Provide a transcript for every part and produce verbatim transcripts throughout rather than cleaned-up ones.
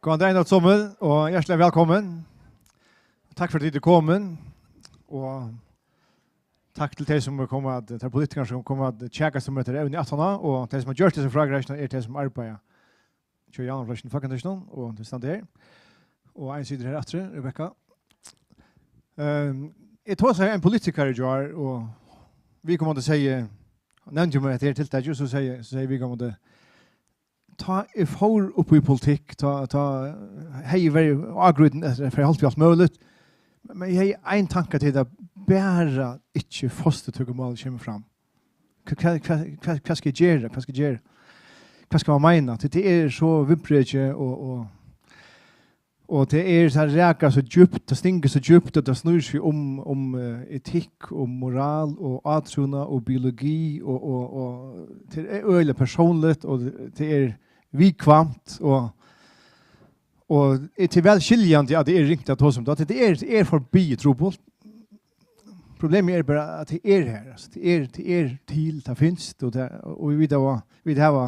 Góðan dagin, øll somul, og hjartaliga vælkomin. Takk fyri, at tit eru komin, og takk til tey, sum koma at, tær politikarar, sum koma at kjakast um hetta evni aftaná, og tey, sum hava gjørt hesa frágreiðsluna, eru tey, sum arbeiða hjá Javnaðarflokkinum í Fólkatinginum, og tey standa her. Og ein situr her aftur, Rebekka. Ehm, eg tosaði við ein politikara í gjár, og viðkomandi segði, nevndi mær hetta her tiltakið, og so segði, so segði viðkomandi, tá eg fór upp í politikk, tá, tá hevði eg verið ágrýtin eftir, fyri alt, fyri alt møguligt. Men eg hevði ein tanka til tað, bara ikki fosturtøkumálið kemur fram. Hva, hva, hva, hva, hvat skal eg gera? Hvat skal eg gera? Hvat skal man meina? Tí tað er so viðbrekið og, og, og tað er, tað rakar so djúpt, tað stingur so djúpt, og tað snýr seg um, um, eh, etikk og moral og átrúnað og biologi og, og, og tað er øgiliga persónligt og tað er viðkvæmt og, og er til væl skiljandi at tað er ringt at tosa um tað. Tað er, tað er forbi trupult. Problemið er bara at tað er her, altso, tað er, tað er til, tað finst, og tað, og vit hava, vit hava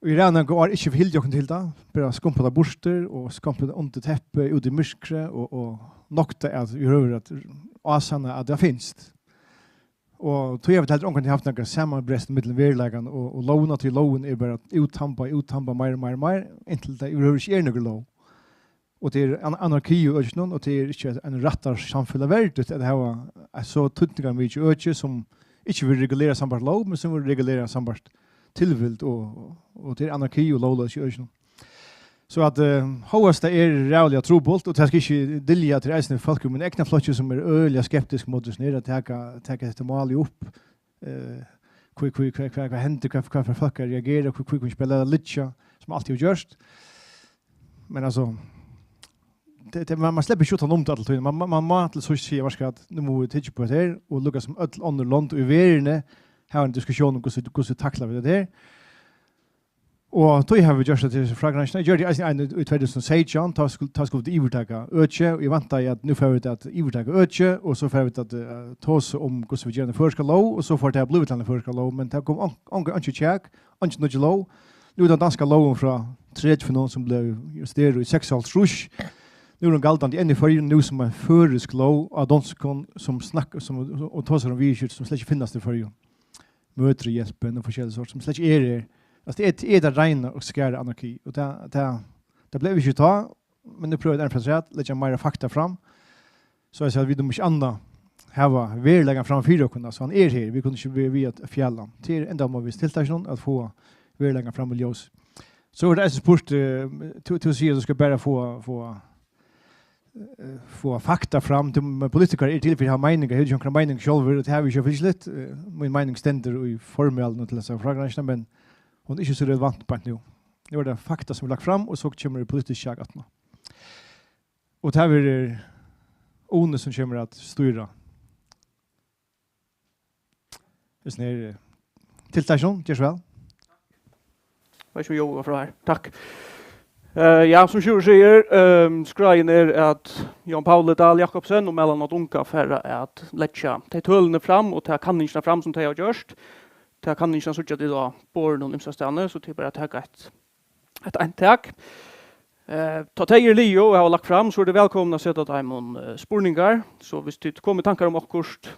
í ræðuliga ár ikki hildið okkum til tað, bara skumpað tað burtur og skumpað tað undir teppið, út í myrkrið og, og noktað at vit høvdu at ásanna at tað finst. Og tí hava vit heldur ongantíð havt nakað samanbrest millum veruleikan og, og lógina, tí lógin er bara útthambað, útthambað meir og meir og meir, inntil tað yvirhøvur ikki er nøkur lóg. Og tað er an-, anarki í økinum, og tað er ikki ein rættarsamfelag verdigt at hava eitt so týdningarmikið øki, sum ikki verður regulerað sambært lóg, men sum verður regulerað sambært tilvild, og, og tað er anarki og lógloysi í økinum. So at, eh, hóast tað er ræðuliga trupult, og tað skal ikki dylja, at tað er eisini fólk í mínum egna flokki, sum eru øgiliga skeptisk móti, sum er at taka, taka hetta málið upp. Eh, hví, hví, hvat, hvat, hvat hendir, hvat, hvat fær fólk at reagera, hví, hví kunnu ikki bara lata liggja, sum altíð hevur gjørt. Men altso, tað, tað, man, man sleppur ikki uttan um tað alla tíðina. Man, man, man má til síðst siga, veitst tú hvat, nú mugu vit hyggja upp á hetta her, og líka sum øll onnur lond í verðini, hava ein diskusjón um, hvussu, hvussu takla vit hetta her. Og tí hava vit gjørt hetta til frágreiðsluna. Eg gjørdi eisini ein í, í tvey túsund og seytjan, tá skul-, tá skuldu vit yvirtaka økið, og eg væntaði, at nú fara vit at yvirtaka økið, og so fara vit at, eh, tosa um, hvussu vit gera eina føroyska lóg, og so fór tað at blíva til eina føroyska lóg, men tað kom on-, onga, einki kjak, eingin nýggj lóg. Nú er tað danska lógin frá tretivu, sum bleiv justerað í seksoghálvtrýss. Nú er hon galdandi enn í Føroyum, nú sum ein føroysk lóg á donskum, sum snakk-, sum, og tosar um viðurskifti, sum slett ikki finnast í Føroyum. Mødrehjálpin og forskellig sort, sum slett ikki er her. Altso, tað er, tað er tað reina og skæra anarki, og tað, tað, tað bleiv ikki tá, men nú prøva vit enn afturat, leggja meira fakta fram, so at vit um ikki annað hava veruleikan fram fyri okkum, altso, hann er her, vit kunnu ikki verið við at fjala hann. Tað er endamálið við tiltakinum, at fáa veruleikan fram í ljós. So er tað eisini spurt, eh, tú, tú sigur, at tú skal bara fáa, fáa eh, fáa fakta fram. Tí, men politikarar eru til fyri at hava meiningar, hevur ikki onkra meining sjálvir, og tað havi eg ikki fylgislitt. Eh, mín meining stendur í formælinum til hesa frágreiðsluna, men hon er ikki so relevant beint nú. Nú er tað fakta, sum er lagt fram, og so kemur politiskt kjak aftaná. Og tað verður Uni, sum kemur at stýra. Hesin her, eh, tiltakinum, ger so væl. Veit ikki, um Jói var frá her. Takk. Eh, ja, sum Sjúrður sigur, ehm, skráin er, at Jón Pauli Dahl Jakobsen og Malan Odunga fara at leggja tey tølini fram og ta kanningina fram, sum tey hava gjørt. Ta kanningina síggja tit á borðinum ymsastaðni, so tað er bara at taka eitt eitt eintak. Eh, tá tey eru liðug og hava lagt fram, so eru tit vælkomin at seta teimum, eh, spurningar. So viss tit koma í tankar um okkurt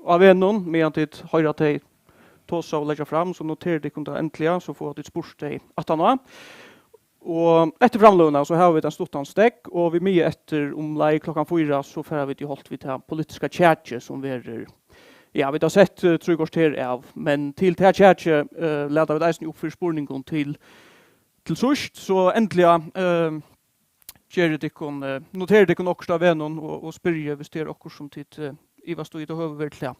á vegnum, meðan tit hoyra tey tosa og leggja fram, so noterið tykkum tað endiliga, so fáa tit spurt tey aftaná. Og eftir framløguna, so hava vit ein stuttan steðg, og vit miða eftir umleið klokkan fýra, so fara vit í holt við tað politiska kjakið, sum verður, ja, vit hava sett, eh, trý korter av, men til tað kjakið, eh, lata vit eisini upp fyri spurningum til til síðst, so endiliga, eh, gerið tykkum, eh, noterið tykkum okkurt á vegnum og, og spyrjið, viss tað er okkurt, sum tit, eh, ivast í, tað høvið verður til tað.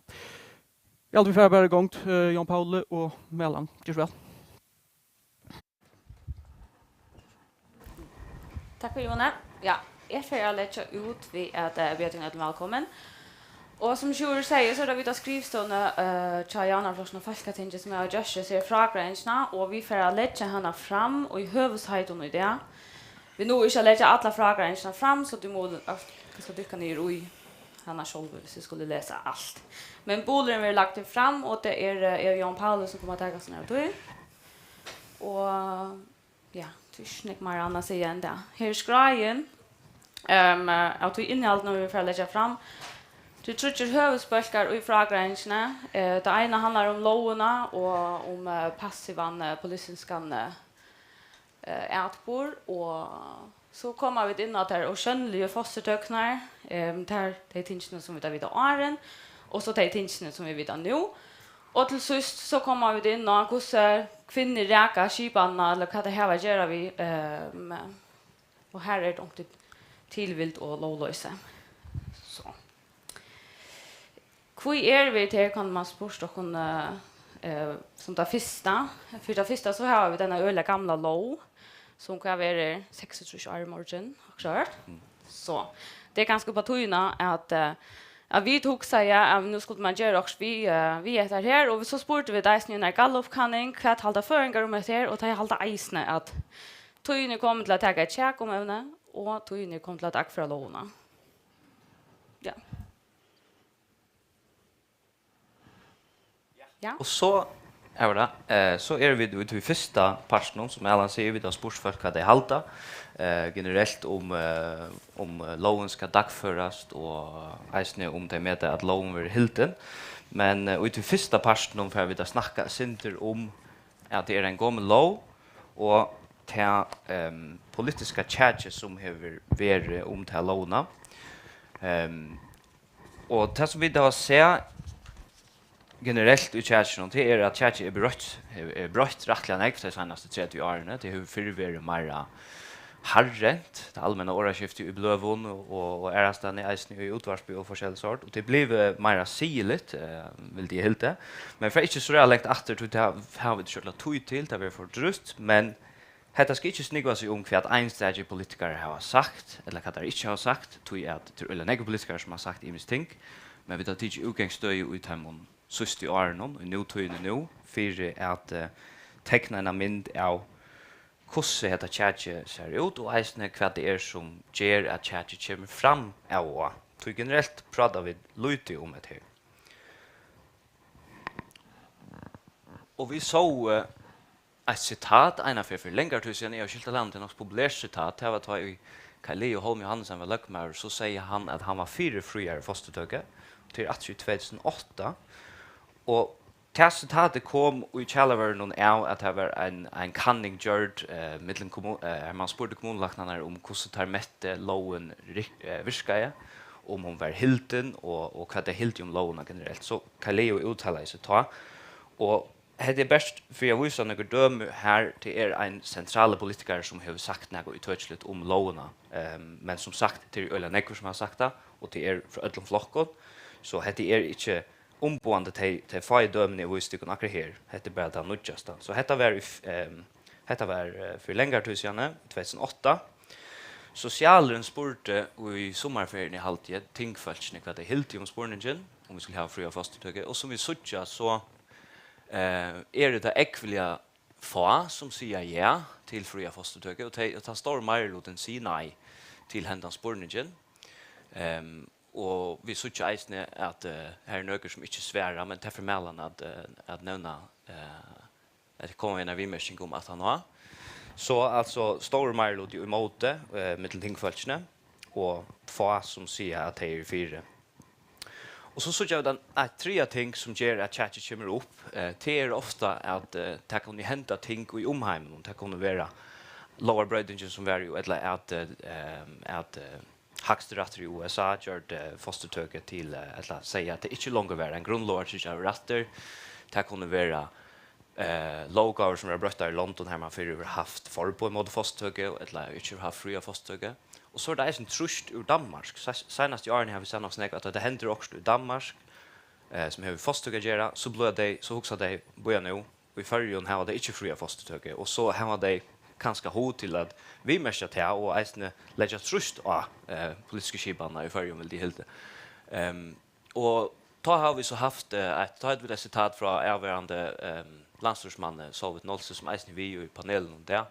Ja, vit fara bara í gongd, eh, Jón Pauli og Malan. Ger so væl. Takk fyri, Jóni. Ja, eg fari at leggja út við at, eh, bjóða tykkum øllum vælkomin. Og sum Sjúrður segði, so er tað vit á skrivstovuni, eh, hjá Javnaðarflokkinum og Fólkatingi, sum hava gjørt hesa her frágreiðingina, og vit fara at leggja hana fram í høvuðsheitum í dag. Vit náa ikki at leggja allar frágreiðingarnar fram, so tit mugu kanska dykka niður í hana sjálvi, viss tit skulu lesa alt. Men bulurin verður lagdur fram, og tað er, eh, eg og Jón Pauli, sum koma at taka seg av tí. Og ja, Ikki nógv meira annað at siga enn tað. Her er skráin, ehm, av tí innihaldinum, vit fara at leggja fram. Tað eru tríggir høvuðsbólkar í frágreiðingini. Eh, tað eina handlar um lógina og um, eh, passivan, eh, politiskan, eh, eh, atburð, og so koma vit inn á tær ósjónligu fosturtøkurnar, ehm, tær, tey tingini, sum vit hava vitað áðrenn, og so tey tingini, sum vit vita nú. Og til síðst so koma vit inn á, hvussu kvinnur raka skipanina, ella hvat tey hava at gera við, ehm, og har er tað onkuntíð tilvild og lógloysi. So. Hví eru vit her, kann mann spurt okkum, eh, eh, sum tað fyrsta. Fyri tað fyrsta so hava vit eina øgiliga gamla lóg, sum hvat verður seksogtrýss ár í morgin, okkurt. Mm. So, tað er kanska upp á tíðina at, eh, at vit hugsaðu, ja, at nú skuldi mann gera okkurt við, eh, við hetta her, og so spurdu vit eisini í eini Gallup-kanning, hvat halda føroyingar um hetta her, og tey halda eisini, at tíðin er komin til at taka eitt kjak um evnið, og tíðin er komin til at dagføra lógina. Ja. Ja. Og so, her var tað, eh, so eru vit í tí fyrsta partinum, sum Alan sigur, vit hava spurt fólk, hvat tey halda, eh, generelt um, eh, um, eh, lógin skal dagførast, og eisini um tey meta, at lógin verður hildin. Men, eh, í tí fyrsta partinum fara vit at snakka eitt sindur um, at tað er ein gomul lóg, og tað, ehm, politiska kjakið, sum hevur verið um ta lógina. Ehm, Og tað, sum vit hava sæð generelt í kjakinum, tað er, at kjakið er broytt, er, er broytt rættiliga nógv tey seinastu tretivu árini. Tað hevur fyrr verið meira harðrent, tað almenna orðaskiftið í bløðum og, og, og aðrastaðni, eisini í útvarpi og forskellig sort, og tað er blivið meira siðiligt, eh, vildi eg hilda. Men fer ikki so ræðuliga langt aftur, tí tað hava vit ikki øll tíð til, tað verður for drúgt, men hetta skal ikki snúgva seg um, hvat einstakir politikarar hava sagt, ella hvat teir ikki hava sagt, tí at tað eru øgiliga nógvir politikarar, sum hava sagt ymisk ting, men vit hava tikið útgangsstøði í teimum síðstu árunum, í nútíðini nú, fyri at, eh, tekna eina mynd av, hvussu hetta kjakið sær út, og eisini hvat tað er, sum ger, at kjakið kemur fram av og á. Tí generelt práta vit lítið um hetta her. Og vit sóu, eh, eitt sitat, eina ferð fyri langari tíð síðan, eg havi skilt tað, tað er nokk so populert sitat, tað var tá ið Kaj Leo Holm Johannessen var løgmaður, so segði hann, at hann var fyri fríari fosturtøku, tað er aftur í tvey túsund og átta, og tað sitatið kom í kjalarvørrinum av, at tað var ein, ein kanning gjørd, eh, millum kommu-, eh, har man spurdi kommunulæknarnar um, hvussu teir mettu lógin rik-, eh, virkaði, um hon var hildin, og, og hvat tey hildu um lógina generelt. So Kaj Leo úttalaði seg tá, og hetta er bert fyri at vísa nøkur dømi, har tað er ein sentralur politikarar, sum hevur sagt nakað ítøkiligt um lógina. Ehm, men sum sagt, tað eru øgiliga nógvir, sum hava sagt tað, og tað er frá øllum flokkum. So hetta er ikki umboðandi, tey, tey fáu dømini, eg vísi tykkum akkurát her. Hetta er bara tað nýggjasta. So hetta var í f-, ehm, hetta var, eh, fyri langari tíð síðani, í tvey túsund og átta. Sosialurin spurdi í summarferiuni, haldi eg, tingfólkini, hvat tey hildu um spurningin, um vit skuldu hava fría fosturtøku. Og sum vit síggja, so, eh, eru tað ógvuliga fá, sum siga ja til fría fosturtøku, og tey, og tann stóri meirilutin sigur nei til hendan spurningin. Ehm, og vit síggja eisini, at, eh, her eru nøkur, sum ikki svara, men tað formælir hann at, eh, at nevna, eh, at koma við eini viðmerking um aftaná. So, altso, stórur meiriluti ímóti, eh, millum tingfólkini, og fá, sum siga, at tey eru fyri. Og so síggja vit ein, eitt triðja ting, sum ger, at kjakið kemur upp. Eh, tað er ofta, at, eh, tað kunnu henda ting í umheiminum. Tað kunnu vera lógarbroytingin, sum var jú, ella at, eh, at, eh, Hægstirættur í U S A gjørdi fosturtøku til, eh, ella segði, at tað ikki longur var ein grundlógartryggjaður rættur. Tað kunnu vera, eh, lóggávur, sum verða broyttar í londum, har man fyrr hevur havt forboð móti fosturtøku, ella ikki hevur havt fría fosturtøku. Og so er tað eisini trýst úr Danmark. Se-, seinastu árini hava vit sæð nokk so nógv, at tá tað hendir okkurt í Danmark, eh, sum hevur við fosturtøku at gera, so blíva tey, so hugsa tey, bíða nú, í Føroyum hava tey ikki fría fosturtøku, og so hava tey kanska hug til at viðmerkja tað og eisini leggja trýst á, eh, politisku skipanina í Føroyum, vildi eg hilda. Ehm, og tá hava vit so havt, eh, eitt, tá høvdu vit eitt sitat frá avverandi, ehm, landsstýrismanni Sólveig Nolsøe, sum eisini er við í panelinum í dag.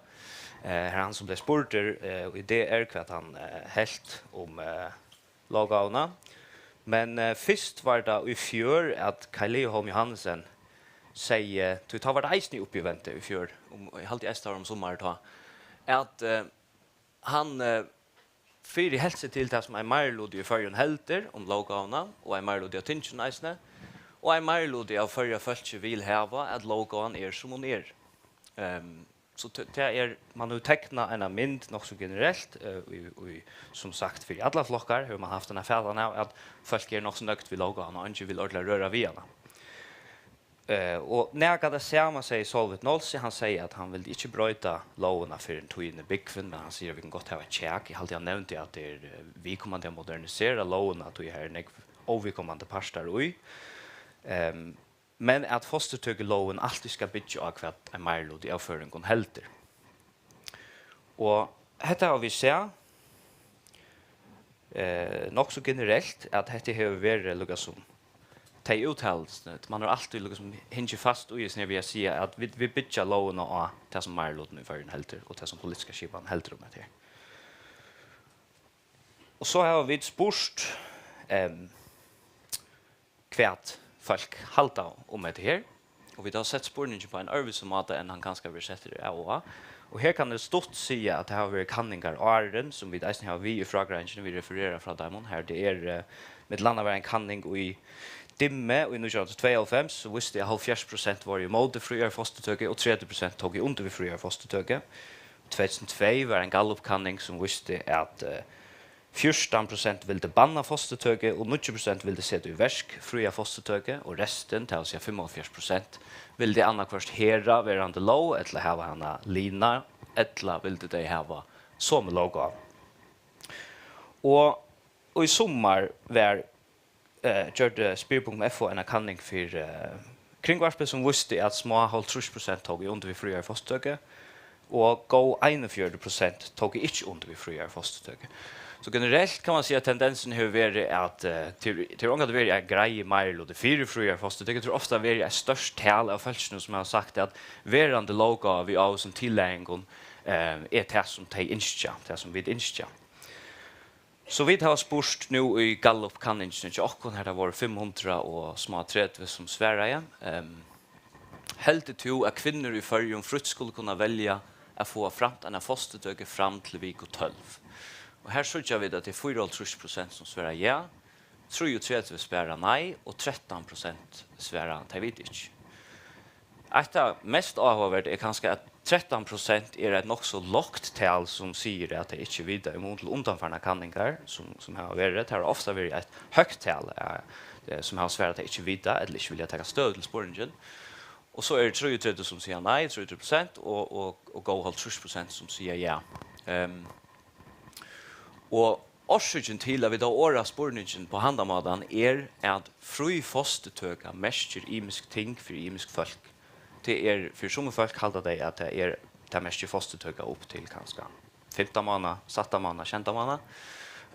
Eh, her er hann, sum bleiv spurdur, eh, í D R, hvat hann, eh, helt um, eh, lóggávuna. Men, eh, fyrst var tað í fjør, at Kaj Leo Holm Johannessen segði, tí tá var tað eisini uppi í vendi í fjør, um, eg haldi eisini, tað var um summarið tá, at eh, hann eh, fyri helt seg til tað, sum ein meiriluti í Føroyum heldur um lóggávuna, og ein meiriluti av tinginum eisini, og ein meiriluti av Føroya fólki vil hava, at lóggávan er, sum hon er. Um, so t- tað er, man hevur teknað eina mynd nokk so generelt, uh, í, í, sum sagt, fyri allar flokkar hevur man havt eina fatan av, at fólk eru nokk so nøgd við lóggávuna, og eingin vil ordiliga røra við hana. Eh, og nakað tað sama segði Sólveig Nolsøe. Hann segði, at hann vildi ikki broyta lógina fyrr enn tíðin er búgvin, men hann sigur, at vit kunnu gott hava eitt kjak. Eg haldi, hann nevndi, at tað er eh, viðkomandi at modernisera lógina, tí her er nógv óviðkomandi partar í. Um, men at fosturtøkulógin altíð skal byggja á, hvat ein meiriluti av føroyingum heldur. Og hetta hava vit sæð eh, nokk so generelt, at hetta hevur verið líka sum tey úttalelsini. Man hevur altíð líka sum hingið fast í, sum við at siga, at vit, vit byggja lógina á tað, sum meirilutin í Føroyum heldur, og tað, sum politiska skipan heldur um hetta her. Og so hava vit spurt, um, hvat fólk halda um hetta her. Og vit hava sett spurningin á ein øðrvísi máta, enn hann kanska verður settur av og á. Og her kann eg stutt siga, at tað hava verið kanningar áðrenn, sum vit eisini hava við í frágreiðingini, vit referera frá teimum, har tað er, eh, millum annað var ein kanning í Dimmu í nítjan hundrað og tveyoghálvfems, sum vísti, at hálvfjerðs prosent vóru ímóti fríari fosturtøku og tretivu prosent tóku undir við fríari fosturtøku. Tvey túsund og tvey var ein Gallup-kanning, sum vísti, at eh, fjúrtan prosent vildu banna fosturtøku og níggju prosent vildu seta í verk fría fosturtøku, og restin, tað vil siga fimmoghálvfjerðs prosent, vildu annaðhvørt herða verandi lóg ella hava hana lina, ella vildu tey hava somu lóggávu. Og, og í summar var eh, gjørdi Spir punktum F O eina kanning fyri eh, Kringvarpið, sum vísti, at smá hálvtrýss prosent tóku undir við fríari fosturtøku, og góð einogfjøruti prosent tóku ikki undir við fríari fosturtøku. So generelt kann man siga, at tendensin hevur verið, at eh, til, til ongantíð verið ein greiður meiriluti fyri fríari fosturtøku. Tað er ofta verið eitt stórt tal av fólkinum, sum hava sagt, at verandi lóggáva við ávísum tillagingum eh, er tað, sum tey ynskja, tað, sum vit ynskja. So vit hava spurt nú í Gallup-kanningini hjá okkum, har tað vóru fimm hundrað og smá tretivu, sum svaraði. Um, heldur tú, at kvinnur í Føroyum frítt skulu kunna velja at fáa framt eina fosturtøku fram til viku tólv? Og her síggja vit, at tað er fýraoghálvtrýss prosent, sum svara ja, trýogtretivu svara nei, og trettan prosent svara, tey vita ikki. Eitt av mest áhugaverda er kanska, at trettan prosent er eitt nokk so lágt tal, sum sigur, at tey ikki vita, í mun til undanfarnar kanningar, sum, sum hava verið. Tað hevur ofta verið eitt høgt tal, eh, sum hava svarað, at tey ikki vita, ella ikki vilja taka støðu til spurningin. Og so eru trýogtretivu, sum siga nei, trýogtretivu prosent, og, og, og góð hálvtrýss prosent, sum siga ja. Um, og orsøkin til, at vit hava orðað spurningin á handan mátan, er, at frí fosturtøka merkir ymisk ting fyri ymisk fólk. Tað er, fyri summi fólk halda tey, at tað er, tað merkir fosturtøka upp til kanska fimtan mánaða, sætta mánaða, sjeynda mánaða.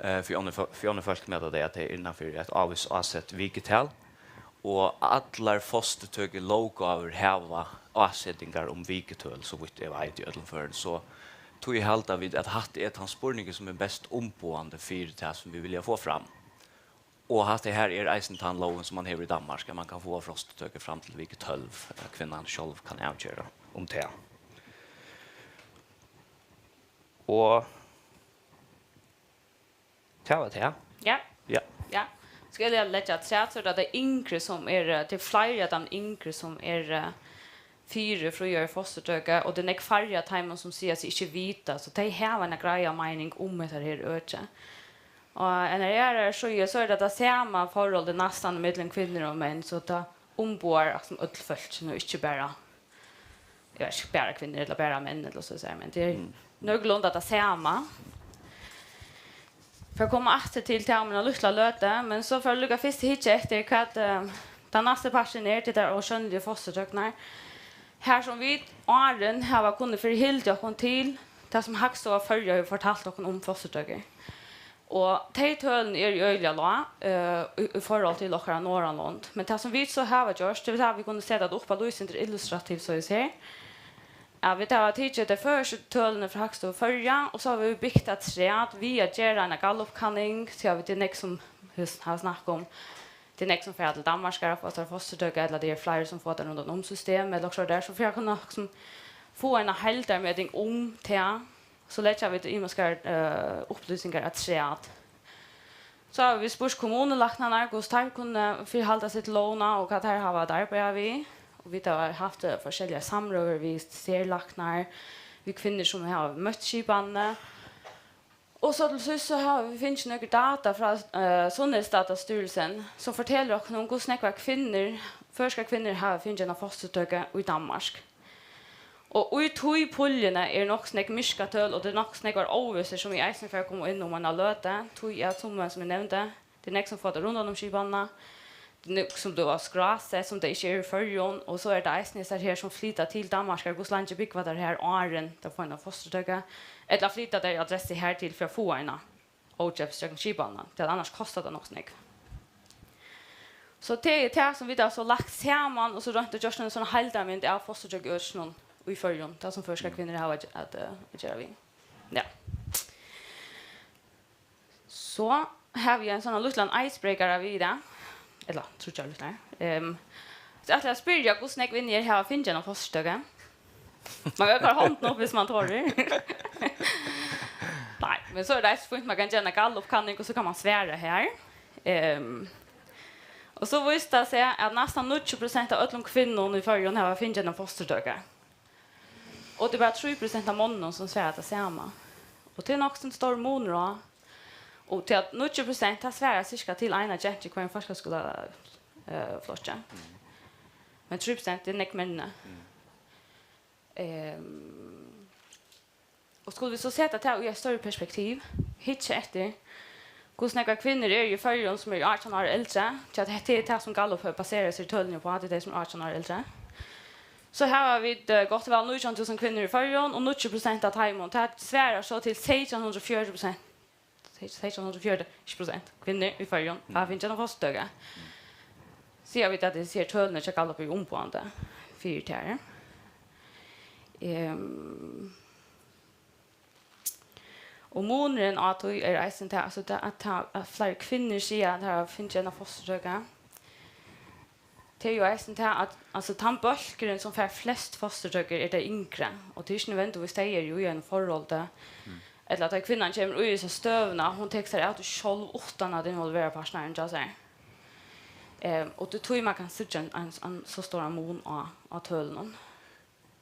Eh, fyri onnur fó-, fyri onnur fólk meta tey, at tað er innan fyri eitt ávíst ásett vikutal. Og allar fosturtøkulóggávur hava ásetingar um vikutøl, so vítt eg veit, í øllum førum. So tí halda vit, at hatta er tann spurningur, sum er best umboðandi fyri tað, sum vit vilja fáa fram. Og hatta her er eisini tann lógin, sum man hevur í Danmark, at man kann fáa fosturtøku fram til viku tólv, at kvinnan sjálv kann avgera um tað. Og tað var tað. Ja. Ja. Ja. Skal eg leggja afturat, so er tað tey yngru, sum er, eh, tað er fleiri av teimum yngru, sum er, eh, fyri fríari fosturtøku, og tað er nógv færri av teimum, sum siga seg ikki vita, so tey hava eina greiða meining um hetta her økið. Og av einari aðrari síðu, so er tað tað sama forholdið næstan millum kvinnur og menn, so tað umboðar, sum øll fólkini, og ikki bara, eg veit ikki, bara kvinnur ella bara menn ella so at siga, men tað er nøkulunda tað sama. Fyri at koma aftur til tað um eina lítla løtu, men so fari eg líka fyrst at hyggja eftir, hvat eh, tann næsti parturin er, til tær ósjónligu fosturtøkurnar. Har sum vit áðrenn hava kunnað forhalda okkum til tað, sum Hagstova Føroya hevur fortalt okkum um fosturtøkur. Og tey tølini eru øgiliga lág eh, í, í forhold til okkara norðanlond. Men tað, sum vit so hava gjørt, tað er, at vit kunnu seta tað upp á eitt sindur illustrativt, so eg sigi, at vit hava tikið tey føroysku tølini frá Hagstovu Føroya, og so hava vit bygt afturat við at gera eina Gallup-kanning, tí at vit er nógv sum, hus-, hava snakka um, tað er nógv sum fara til Danmarkar at fáa sær fosturtøku, ella tað er fleiri sum fáa tað rundan um systemið, ella okkurt sovorðið, so fyri at kunna, sum, fáa eina heildarmeting um tað, So leggja vit ymiskar, eh, upplýsingar afturat. So hava vit spurt kommunulæknarnar, hvussu teir kunnu fyrihalda seg til lógina og hvat teir hava at arbeiða við. Og vit hava havt, eh, forskelligar samrøður við serlæknar, við kvinnur, sum hava møtt skipanini. Og so til síðst so hava vit fingið nøkur data frá, eh, Sundhedsdatastyrelsen, sum fortelur okkum um, hvussu nógvar kvinnur, føroyskar kvinnur, hava fingið eina fosturtøku í Danmark. Og í tí puljuni er nokk so nógv myrkatøl, og tað er nokk so nógvar óvissur, sum eg eisini fari at koma inn um eina løtu, tí at sum, sum eg nevndi, tað er nógv, sum fáa tað rundan um skipanina, tað er nógv, sum blíva skrásett, sum tað ikki er í Føroyum, og so er tað eisini hesar her, sum flyta til Danmarkar, hvussu leingi búgva teir her, áðrenn teir fáa eina fosturtøku, ella flyta teir adressu her til fyri at fáa eina ókeypis gjøgnum skipanina, tí at annars kostar tað nokk so nógv. So tað er tað, sum vit hava so lagt saman, og so roynt at gjørt eina sovorðna heildarmynd av fosturtøkuøkinum í Føroyum, tað sum føroyskar kvinnur hava at, at, eh, at gera við. Ja. So havi eg ein sovorðnan lítlan icebreaker við í dag. Ella, tríggjar lítlar. Ehm, so ætli eg at spyrja, hvussu nógv inni her hava fingið eina fosturtøku? Man kann koyra hondina upp, hvis man torir. Nei, men so er tað eisini fínt, man kann gera eina Gallup-kanning, og so kann man svara her. Ehm, og so vísti tað seg, at næstan níggju prosent av øllum kvinnum í Føroyum hava fingið eina fosturtøku. Og tað er bara trý prosent av monnum, sum svara tað sama. Og tað er nokk so stórur munur á. Og til at níggju prosent, tað svarar cirka til eina gentu í hvørjum fólkaskúla, eh, flokki. Men trý prosent, tað er nógv minni. Ehm, og skulu vit so seta tað í eitt størri perspektiv, hyggja eftir, hvussu nógvar kvinnur eru í Føroyum, sum eru átjan ár og eldri, tí at hetta er tað, sum Gallup hevur baserað síni tølini upp á, tað er tey, sum eru átjan ár og eldri. So hava vit, eh, gott og væl nítjan túsund kvinnur í Føroyum, og níggju prosent av teimum, tað svarar so til seytjan hundrað og fjøruti prosent, seytjan hundrað og fjøruti, ikki prosent, kvinnur í Føroyum hava fingið eina fosturtøku. Siga vit, at hesi her tølini hjá Gallup eru umboðandi fyri tær. Ehm, Og munurin á tí er eisini tað, altso, tað, at, tað, at fleiri kvinnur siga, at tær hava fingið eina fosturtøku, tað er jú eisini tað, at, altso, tann bólkurin, sum fær flest fosturtøkur, er tey yngru, og tað er ikki nødvendigvis, tey eru jú í einum forholdi, ella at tá kvinnan kemur í hesa støðuna, hon tekur sær av tí sjálv, uttan at involvera partnaran hjá sær. Ehm, og tað er tí, man kann síggja ein, ein, ein so stóran mun á, á tølunum.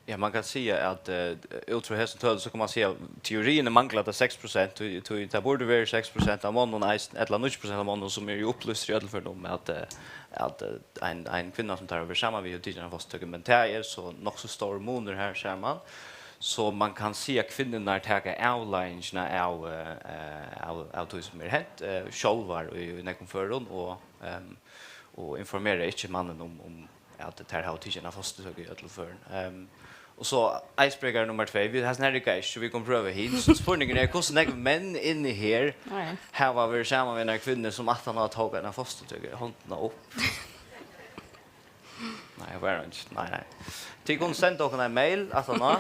Ja, man kann siga, at, eh, út frá hesum tølum, so kann man siga, at teoriini manglar tað seks prosent, tí, tí tað burdi verið seks prosent av monnum eisini, ella níggju prosent av monnum, sum eru upplýstir í øllum førum um, at, eh, at, eh, ein, ein kvinna, sum teir hava verið saman við, hevur tikið eina fosturtøku, men tað er so nokk so stórur munur her, sær man. So man kann siga, at kvinnurnar taka avleiðingina av, eh, eh, av, av tí, sum er hent, eh, sjálvar í, í nógvum førum, og, ehm, og informera ikki mannin um, um at tær hava tikið eina fosturtøku í øllum førum. Ehm, og so icebreaker nummar tvey. Vit, hasin her riggar ikki, so vit kunnu prøva hin. So spurningurin er, hvussu nógv menn inni her Nei. hava verið saman við einari kvinnu, sum aftan á tók eina fosturtøku? Hondina upp. Nei, her var einki. Nei, nei. Tit kunnu senda okkum ein mail aftaná.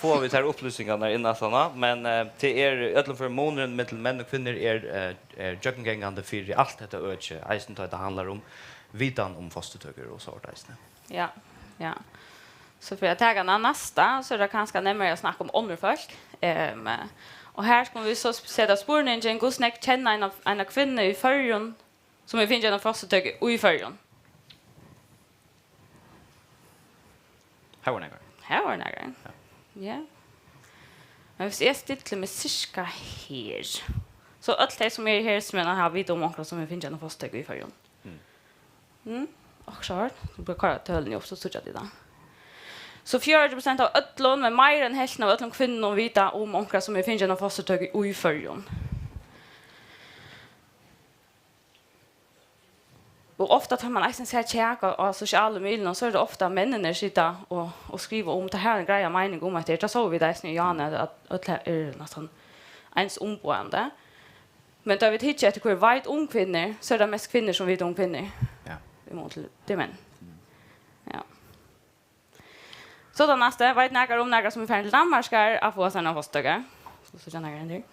Fáa vit tær upplýsingarnar inn aftaná, men, eh, tað er í øllum førum, munurin millum menn og kvinnur er, eh, er gjøgnumgangandi fyri alt hetta økið, eisini tá tað handlar um vitan um fosturtøkur og sovorðið eisini. Ja, ja. So fyri at taka hana næsta, so er tað kanska nemmari at snakka um onnur fólk. Ehm, og her skulu vit so sp-, seta spurningin, hvussu nógv kenna eina, eina kvinnu í Føroyum, sum hevur fingið eina fosturtøku í Føroyum? Har vóru nakrar. Har vóru nakrar. Ja. Ja. Men hvis eg stilli meg cirka her, so øll tey, sum eru her, sum eg havi vitað um onkran, sum hevur fingið eina fosturtøku í Føroyum. Mm. Mm, akkurát. Nú bara koyra tølini upp, so síggja tit tað. So fjøruti prosent av øllum, men meira enn helvtin av øllum kvinnum vita um onkran, sum hevur fingið eina fosturtøku í Føroyum. Og ofta, tá man eisini sær kjak á, á sosialu miðlunum, so er tað ofta, menninir sita og, og skriva um, tað hava eina greiða meining um hetta her. Tað sóu vit eisini í Jane, at, at øll her eru næstan eins umboðandi. Men tá vit hyggja eftir, hvør veit um kvinnur, so er tað mest kvinnur, sum vita um kvinnur. Ja. Í mun til, til menn. Mm. Ja. So tað næsta, veit nakar um nakar, sum er farin til Danmarkar at fáa sær eina fosturtøku? So, so kjenna eg ein til.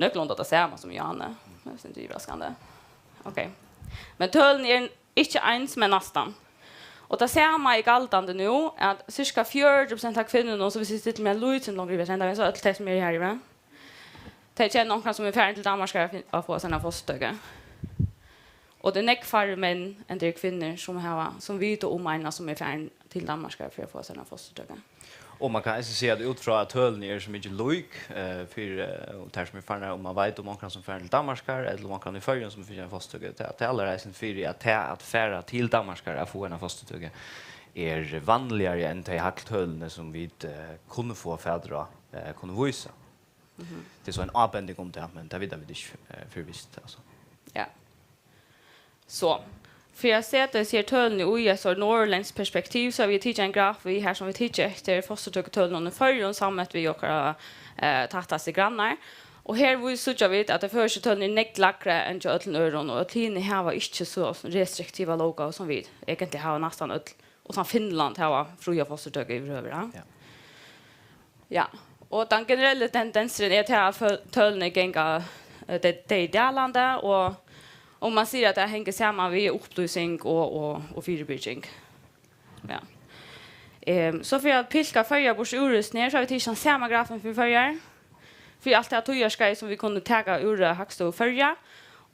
Nøkulunda tað sama sum Jane. Tað er sindur yvirraskandi. Ok. Men tølini eru ikki eins, men næstan. Og tað sama er galdandi nú, at cirka fjøruti prosent av kvinnunum, so viss eg stilli meg eitt lítið sindur longur yvir, enda so øll tey sum eru her yvir, tey kenna onkran sum er farin til Danmarkar at fin-, at fáa sær eina fosturtøku. Og tað er nógv færri menn enn tað eru kvinnur, sum hava, sum vita um eina, sum er farin til Danmarkar fyri at fáa sær eina fosturtøku. Og man kann eisini siga, at út frá at tølini eru so mikið lík, eh, fyri, eh, og tær sum eru farnar, um man veit um onkran sum fer til Danmarkar, ella um onkran í Føroyum sum fær eina fosturtøku, tað, tað talar eisini fyri, at tað at fara til Danmarkar at fáa eina fosturtøku er vanligari enn tey hagtølini, sum vit, eh, kunnu fáa fatur á, eh, kunnu vísa. Mhm. Tað er so ein ábending um tað, men tað vita vit ikki, eh, fyri vist, altso. Ja. So, fyri at seta hesi her tølini í eitt sort norðurlendskt perspektiv, so havi eg tikið ein graf við her, sum vit hyggja eftir fosturtøkutølunum í Føroyum samanmett við okkara, eh, tættastu grannar. Og her vísa, síggja vit, at tey føroysku tølini eru nógv lægri enn hjá øllum øðrum, og øll hini hava ikki so restriktiva lóggávu, sum vit. Eigentliga hava næstan øll, uttan Finnland, hava fría fosturtøku yvirhøvur, ja. Ja. Ja, og tann generelli tendensurin er til, at fø-, tølini ganga, eh, tey, tey eru dalandi, og, og man sigur, at tað hongur saman við upplýsing og, og, og fyribyrging. Ja. Ehm, so fyri at pilka Føroyar burtur úr hesum her, so hava vit tikið tann sama grafin fyri Føroyar, fyri alt tað tíðarskeiðið, sum vit kunnu taka úr, eh, Hagstovu Føroya,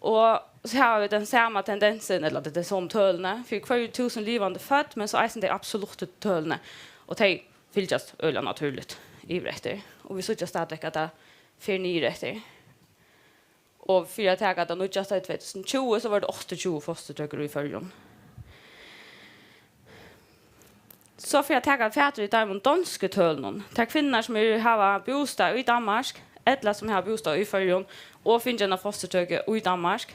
og so hava vit tann sama tendensin, ella tað er tey somu tølini, fyri hvørji túsund livandi fødd, men so eisini tey absoluttu tølini, og tey fylgjast øgiliga natúrligt yvir eftir. Og vit síggja stadigvæk, at tað fer niður eftir. Og fyri at taka tað nýggjasta í tvey túsund og tjúgu, so vóru tað áttaogtjúgu fosturtøkur í Føroyum. So fyri at taka fatur í teimum donsku tølunum, tær kvinnurnar, sum eru, hava bústað í Danmark, ella sum hava bústað í Føroyum og fingið eina fosturtøku í Danmark,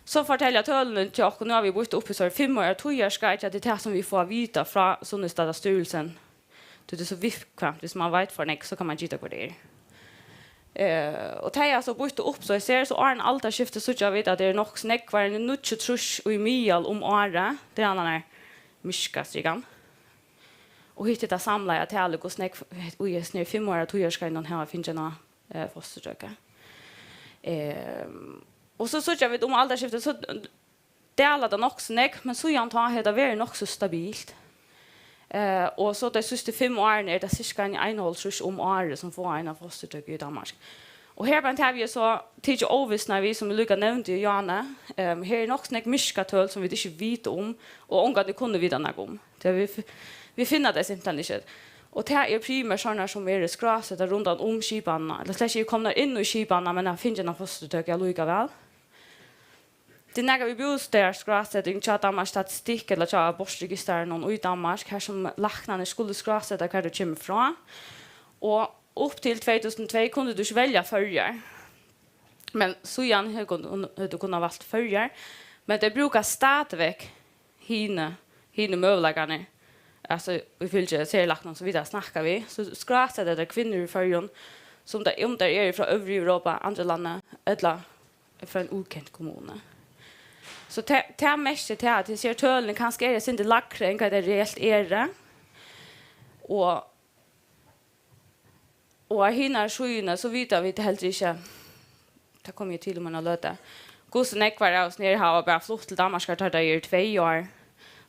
so fortelja tølini til okkum, nú hava vit býtt upp í so fimm ára tíðarskeið, at tað er tað, sum vit fáa at vita frá Sundhedsdatastyrelsen. Tí tað er so viðkvæmt, viss man veit for nógv, so kann man gita, hvar tað er. Eh, og tey hava so býtt upp, so eg sigi, so áðrenn aldarskiftið síggja vit, at tað er nokk so nógv, hvar er níggjuogtrýss í miðal um árið. Tað er hann her myrka strikan. Og hitt er tað samlaða talið, hvussu nógv í hesum her fimm ára tíðarskeiðinum hava fingið eina, eh, fosturtøku. Ehm, og so síggja vit um aldarskiftið, so dalar tað nokk so nógv, men síðan tá hevur tað verið nokk so stabilt. Eh, og so tey síðstu fimm árini er tað cirka ein einoghálvtrýss um árið, sum fáa eina fosturtøku í Danmark. Og her beint havi eg so tikið óvissuna við, sum eg líka nevndi í áðni. Ehm, her er nokk so nógv myrkatøl, sum vit ikki vita um, og ongantíð kunnu vita nakað um. Tí vit f-, vit finna tey simpelthen ikki. Og tað er primært sovorðnar, sum eru skrásettar rundan um skipanina, ella slett ikki eru komnar inn í skipanina, men hava fingið eina fosturtøku allíkavæl. Tað er nakað við bústaðarskráseting hjá Danmarks Statistikk ella hjá Abortregisterinum í Danmark, har sum læknarnir skulu skráseta, hvar tú kemur frá. Og upp til tvey túsund og tvey kundi tú ikki velja Føroyar. Men síðan hevur kun-, hevur tú kunnað valt Føroyar. Men tey brúka stadigvæk hini, hini møguleikarnir. Altso, ifølge serlæknan, sum vit hava snakkað við, so skráseta tey kvinnur í Føroyum, sum tað, um tær eru frá øvriga Europa, andra landi, ella frá ein ukend kommunu. So ta-, tað merkir tað, at hesi her tølini kanska eru eitt sindur lægri enn hvat tey reelt eru. Og, og á hinari síðuni, so vita vit heldur ikki, tað komi eg til um eina løtu, hvussu nógvar av hesum her hava bara flutt til Danmarkar, tá tey eru tvey ár,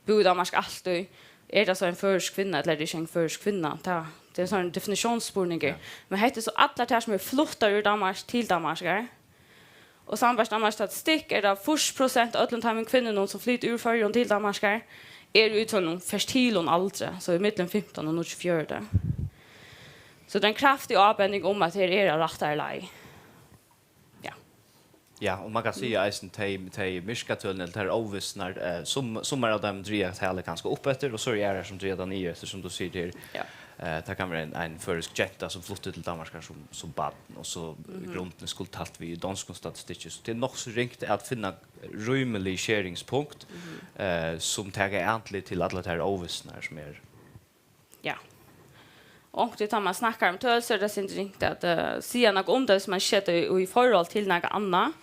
búð í Danmark altíð. Er tað so ein føroysk kvinna, ella er tað ikki ein føroysk kvinna? Tað, tað er ein sånn definitiónsspurningur. Ja. Men hetta er so allar tær, sum eru fluttar úr Danmark til Danmarkar. Og sambært Danmarks Statistikk er tað fýrs prosent av øllum teimum kvinnunum, sum flyta úr Føroyum til Danmarkar, eru í sovorðnum fertilum aldri, so í millum fimtan og níggjuogfjøruti. So tað er ein kraftig ábending um, at her er á rættari leið. Ja. Ja, og man kann siga eisini, tey, tey myrkatølini, ella tær óvissurnar, eh, sum, summar av teimum draga talið kanska upp eftir, og so eru aðrar, sum draga tað niður eftir, sum tú sigur her. Ja. Eh, tað kann vera ein, ein føroysk genta, sum flutti til Danmarkar sum, sum barn, og so í grundini skuldi talt við í donskum statistikki. So tað er nokk so ringt at finna rímilig skeringspunkt, eh, sum taka andlit til allar tær óvissurnar, sum er. Ja. Og onkuntíð, tá man snakkar um tøl, so er tað sindur ringt at, eh, siga nakað um tað, viss man ikki setir í, í forhold til nakað annað.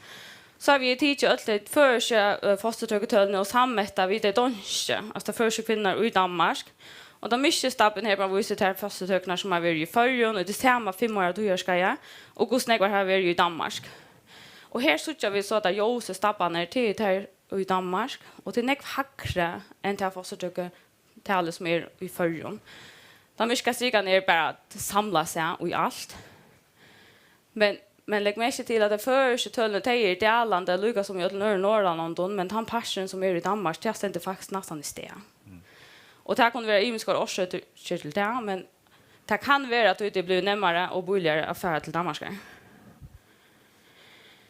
So havi eg tikið øll tey føroysku, eh, fosturtøkutølini og sammett tað við tey donsku, altso tær føroysku kvinnurnar í Danmark. Og tann myrki stabbin her, man vísir tær fosturtøkurnar, sum hava verið í Føroyum, og tað sama fimm ára tíðarskeiðið, og hvussu nógvar hava verið í Danmark. Og her síggja vit so, at tær ljósu stabbarnar, tað eru tær í Danmark, og tað er nógv hægri enn tað fosturtøkutalið, sum er í Føroyum. Tann myrka strikan er bara samlað seg í alt. Men, men legg merki til, at tey føroysku tølini, tey eru dalandi, líka sum í øllum øðrum Norðurlondum, men tann parturin, sum er í Danmark, tað stendur faktiskt næstan í stað. Mm. Og tað kunnu vera ymiskar orsøkir til tað, men tað kann vera, at tað er blivið nemmari og bíligari at fara til Danmarkar.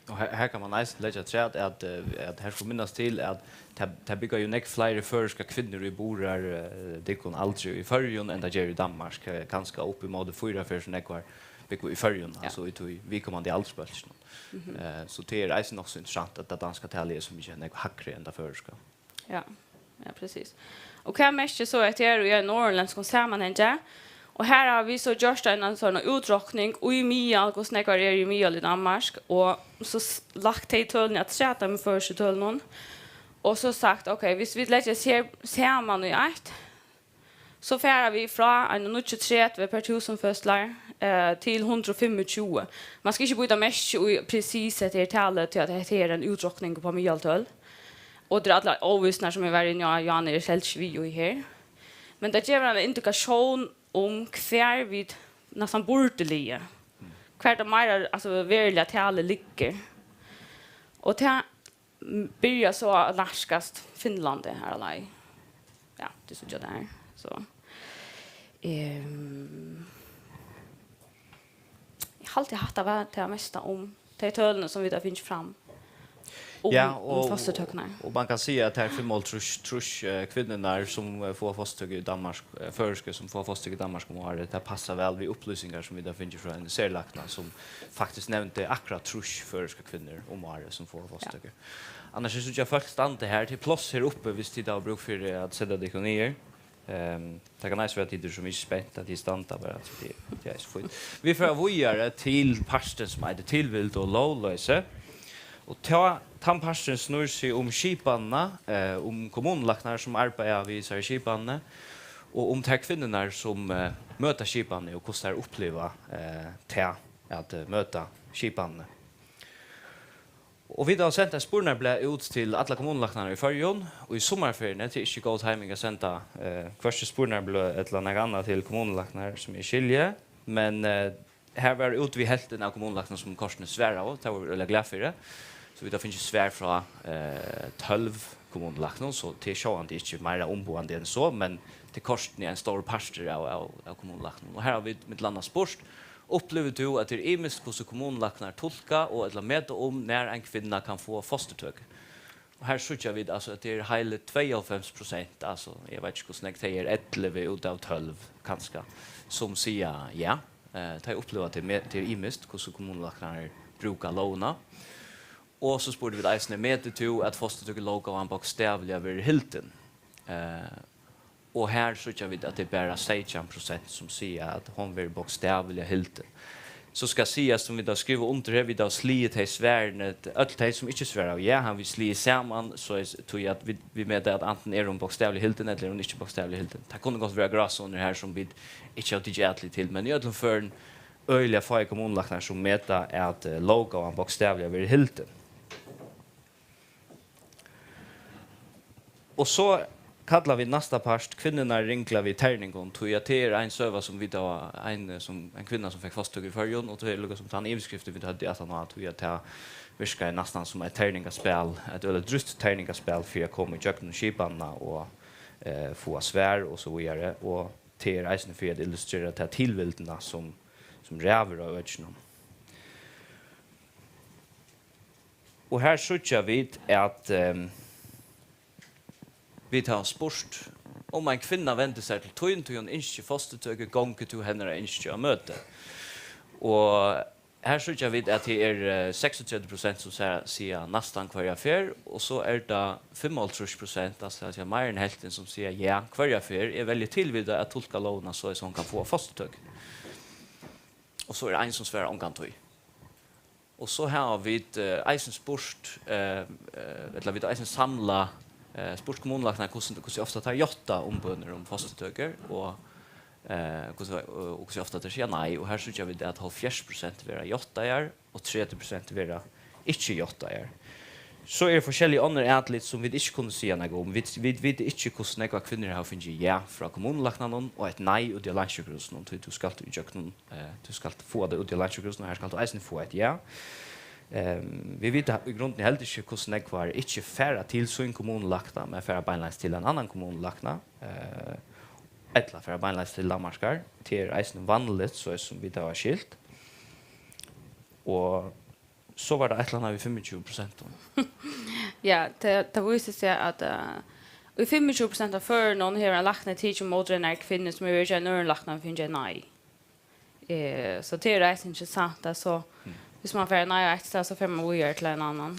Og her, her kann man eisini leggja afturat, at, eh, at her skal minnast til, at tað, tað búgva jú nógv fleiri føroyskar kvinnur í burðar, eh, dyggum aldri í Føroyum, enn tað ger í Danmark, eh, kanska upp ímóti fýra ferð so nógvar búgva í Føroyum, ja, altso í tí viðkomandi aldursbólkinum. Mhm. Eh, so tað er eisini nokk so interessant, at tað danska talið er so mikið nógv hægri enn tað føroyska. Ja, ja, præcis. Og hvat merkir so, at tað er, og er í norðurlendskum samanhangi, og her hava vit so gjørt eina sovorðna útrokning í miðal, hvussu nógvar eru í miðal í Danmark, og so s-, lagt tey tølini afturat við føroysku tølunum, og so sagt, ok, hvis vit leggja hesi her saman í eitt, so fara vit frá einum níggjuogtretivu per túsund føðslar, eh, til hundrað og fimmogtjúgu. Man skal ikki bíta merki í præcis hetta her talið, tí at hetta her er ein útrokning upp á miðaltøl. Og tað eru allar óvissnar, sum eg var inni á, Jan er slett ikki við í her. Men tað gevur eina indikatión um, hvar vit næstan burdu ligið. Hvar tað meira, altso, veruliga talið liggur. Og tað m-, byrjar so at nærkast Finnlandi, har á leið. Ja, tað síggja tey her. So, ehm, eg haldi, hatta var tað mesta um tey tølini, sum vit hava fingið fram um, ja, um og, fosturtøkurnar. Og man kann siga, at tær fimmoghálvtrýss, trýss, eh, kvinnurnar, sum, eh, fáa fosturtøku í Danmark, eh, føroysku, sum fáa fosturtøku í Danmark um árið, tað passar væl við upplýsingar, sum vit hava fingið frá einum serlækna, sum faktiskt nevndi akkurát trýss føroyskar kvinnur um árið, sum fáa fosturtøku. Ja. Annars, eg síggi, at fólk standa her. Tað er pláss her uppi, hvis tit hava brúk fyri at seta tykkum niður. Ehm, tað kann eisini vera, at tit eru so mikið spent, at tit standa bara, so tað, tað er so fínt. Vit fara víðari til partin, sum eitur Tilvild og lógloysi. Og tá, tann parturin snýr seg um skipanina, eh, um kommunulæknar, sum arbeiða við hesari skipanini, og um tær kvinnurnar, sum, eh, møta skipanini, og hvussu tær uppliva, eh, tað at, eh, møta skipanini. Og vit hava sent eitt spurningarblað út til allar kommunulæknar í Føroyum, og í summarferiuni, tað er ikki góð timing at senda, eh, hvørki spurningarbløð ella nakað annað til kommunulæknar, sum eg skilji, men, eh, her var út við helvtin av kommunulæknum, sum kortini svaraðu, tað vóru vit øgiliga glað fyri. So vit hava fingið svar frá, eh, tólv kommunulæknum, so tað er sjálvandi ikki meira umboðandi enn so, men tað er kortini ein stórur partur av, av, av kommunulæknum. Og her hava vit millum annað spurt: Upplivir tú, at tað er ymiskt, hvussu kommunulæknar tulka og ella meta um, nær ein kvinna kann fáa fosturtøku? Og her síggja vit, altso, at tað er heili tveyoghálvfems prosent, altso, eg veit ikki, hvussu nógv tað er, ellivu út av tólv, kanska, sum siga ja. Eh, tey uppliva, at tað er me-, tað er ymiskt, hvussu kommunulæknar brúka lógina. Og so spurdu vit eisini: Metir tú, at fosturtøkulóggávan bókstavliga verður hildin? Eh, Og her síggja vit, at tað er bara seytjan prosent, sum siga, at hon verður bókstavliga hildin. So skal sigast, sum vit hava skrivað undir her, vit hava sligið tey svarini, øll tey, sum ikki svaraðu ja, hava vit sligið saman, so er, tí at vit, vit meta, at antin er hon bókstavliga hildin, ella er hon ikki bókstavliga hildin. Tað kunnu gott vera grásonur her, sum vit ikki hava tikið atlit til, men í øllum førum øgiliga fáir kommunulæknar, sum meta, at, eh, lóggávan bókstavliga verður hildin. Og so kalla vit næsta part Kvinnurnar ringla við terningum, tí at tað er ein søga, sum vit hava, ein, eh, sum, ein kvinna, sum fekk fosturtøku í Føroyum, og tað er líka sum tann yvirskriftin, vit høvdu aftan á, tí at tað virkaði næstan sum eitt terningaspæl, eitt øgiliga drúgt terningaspæl fyri at koma ígjøgnum skipanina og, eh, fáa svar og so víðari, og tað er eisini fyri at illustrera ta tilvildina, sum, sum ræður á økinum. Og her síggja vit, at, ehm, vit hava spurt: Um ein kvinna vendir sær til tín, tí hon ynskir fosturtøku, gongur tú hennara ynski á møti? Og her síggja vit, at tað er, eh, seksogtretivu prosent, sum sa-, siga næstan hvørja ferð, og so er tað fimmoghálvtrýss prosent, altso, altso meira enn helvtin, sum siga ja hvørja ferð eg velji tilvitað at tulka lógina, so at hon kann fáa fosturtøku. Og so er ein, sum svarar ongantíð. Og so hava vit, eh, eisini spurt, eh, eh, ella vit hava eisini samlað, eh, spurt kommunulæknar, hvussu, hvussu ofta teir játta umbønir um fosturtøkur, og, eh, hvussu, og hvussu ofta teir siga nei. Og her síggja vit, at hálvfjerðs prosent verða játtaðar, og tretivu prosent verða ikki játtaðar. So eru forskellig onnur atlit, sum vit ikki kunnu siga nakað um. Vit, vit vita ikki, hvussu nógvar kvinnur hava fingið ja frá kommunulæknanum og eitt nei úti á Landssjúkrahúsinum, tí tú skalt ígjøgnum, eh, tú skalt fáa tað úti á Landssjúkrahúsinum, og har skalt tú eisini fáa eitt ja. Ehm, vit vita í grundini heldur ikki, hvussu nógvar ikki fara til sín kommunulækna, men fara beinleiðis til ein annan kommunulækna, eh, ella fara beinleiðis til Danmarkar. Tað er eisini vanligt, so sum vit hava skilt. Og so var tað eitt ella annað við fimmogtjúgu prosent. Ja, tað, tað vísir seg, at uh, í fimmogtjúgu prosent av førunum hevur ein lækni tikið ímóti einari kvinnu, sum hevur verið hjá einum øðrum lækna og fingið nei. Eh, so tað er eisini interessant, altso, hvis man fær nei eitt stað, so fer man víðari til ein annan.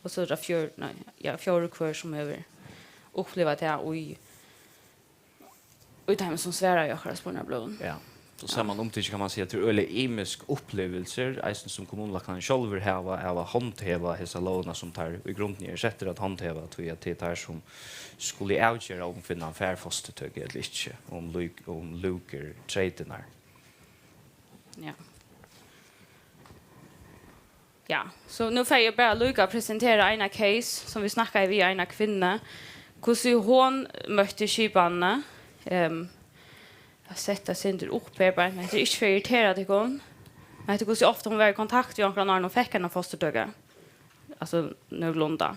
Og so er tað fjør, nei, ja, fjórði hvør, sum hevur upplivað tað í í teimum, sum svaraðu okkara spurningabløðum. Ja. Og samanumtikið kann man siga, at tað eru øgiliga ymisk upplivilsir, eisini sum kommunulæknarnir sjálvir hava, av at handheva hesa lógina, sum teir í grundini eru settir at handheva, tí at tað eru teir, sum skulu avgera, um kvinnan fær fosturtøku ella ikki, um lík, um lúkir treytirnar. Ja. Ja, so nú fari eg bara líka at presentera eina case, sum vit snakkaðu við eina kvinnu, hvussu hon møtti skipanini. Um, eg havi sett tað sindur upp her, bara, men hetta er ikki fyri at irritera tykkum. Men hetta er, hvussu ofta hon var í kontakt við onkran, áðrenn hon fekk eina fosturtøku. Altso, nøkulunda.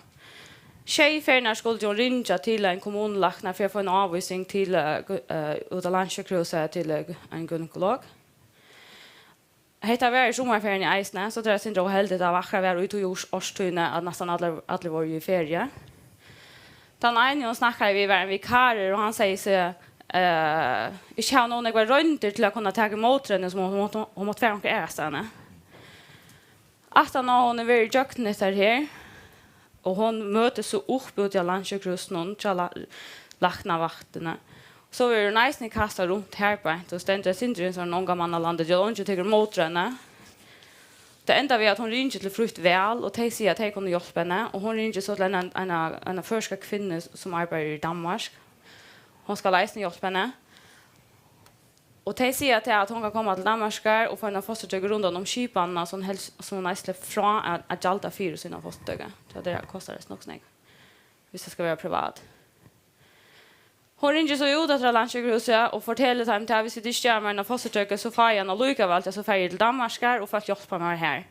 Sjey ferðirnar skuldi hon ringja til ein kommunulækna fyri at fáa eina ávísing til, eh, út á Landssjúkrahúsið til, eh, ein gynekolog. Hetta var í summarferiuni eisini, so tað er eitt sindur óheldigt, at tað akkurát var í tí árstíðini, at næstan allir, allir vóru í feriu. Tann eini, hon snakkaði við, var ein vikarur, og hann segði seg, eh, ikki hava nóg nógvar royndir til at kunna taka ímóti henni, sum hon, hon, hon mátti fara onkra aðrastaðni. Aftan á hon hevur verið ígjøgnum hetta her, og hon møtir so upp úti á Landssjúkrahúsinum hjá la-, læknavaktini. So verður hon eisini kastað runt har beint og stendur eitt sindur í einum onga manna landi, tí at eingin tekur ímóti henni. Tað endar við, at hon ringir til Frítt Val, og tey siga, at tey kunnu hjálpa henni, og hon ringir so til eina, eina, eina føroyska kvinnu, sum arbeiðir í Danmark. Hon skal eisini hjálpa henni. Og tey siga til, at hon kann koma til Danmarkar og fáa eina fosturtøku rundan um skipanina, so hon helst, so hon eisini sleppur frá at, at gjalda fyri sína fosturtøku. Tí at tað kostar eisini nokk so nógv, hvis tað skal vera privat. Hon ringir so út eftir Landssjúkrahúsið og fortelur teimum, at hvis vit ikki gera mær eina fosturtøku, so fái eg hana allíkavæl, tí so fari eg til Danmarkar og fólk hjálpa mær har.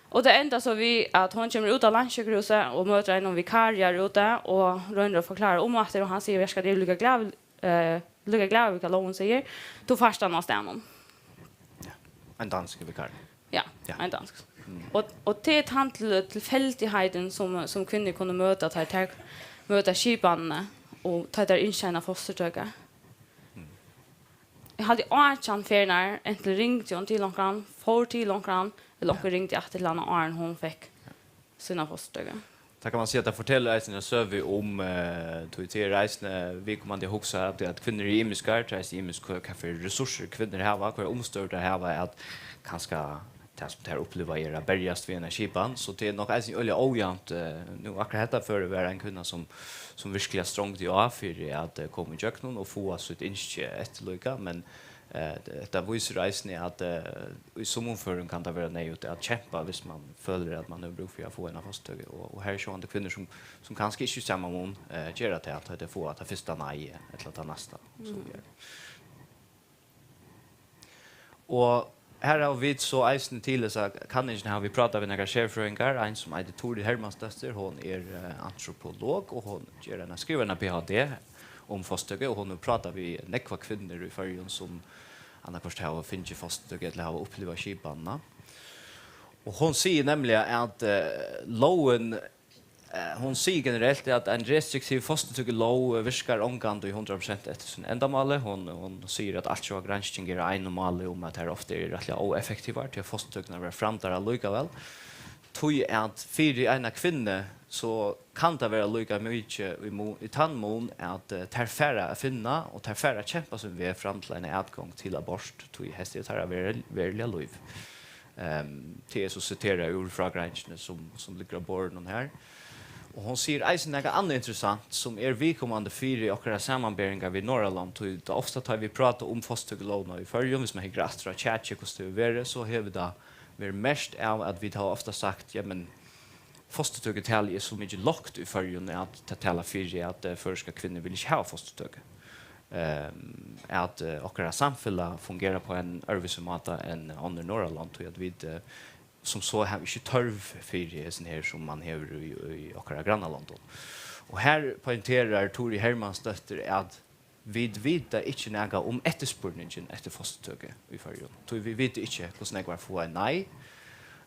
Og tað endar so við, at hon kemur út á Landssjúkrahúsið og møtir einum vikari har úti og roynir at forklára umaftur, og hann sigur, at hann er líka glaður, eh, líka glaður við, hvat lógin sigur, tú fært hann á staðnum. Ein danskur vikar. Ja, Ja. Ein dansk. Og, og tað er tann til, tilfeldigheitin, sum, sum kvinnur kunnu møta, tá tær møta skipanini, og tá tær ynskja eina fosturtøku. Eg haldi, átjan ferðirnar, enten ringdi hon til onkran, fór til onkran, ella onkur ringdi aftur til hana, áðrenn hon fekk sína fosturtøku. Tað kann man siga, at tað fortelur eisini eina søgu um, eh, tí tað er eisini viðkomandi at hugsa, at, at kvinnur eru ymiskar, tað er eisini ymiskt, hvat, hvat fyri ressourcir kvinnur hava, hvørja umstøður tær hava, at kanska tað, sum tær uppliva, er at berjast við eina skipan, so tað er nokk eisini øgiliga ójavnt. Eh, nú, akkurát hetta førið var ein kvinna, sum, sum virkiliga strongdi á fyri at, eh, koma ígjøgnum og fáa sítt ynski eftirlíka, men, eh, hetta vísir eisini, at, eh, í summum førum kann tað vera neyðugt at kempa, hvis man følir, at man hevur brúk fyri at fáa eina fosturtøku, og, og har eru sjálvandi kvinnur, sum, sum kanska ikki í sama mun, eh, gera tað, at tey fáa tað fyrsta nei, ella tað næsta, og so víðari. Og her hava vit so eisini, til hesa kanningina hava vit prátað við nakrar serfrøðingar, ein sum eitur Turið Hermannsdóttir, hon er, eh, antropolog, og hon ger eina, skrivar eina P H D um fosturtøku, og hon hevur prátað við nógvar kvinnur í Føroyum, sum annaðhvørt hava fingið fosturtøku ella hava upplivað skipanina. Og hon sigur nemliga, at, eh, lógin, eh, hon sigur generelt, at ein restriktiv fosturtøkulóg virkar ongantíð hundrað prosent eftir sínum endamáli. Hon, hon sigur, at altjóða gransking er á einum máli um, at tær ofta eru rættiliga óeffektivar, tí at fosturtøkurnar verða framdar allíkavæl. Tí at fyri eina kvinnu, so kann tað vera líka mikið í mu-, í tann mun, at, eh, tær fara at finna, og tær fara at kempa sín veg fram til eina atgongd til abort, tí hetta er teirra ver-, veruliga lív. Ehm, tað er so siterað úr frágreiðingini, sum, sum liggur á borðinum her. Og hon sigur eisini nakað annað interessant, sum er viðkomandi fyri okkara samanberingar við Norðurlond, tí tað ofta, tá vit práta um fosturtøkulógina í Føroyum, hvis man hyggur aftur á kjakið, hvussu tað hevur verið, so hevur tað verið merkt av, at vit hava ofta sagt, ja, men fosturtøkutalið er so mikið lágt í Føroyum, at tað talar fyri, at, eh, føroyskar kvinnur vilja ikki hava fosturtøku. Ehm, at, eh, okkara samfelag fungerar á ein øðrvísi máta enn onnur Norðurlond, tí at vit, eh, sum so hava ikki tørv fyri hesum her, sum man hevur í, í okkara grannalondum. Og her poengterar Turið Hermannsdóttir, at vit vita ikki nakað um eftirspurningin eftir fosturtøku í Føroyum. Tí vit vita ikki, hvussu nógvar fáa nei,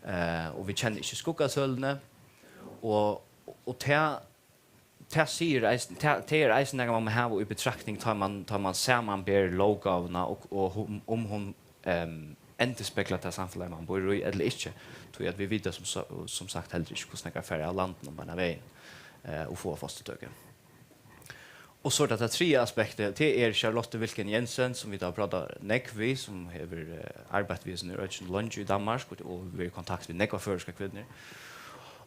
eh, og vit kenna ikki skuggatølini. Og, og tað, tað sigur eisini, tað, tað er eisini nakað, man má hava í betraktning, tá man, tá man samanber lóggávuna og, og hum, um hon, ehm, endurspeglar tað samfelag, man býr í, ella ikki. Tí at vit vita sum sa-, sum sagt heldur ikki, hvussu nógvar fara av landinum beinan vegin, eh, og fáa fosturtøku. Og so er tað tað triðja aspektið, tað er Charlotte Wilken Jensen, sum vit hava prátað nógv við, sum hevur, eh, arbeitt við hesum økinum leingi í Danmark og, og verið í kontakt við nógvar føroyskar kvinnur.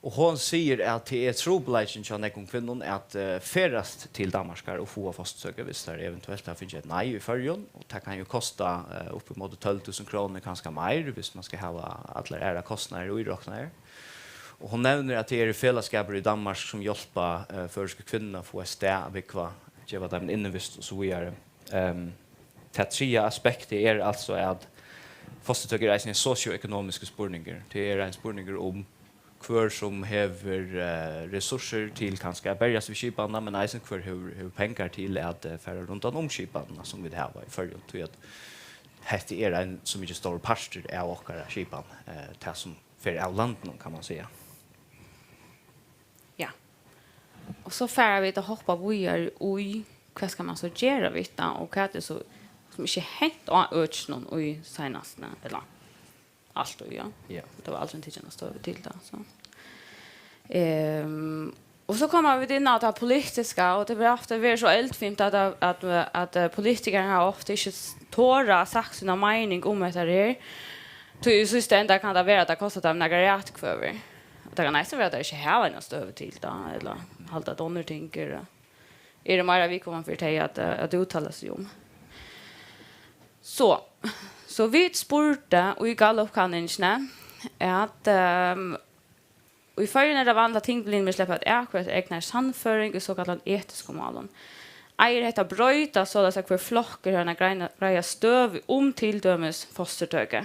Og hon sigur, at tað er trupulleikin hjá nógvum kvinnum at, eh, ferðast til Danmarkar og fáa fosturtøku, viss tær eventuelt hava fingið eitt nei í Føroyum, og tað kann jo kosta, eh, upp ímóti tólv túsund krónur, kanska meir, viss man skal hava allar aðrar kostnaðir íroknaðar. Og hon nevnir, at tað eru felagsskapir í Danmark, sum hjálpa, eh, føroysku kvinnur at fáa eitt stað at búgva, geva teimum innivist og so víðari. Ehm, tað triðja aspektið er altso, at fosturtøka er eisini ein sosioøkonomiskur spurningur. Tað er ein spurningur um, hvør sum hevur, eh, resursir til kanska at berjast við skipanina, men eisini hvør hevur, hevur pengar til at, eh, fara rundan um skipanina, sum vit hava í Føroyum. Tí at hetta er ein so mikið stórur partur av okkara skipan, eh, tað sum fer av landinum, kann man siga. Ja. Og so fara vit at hoppa víðari í, hvat skal man so gera við tað, og hvat er so, sum ikki er hent á økinum í seinastuni, ella alt, ja. Ja. Tað var aldrin tikin av støðu til tað, so. Ehm, og so koma vit inn á tað politiska, og tað verður ofta verið so eldfimt at, at, at, eh, politikarar hava ofta ikki s-, tora at sagt sína meining um hetta her. Tí í síðsta enda kann tað vera, at tað kostar teimum nakrar atkvøður. Og tað kann eisini vera, at teir ikki hava eina støðu til tað, ella halda, at onnur ting eru, eru meira viðkomandi fyri tey at, eh, at úttala seg um. So, so vit spurdu í Gallup-kanningini, at, ehm, í Føroyum er tað vanligt, at tingmeðlimir sleppa at atkvøða eftir egnari sannføring í sokallaðum etiskum málum. Eigur hetta at broytast, soleiðis at hvør flokkur hevur eina greina, greiða støðu um til dømis fosturtøku?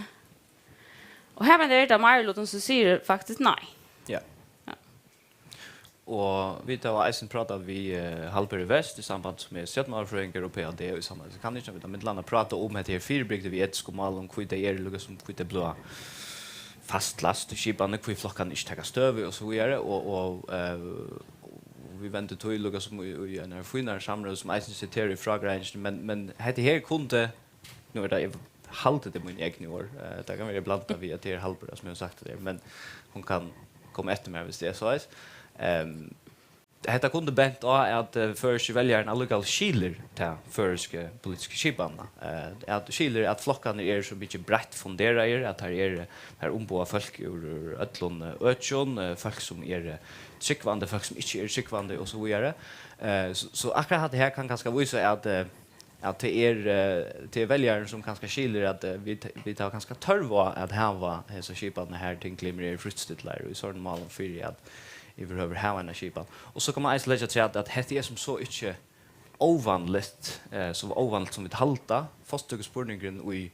Og her er tað meirilutin, sum sigur faktiskt nei. Ja. Ja. Og vit hava eisini prátað við, eh, Hallberg Westh í samband sum er stjórnmálafrøðingur og P H D í samband við kanningina. Vit hava millum annað prátað um hetta her fyribrigdið við etiskum málum, hví tey eru líka sum, hví tey blíva fastlast í skipanini, hví flokkarnir ikki taka støðu og so víðari. Og, og, eh, og vit vendu tí líka sum í, í einari fínari samrøðu, sum eisini siterar í frágreiðingini, men, men hetta her kundi, nú er tað, eg haldi, tað er míni egnu orð, eh, tað kann vera blandað við, at tað er Hallberg, sum hevur sagt tað her, men hon kann koma eftir mær, viss tað er soleiðis. Ehm, hetta kundi bent á, at, eh, føroyski veljarin allíkavæl skilir ta føroysku politisku skipanina, eh, at skilir, at flokkarnir eru so mikið breitt funderaðir, at har eru, har umboða fólk úr, úr øllum, eh, økjum, eh, fólk sum eru trúgvandi, fólk sum ikki eru trúgvandi, og so víðari. Eh, so, so akkurát hatta her kann kanska vísa, at, eh, at tað er, eh, tað er veljarin, sum kanska skilir, at, eh, vit, vit hava kanska tørv á at hava hesa skipanina har tingmeðlimir eru fríttstilltir í sovorðnum málum fyri at yvirhøvur hava eina skipan. Og so kann man eisini leggja afturat, at hetta er sum so ikki óvanligt, eh, so óvanligt sum vit halda. Fosturtøkuspurningurin í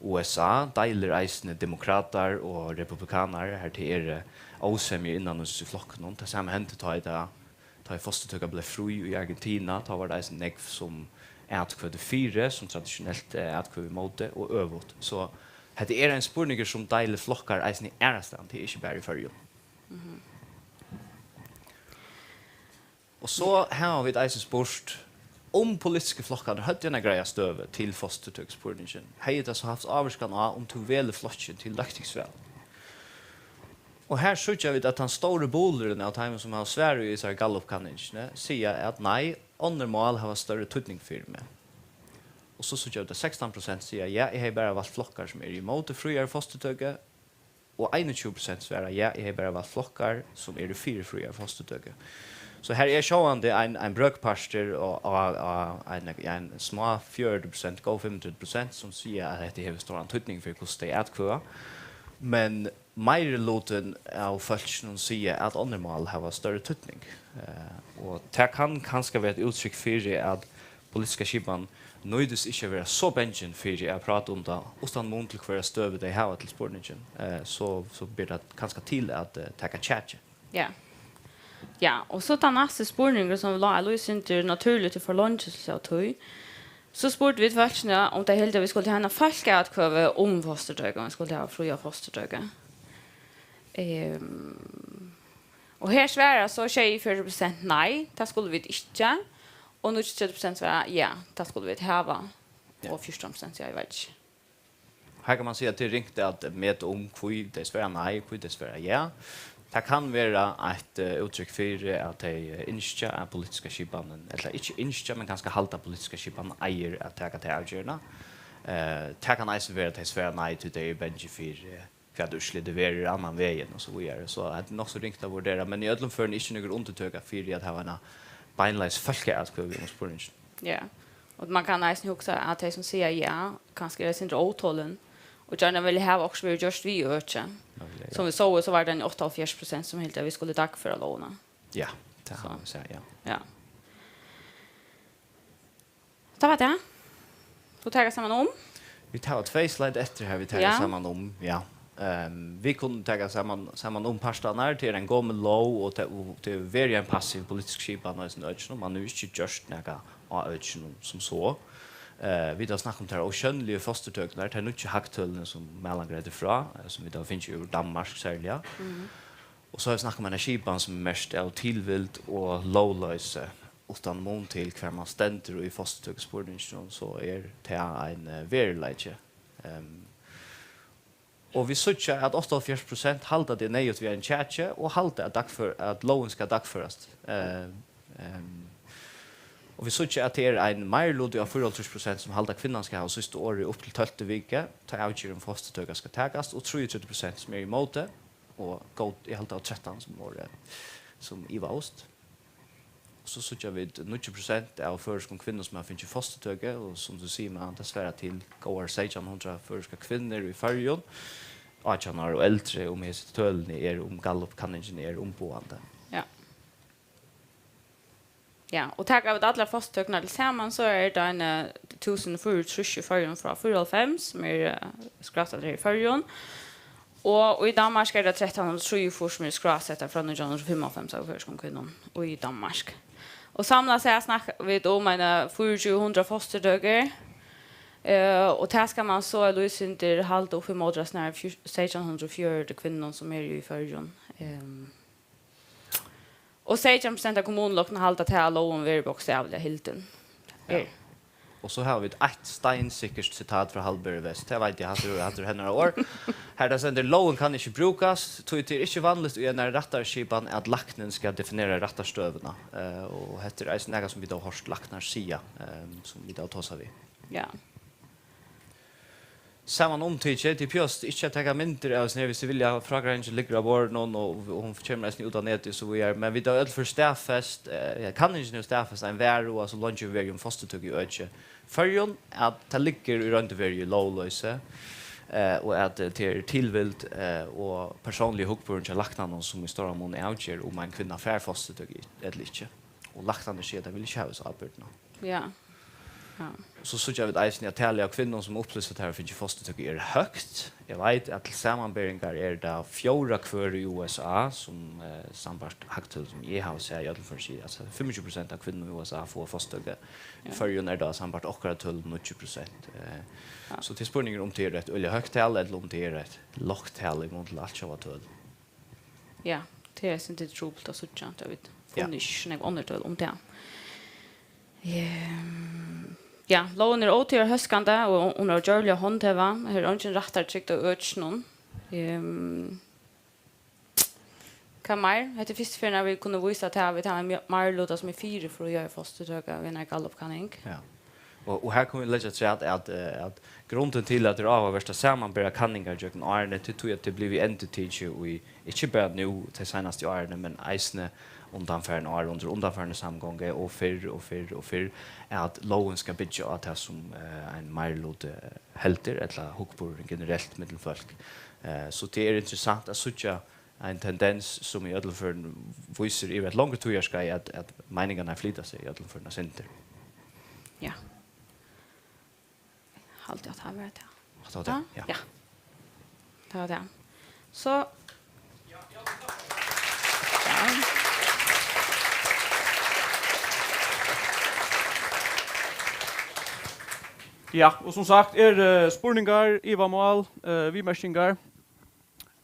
U S A deilir eisini demokratar og republikanarar, har tað eru ósemjur innanhýsis í flokkunum. Tað sama hendi, tá ið tað, tá ið fosturtøka bleiv frí í Argentina, tá var tað eisini nógv sum atkvøddu fyri, sum traditionelt, eh, atkvøddu ímóti, og øvugt. So hetta er ein spurningur, sum deilir flokkar eisini aðrastaðni, tað er ikki bara í Føroyum. Mhm. Og so hava vit eisini spurt, um politisku flokkarnir høvdu eina greiða støðu til fosturtøkuspurningin, hevði tað so havt ávirkan á, um tú velur flokkin til løgtingsval? Og her síggja vit, at tann stóri bulurin av teimum, sum hava svarað í hesari Gallup-kanningini, siga, at nei, onnur mál hava størri týdning fyri meg. Og so síggja vit, at sekstan prosent siga, ja, eg hevði bara valt flokkar, sum eru ímóti fríari fosturtøku, og einogtjúgu prosent svara, ja, eg hevði bara valt flokkar, sum eru fyri fríari fosturtøku. So her er sjálvandi ein, ein brøkpartur og, og, og ein, ein smá fjøruti prosent, góð fimmogtretivu prosent, sum siga, at hetta hevur stóran týdning fyri, hvussu tey atkvøða. Men Meirilutin av fólkinum siga, at onnur mál hava størri týdning. Eh, og tað kann kanska vera eitt úttrykk fyri, at politiska skipan nýtist ikki at vera so bangin fyri at práta um tað, uttan mun til hvørja støðu tey hava til spurningin. Eh, so, so ber tað kanska til at, eh, taka kjakið. Ja. Ja, og so tann næsti spurningur, sum lá eitt lítið sindur natúrligt í forlongd av tí, so spurdu vit fólkini, um tey hildu, at vit skuldu hava eina fólkaatkvøðu um fosturtøku, um vit skuldu hava fría fosturtøku. Ehm, og her svara so sjeyogfjøruti prosent nei, tað skulu vit ikki, og níggjuogtretivu prosent svara, ja, tað skulu vit hava, Ja. Og fjúrtan prosent siga, eg veit ikki. Her kann man siga, at tað er ringt at meta um, hví tey svara nei, hví tey svara ja. Tað kann vera eitt, eh, úttrykk fyri, at tey, eh, ynskja, at politiska skipanin, ella ikki ynskja, men kanska halda, at politiska skipanin eigur at taka ta avgerðina. Eh, tað kann eisini vera, at tey svara nei, tí tey eru bangin fyri, eh, hvat úrslitið verður annan vegin og so víðari. So hetta er nokk so ringt at vurdera, men í øllum førum ikki nøkur undirtøka fyri at hava eina beinleiðis fólkaatkvøðu um spurningin. Ja, og man kann eisini hugsa, at tey, sum siga ja, kanska eru eitt sindur ótolin, og gjarna vilja hava okkurt verður gjørt við økið. Møguliga, ja. Sum vit sóu, so var tað eini áttaoghálvfjerðs prosent, sum hildu, at vit skuldu dagføra lógina. Ja, tað So. Hava vit sæð, ja. Ja. Tað var tað. Vit taka saman um. Vit hava tvey slide eftir her, vit taka Ja. saman um, ja. Ehm, vit kunnu taka saman, saman um partarnar. Tað er ein gomul lóg, og tað, og tað er verið ein passiv politisk skipan á hesum økinum. Man hevur ikki gjørt nakað á økinum sum so. Eh, vit hava snakkað um tær ósjónligu fosturtøkurnar, tær nýggju hagtølini, sum Malan greiddi frá, eh, sum vit hava fingið úr Danmark serliga. Mhm. Og so hava vit snakkað um eina skipan, sum er merkt av tilvild og lógloysi. Uttan mun til, hvar man stendur í fosturtøkuspurninginum, so er tað ein, eh, veruleiki. Ehm, og vit síggja, at áttaoghálvfjerðs prosent halda, at tað er neyðugt við einum kjaki, og halda, at dagfør-, at lógin skal dagførast. Eh, ehm, og vit síggja, at tað er ein meiriluti av fýraoghálvtrýss prosent, sum halda, at kvinnan skal hava síðsta orðið upp til tólvtu viku, tá avgerð um fosturtøka skal takast, og trýogtretivu prosent, sum eru ímóti, og góð, eg haldi, av trettan, sum vóru, sum ivaðust. So síggja vit níggju prosent av føroyskum kvinnum, sum hava fingið fosturtøku, og sum tú sigur, man, tað svarar til góðar seytjan hundrað føroyskar kvinnur í Føroyum, átjan ár og eldri, um hesi tølini eru, um Gallup-kanningin er umboðandi. Ja. Ja, og taka vit allar fosturtøkurnar til saman, so er tað eini, eh, túsund fýraogtrýss í Føroyum frá fýraoghálvfems, sum er, eh, skrásettar her í Føroyum. Og í Danmark er tað trettan hundrað og trýogfýrs, sum er skrásettar frá nítjan hundrað og fimmoghálvfems av føroyskum kvinnum í Danmark. Og samlað sett snakka vit um eini fýraogtjúgu hundrað fosturtøkur, eh, og tað skal man so eitt lítið sindur halda upp ímóti, at snarari fjør-, seytjan hundrað og fjøruti kvinnum, sum eru í Føroyum. Ehm, og seytjan prosent av kommunulukkunum halda, at tað lógin verður bókstavliga hildin. Ja. Er. Og so hava vit eitt steinsikkurt sitat frá Hallberu Westh. Tað veit eg, hatta er, hatta er hennara orð. Har tað stendur: "Lógin kann ikki brúkast, tí tað er ikki vanligt í einari rættarskipan, at læknin skal definera rættarstøðuna." Eh, og hetta er eisini nakað, sum vit hava hoyrt læknar siga, eh, sum vit hava tosað við. Ja. Saman umtikið, tit behøvast ikki at taka myndir av hesum her, viss tit vilja. Frágreiðingin liggur á borðinum, og, og hon kemur eisini út á netið og so víðari. Men vit hava í øllum førum staðfest, eh, ja, kanningin hevur staðfest ein varhuga, so leingi vit verið um fosturtøku í øki Føroyum, at tað liggur í roynd og veru í lógloysi, eh, og at, eh, tað er tilvild, eh, og persónliga hugburðin hjá læknanum, sum í stóran mun avger, um ein kvinna fær fosturtøku ella ikki. Og læknarnir siga, at tey vilja ikki hava hesa ábyrgdina. Ja. Ja. So síggja vit eisini, at talið av kvinnum, sum upplýsa, at tær hava fingið fosturtøku, er høgt. Eg veit, at til samanberingar er tað fjórða hvør í U S A, sum, eh, sambært hagtøl, sum eg havi sæð, í øllum førum sigur, altso, fimmogtjúgu prosent av kvinnum í U S A fáa fosturtøku. Ja. Í Føroyum er tað sambært okkara tøl níggju prosent. Eh, Ja. So tað er spurningur, um tað er eitt øgiliga høgt tal, ella um tað er eitt lágt tal í mun til altjóða tøl. Ja, tað er eitt sindur trupult at síggja, tá vit Ja. funnu ikki so nógv onnur tøl um tað. Ehm, ja, lógin er ótíðarhóskandi, og hon er ógjørlig at handheva. Her er eingin rættartrygd á økinum. Ehm, hvat meir? Hetta er fyrstu ferðin, at vit kunnu vísa til, at vit hava ein mjø-, meiriluta, sum er fyri fríari fosturtøku, við einari Gallup-kanning. Ja. Og, og her kunnu vit leggja afturat, at, eh, at grundin til, at tað er áhugavert at samanbera kanningar gjøgnum árini, til tí, at tað er blivið endurtikið í, ikki bara nú, tey seinastu árini, men eisini undanfarin ár, undir undanfarnu samgongu og fyrr og fyrr og fyrr, at lógin skal byggja á tað, sum, eh, ein meiriluti heldur, ella hugburðurin generelt millum fólk. Eh, so tað er interessant at síggja ein tendens, sum í øllum førum vísir yvir eitt longri tíðarskeið, at, at meiningarnar flyta seg í øllum førum eitt sindur. Ja. Haldi at hann var tað. Hatta var tað, ja. Ja. Tað var tað. So Ja, og sum sagt er uh, spurningar, ivamál, uh, viðmerkingar.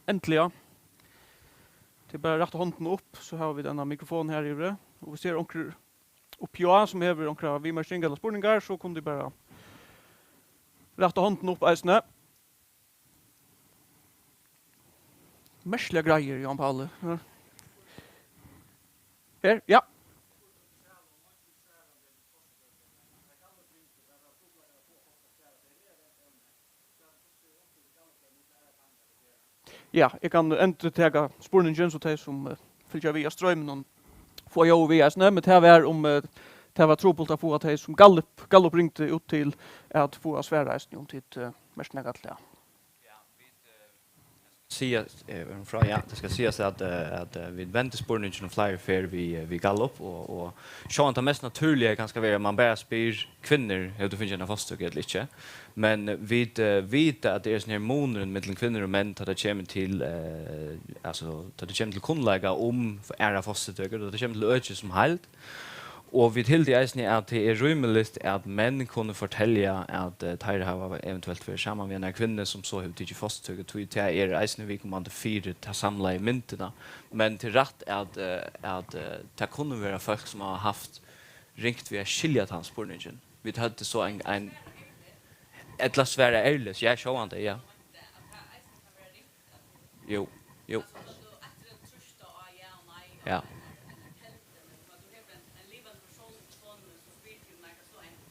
Endiliga. Tað er bara at rætta hondina upp, so hava vit eina mikrofon her yviri. Og hvis tað er onkur uppi á sum hevur onkra viðmerking ella spurningar, so kunnu tit bara rætta hondina upp eisini. Merkiligar greiðir, Jón Pauli. Ja. Her, ja. Ja, eg kann endurtaka spurningin, so tey sum uh, fylgja við á stroyminum fáa ljóðið við eisini, men tað var um uh, tað var trupult at fáa tey sum Gallup, Gallup ringdi út til at fáa svar eisini um tit uh, merkja nakað til tað. Siga, eh, frá, ja, tað skal sigast at, eh, at eh, vit vendu spurningin um fleiri ferð við, eh, við Gallup, og, og sjálvandi tað mest natúrliga kann skal vera, at man bara spyr kvinnur, hevur tú fingið eina fosturtøku ella ikki? Men vit eh, vita, at tað er sånn her munurin millum kvinnur og menn, tá tað kemur til, eh, altso, tá tað kemur til kunnleika um aðra fosturtøkur, tá tað kemur til økið sum heild. Og vit hildu eisini, at tað er rímiligt, at menn kunnu fortelja, at eh, teir hava eventuelt verið saman við eini kvinnu, sum so hevur tikið fosturtøku, tí tað er eisini viðkomandi fyri ta samlaðu myndina. Men tað er rætt, at, eh, at eh, tað kunnu vera fólk, sum hava havt ringt við at skilja tann spurningin. Vit høvdu so ein, ein ella svara ærligt, ja, sjálvandi, ja. Jú, jú. Ja.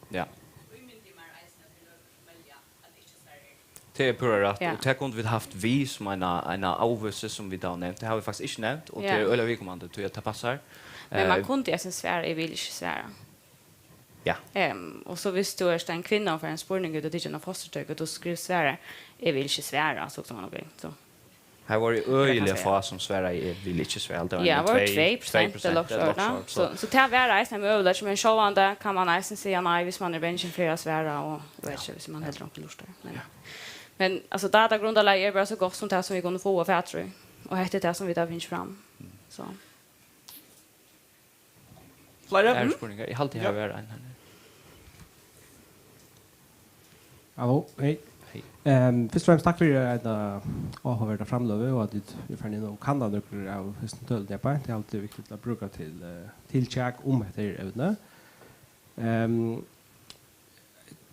Ja. Tað er púra rætt, ja. Og tað kundu vit havt við sum eina, eina ávísi, sum vit hava nevnt. Tað hava vit faktiskt ikki nevnt, og tað er øgiliga viðkomandi, tí at tað passar. Men man eh, kundi eisini svara, eg vil ikki svara. Ja. Um, og so hvis du er en kvinne og får en spurning ut og tykker noe fostertøk, og du skriver svara, jeg vil ikke svare, så kan man ok. Så. Her var det øgiliga fá som svara, jeg vil ikke svare. Det var ja, det var två procent eller något sånt. Så, så til å være eisen er mulig, men sjående kan man eisen si nei hvis man er bange for å svare, og jeg vet ikke hvis man helt rundt lurt der. Men, ja. Men altså, datagrunnerlaget er bare så godt som det som vi kunne få av Fætrøy. Og hette det som vi da finner fram. Så. Fleiri? Aðrar spurningar? Eg haldi, har var ein her. Halló, hei. Hei. Um, fyrst og fremst takk fyri eina áhugaverda framløgu og at tit eru farin inn og kanna nøkur av hesum tølunum eg beint. Eg haldi, tað er viktigt at brúka til, eh, til kjak um hetta her evni. Um,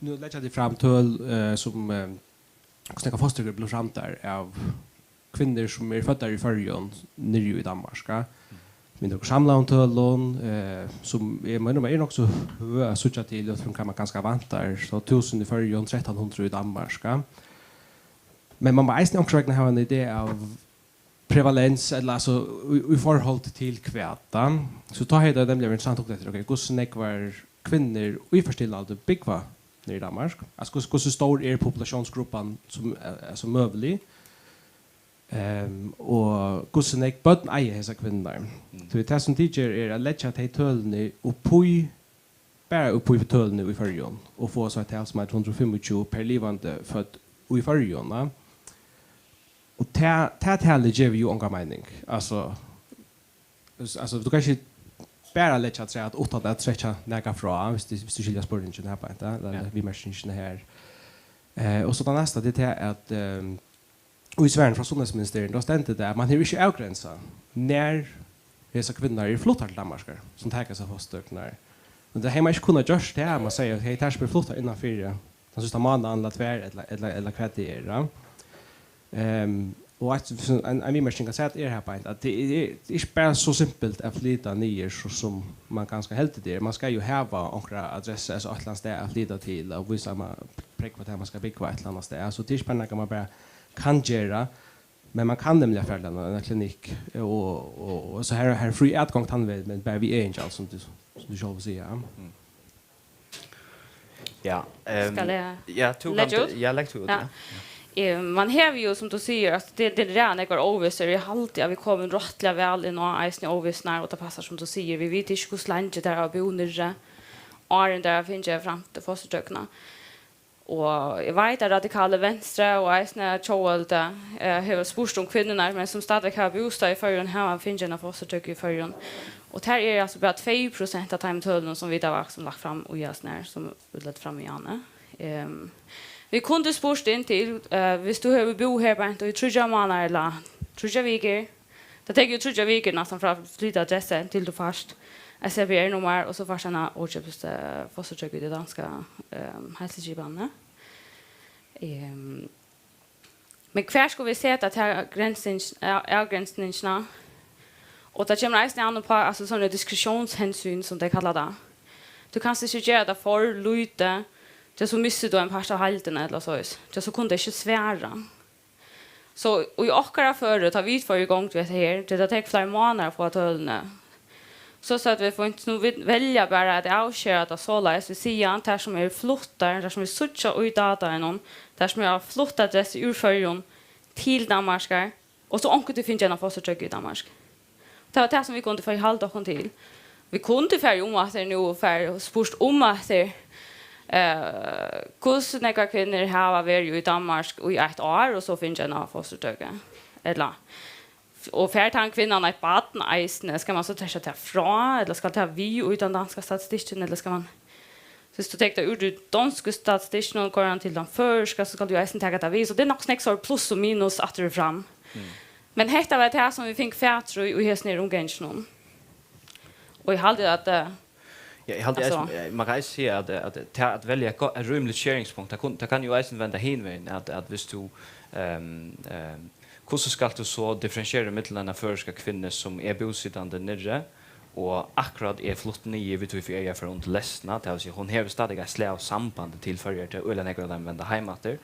nú leggja tit fram tøl, eh, sum, eh, hvussu nógvar fosturtøkur blivu framdar av kvinnur, sum eru føddar í Føroyum, niðri í Danmark, ja. Men okur samlaðum tølum, eh, sum eg meini, man er nokk so høg at síggja til, út frá hvat man kanska væntar, so túsund í Føroyum, trettan hundrað í Danmark, ja. Men man má eisini onkursvegna hava eina idé av prevalens, ella altso í, í forhold til hvat, ja. So tá hevði tað nemliga verið interessant at hugsa eftir, ok, hvussu nógvar kvinnur í fertilu aldur búgva niðri í Danmark? Altso, hvussu, hvussu stór er populatiónsgruppan sum, eh, sum møgulig? Ehm, og hvussu nógv børn eiga hesar kvinnurnar? Mm. Tí tað sum tit gera er at leggja tey tølini upp í, bara upp í tølini í Føroyum, og fáa so eitt tal sum eitt hundrað og fimmogtjúgu per livandi fødd í Føroyum, ja. Og tað, tað talið gevur jú onga meining. Altso, altso, tú kanst ikki bara leggja afturat uttan at trekkja nakað frá, viss tú, viss tú skilur spurningin her beint, ja, ella ja. Viðmerkingina her. Eh, og so tað næsta, tað er tað at, ehm, og í svarinum frá Sundhedsministeriet, tá stendur tað at man hevur ikki avgrensað, nær hesar kvinnurnar eru fluttar til Danmarkar, sum taka hesar fosturtøkurnar. Men tað hevði man ikki kunnað gjørt tað, man sigur, hey, tær sum eru fluttar innan fyri tann síðsta mánaðin, ella tvær, ella, ella, ella hvat tað er, ja. Ehm, og eitt, ein, ein viðmerking at seta er her beint, at tað er, tað er ikki bara so simpelt at flyta niður, so sum man kanska heldur tað er. Man skal jú hava onkra adressu, altso eitt ella annað stað at flyta til, og vísa, at man prógvar, at man skal búgva eitt ella annað stað. So tað er ikki bara nakað, man bara kann gera, men man kann nemliga fara til eina, eina klinikk, og, og, og so her, her er frí atgongd tann vegin, men bara við egin gjald, sum tú, sum tú sjálvur sigur, ja. Mm. Ja, ehm, skal eg ja, tú leggja út? Ja, legg tú út, ja. Ja. Eh, man hevur jú, sum tú sigur, at tað, tað er ræðuliga nógvar óvissur. Eg haldi, at vit koma rættiliga væl inn á eisini óvissuna, og tað passar, sum tú sigur. Vit vita ikki, hvussu leingi tær hava búð niðri, áðrenn tær hava fingið fram til fosturtøkuna. Og eg veit, at Radikale Venstre og eisini Tjóðveldi, eh, hevur spurt um kvinnurnar, men sum stadigvæk hava bústað í Føroyum, hava fingið eina fosturtøku í Føroyum. Og tær eru altso bara tvey prosent av teimum tølunum, sum vit hava, sum lagt fram í hasum her, sum vit løgdu fram í áðni. Ehm, vit kundu spurt inn til, eh, viss tú hevur búð her beint í tríggjar mánaðir ella tríggjar vikur, tað tekur jú tríggjar vikur næstan frá at flyta adressu til tú fært eitt C P R-nummar, og so fært eina ókeypis, eh, fosturtøku í tí danska, ehm, heilsuskipanini. Ehm, men hvar skulu vit seta ta grensing-, av-, avgrensingina? Og tað kemur eisini an uppá, altso, sovorðin diskretiónshensyn, sum tey kalla tað. Tú kanst ikki gera tað for lítið, tí so missir tú ein part av heildini ella soleiðis. Tí so kunnu tey ikki svara. So í okkara føri, tá vit fóru í gongd við hetta her, tí tað tekur fleiri mánaðir at fáa tølini, so søgdu vit, fínt, nú vit velja bara at avskera tað soleiðis, vit siga, tær sum eru fluttar, tær sum vit síggja í datainum, tær sum hava flutt adressu úr Føroyum til Danmarkar, og so onkuntíð fingið eina fosturtøku í Danmark. Tað var tað, sum vit kundu fara halda okkum til. Vit kundu farið um aftur nú og farið og spurt um aftur, eh, hvussu nógvar kvinnur hava verið í Danmark í eitt ár og so fingið eina fosturtøku? Ella, og fær tann kvinnan eitt barn eisini, skal man so trekkja tað frá, ella skal tað við í tann danska statistikkin, ella skal man, viss tú tekur tað úr tí donsku statistikkinum og koyrir hann til tann føroyska, so skal tú eisini taka tað við. So tað er nokk so nógv sovorðið pluss og minus aftur og fram. Mm. Men hetta var tað, sum vit fingu fatur í, í hesum her umganginum. Og eg haldi, at, eh, Ja, eg haldi, altso eisini, eh, man kann eisini siga, at, at, at, at velja eitt go-, eitt rímiligt skeringspunkt, tað kun-, tað kann jú eisini venda hin vegin, at, at viss tú, ehm, ehm, hvussu skalt tú so differentiera millum eina føroyska kvinnu, sum er búsitandi niðri, og akkurát er flutt niður við tí fyri eyga at fara undir lestina, tað vil siga, hon hevur stadig eitt slag av sambandi til Føroyar, tað er øgiliga nógv av teimum venda heim aftur,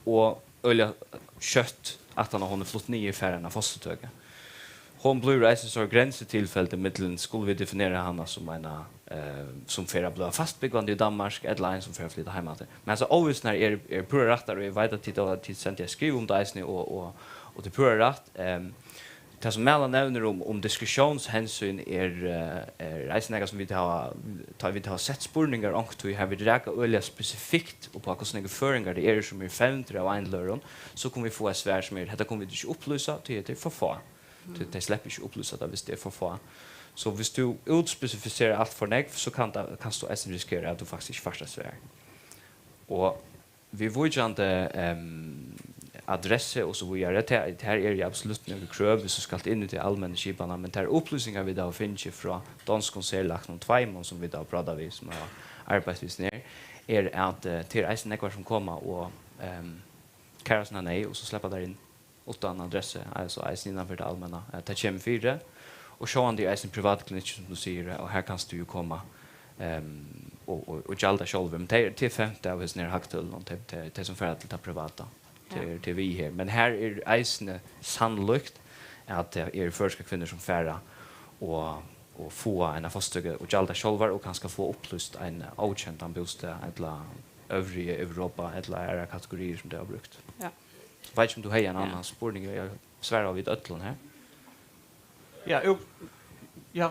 og øgiliga skjótt, aftan á hon er flutt niður, fær eina fosturtøku. Hon blívur eisini so grensitilfeldi millum, skulu vit definera hana sum eina, eh, sum fer at blíva fastbúgvandi í Danmark, ella ein sum fer at flyta heim aftur. Men hasa óvissuna er, er púra rættar, og eg veit, at tit, at tit sendu eitt skriv um tað eisini, og, og, og tað er púra rætt. Ehm, tað, sum Malan nevnir um, um diskretiónshensyn, er, eh, er eisini nakað, sum vit hava, tá vit hava sett spurningar onkuntíð, har vit raka øgiliga spesifikt upp á, hvussu nógvir føroyingar tað eru, sum eru fevndir av einum ella øðrum, so kunnu vit fáa eitt svar, sum er, hetta kunnu vit ikki upplýsa, tí hetta er for fá. Tí tey sleppa ikki upplýsa tað, viss tað er for fá. So viss tú útspesifiserar alt for nógv, so kann tað, kanst tú eisini risikera, at tú faktiskt ikki fært eitt svar. Og viðvíkjandi, ehm, adressu og so víðari, tað, har eru absolutt nøkur krøv, viss tú skalt inn í ta almennu skipanina, men tær upplýsingar, vit hava fingið frá donskum serlæknum tveimum, sum vit hava prátað við, sum hava arbeitt við hesum her, er, at, eh, tað eru eisini nógvar, sum koma og, ehm, kæra sína neyð, og so sleppa tær inn uttan adressu, altso eisini innanfyri tað almenna, at tað kemur fyri. Og sjálvandi er eisini privatklinikkur, sum tú sigur, og har kanst tú jú koma, ehm, og, og, og gjalda sjálvur. Men tey, tey eru fevnd av hesum her hagtølunum, tey, tey, tey sum fara til tað privata. Tey Ja. eru, tey eru við her. Men har er eisini sannlíkt, at tað eru føroyskar kvinnur, sum fara og, og fáa eina fosturtøku og gjalda sjálvar og kanska fáa upplýst ein ókendan bústað, ella øvriga Europa, ella aðrar kategoriir, sum tey hava brúkt. Ja. Veit ikki, um tú hevði ein Ja. annan spurning, eg svaraðu vit øllum her. Ja, jú, ja.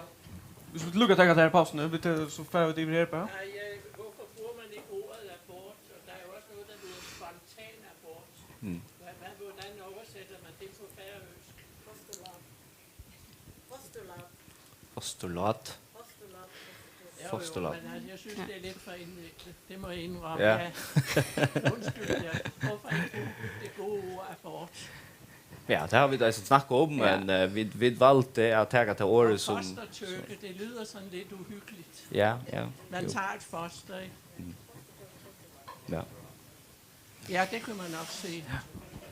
Viss vit lukka taka tær pausuna, vit, eh, so fara vit yvir her bara. Nej, øh, hvorfor bruger man ikke ordet abort? Og der er jo også noget, der hedder spontan abort. Mm. Hvad, hvad, hvordan oversætter man det på færøsk? Postulat. Postulat. Postulat. Jo, jo, Postulat. Men altså, jeg synes, Ja. det er lidt for indviklet. Det må jeg indrømme. Ja. Ja. Undskyld, ja. Hvorfor ikke bruge det gode ord abort? Ja, det har vi da snakket om, Ja. men, øh, vi, vi valgte at tage det Og ordet som, fostertøke, det lyder sådan lidt uhyggeligt. Ja, ja, Man jo. tager et foster, ikke? Mm. Ja. Ja, det kunne man nok sige.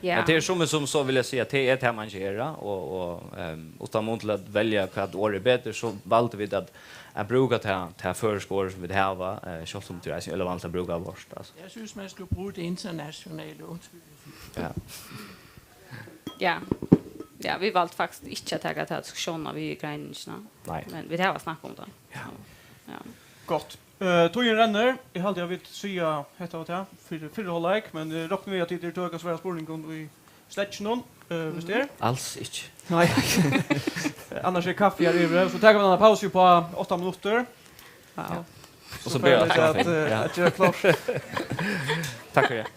Ja. Ja, tað er sum, sum so vilja siga, at tað er tað, man ger, og, og, ehm, uttan mun til at velja hvat orð er betur, so valdu vit at, at brúka tað, tað føroyska orðið, sum vit hava, eh, sjálvt um tað er eisini relevant at brúka vårt, altso. Jeg synes, man skal bruge det internationale. Undskyld. Ja. Ja. Ja, vit valdu faktiskt ikki at taka ta diskusjónina við í greiningina. Nei. Men vit hava snakkað um tað. Ja. Ja. Gott. Eh, tíðin rennur. Eg haldi, at vit siga hetta var tað fyri fyrra hálvleik, men eg rokni við, at tit eru tøk at svara spurningum í slegginum, eh, hvis tað er. Als ikki. Nei. Annars er kaffi her yvir, so taka vit eina pausu på átta minuttir. Ja. Og so ber at, at, eh, ja, at gera klárt. Takk fyri.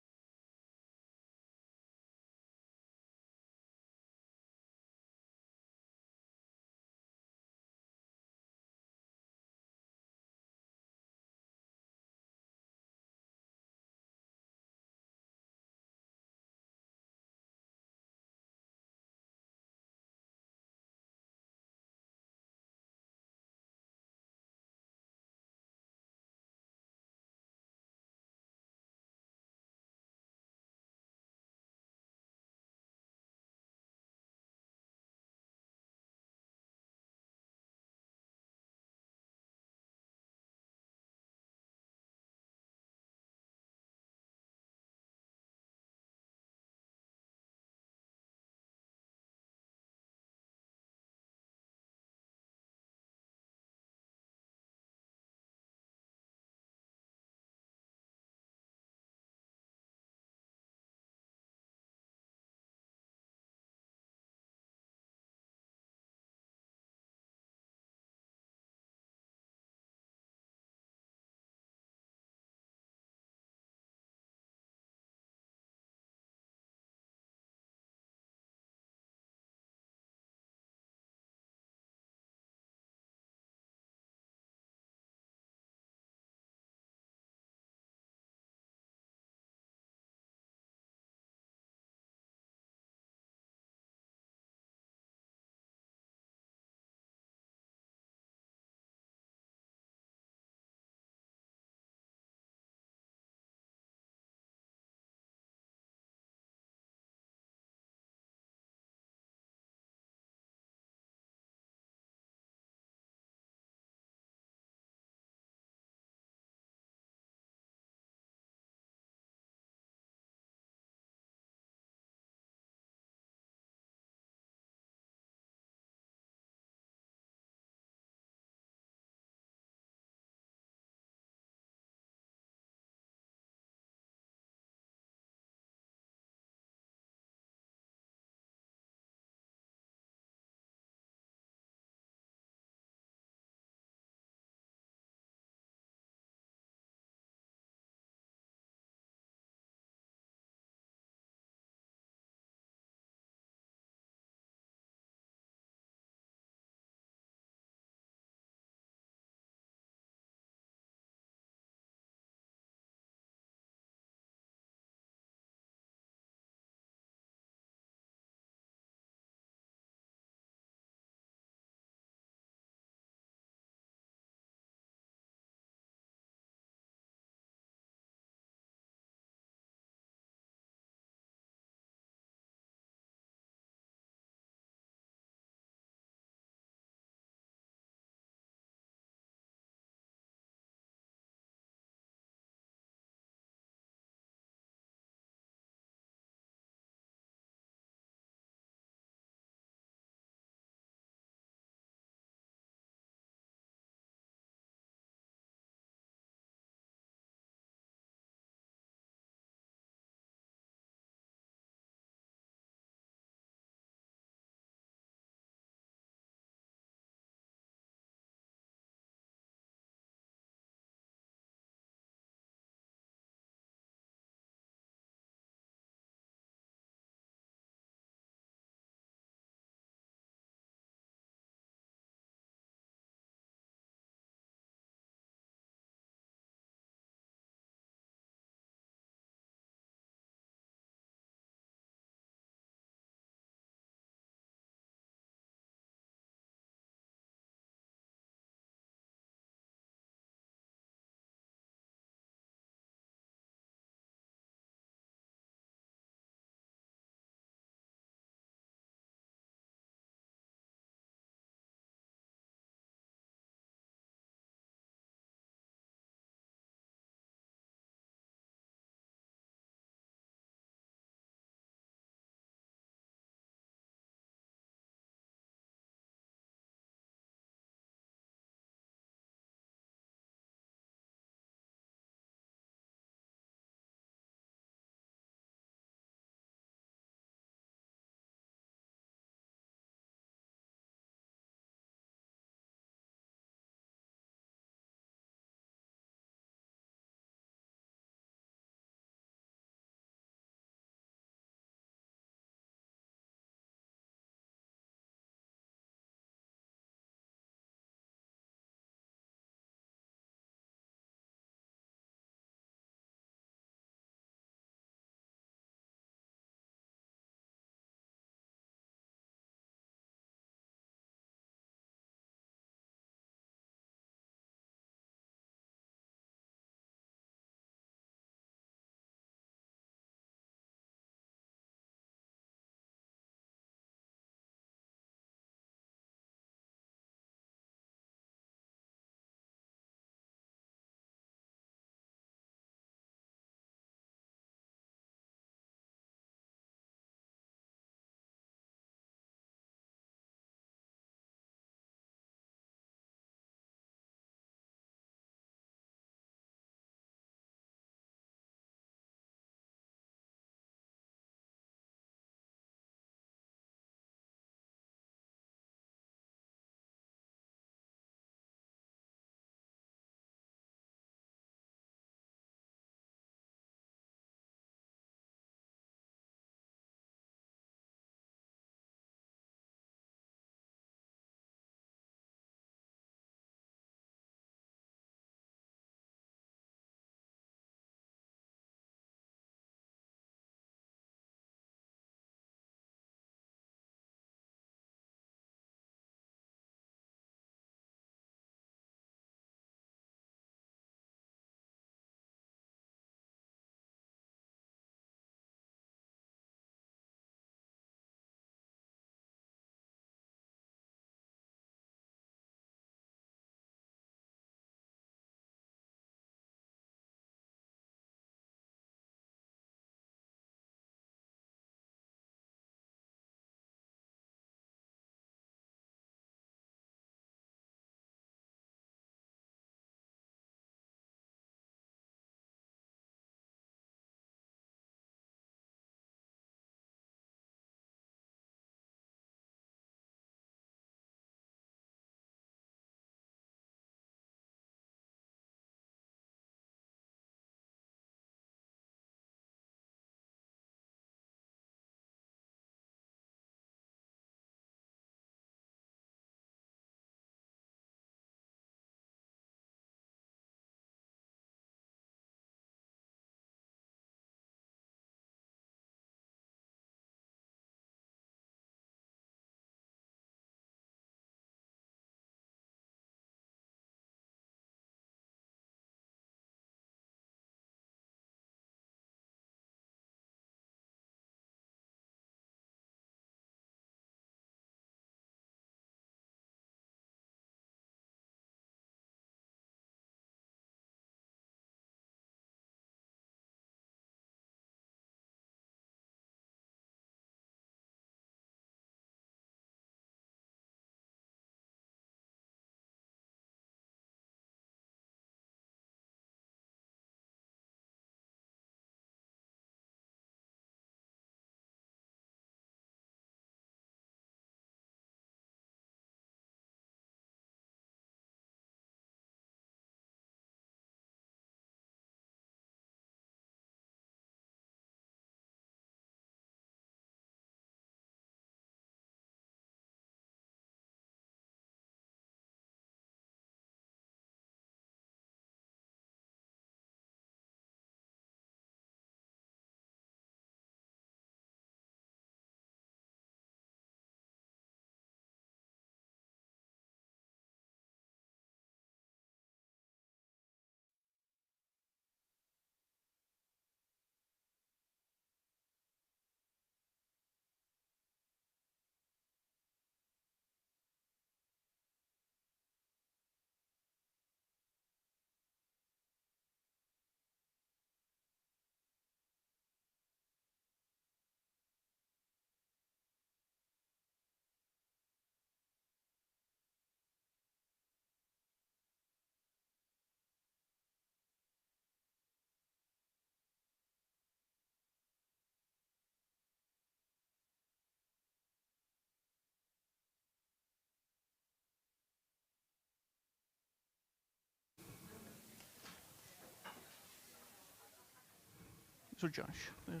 Síggja ikki.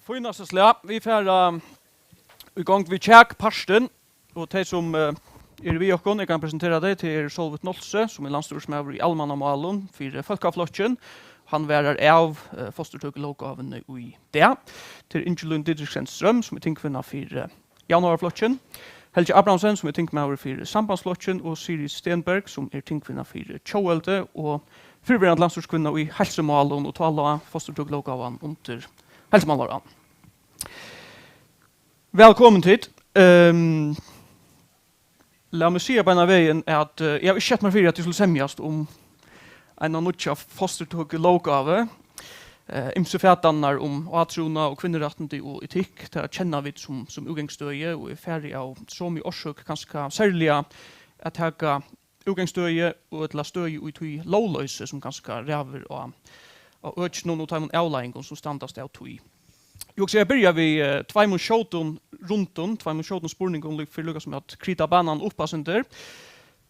Fínasta slag. Vit fara í gongd við kjakpartin, og tey sum, eh, eru við okkum, eg kann presentera tey, tað er Sólvit Nolsøe, sum er landsstýrismaður í almannamálum fyri Fólkaflokkin. Hann varðar av, eh, fosturtøkulóggávuni í dag. Tað er Ingilín Didriksen Strøm, sum er tingkvinna fyri, eh, Javnaðarflokkin, Helgi Abrahamsen, sum er tingmaður fyri Sambandsflokkin, og Sirið Stenberg, sum er tingkvinna fyri Tjóðveldi og fyrrverandi landsstýriskvinna í heilsumálum, og tá lá fosturtøkulóggávan undir heilsumálaráðnum. Vælkomin tit. Ehm, lat meg siga beinan vegin, at, eh, eg havi ikki sett mær fyri, at tit skulu semjast um eina nýggja fosturtøkulóggávu. Eh, ymsu fatanirnar um átrúnað og kvinnurættindi og etikk, tað kenna vit sum, sum útgangsstøði, og eg fari av somu orsøk kanska serliga at taka útgangsstøði og ella støði í tí lógloysi, sum kanska ræður á, á økinum og teimum avleiðingum, sum standast av tí. Eg hugsi, eg byrja við, eh, tveimum skjótum rundum, tveimum skjótum spurningum, lí-, fyri líka sum at krita banan upp eitt sindur.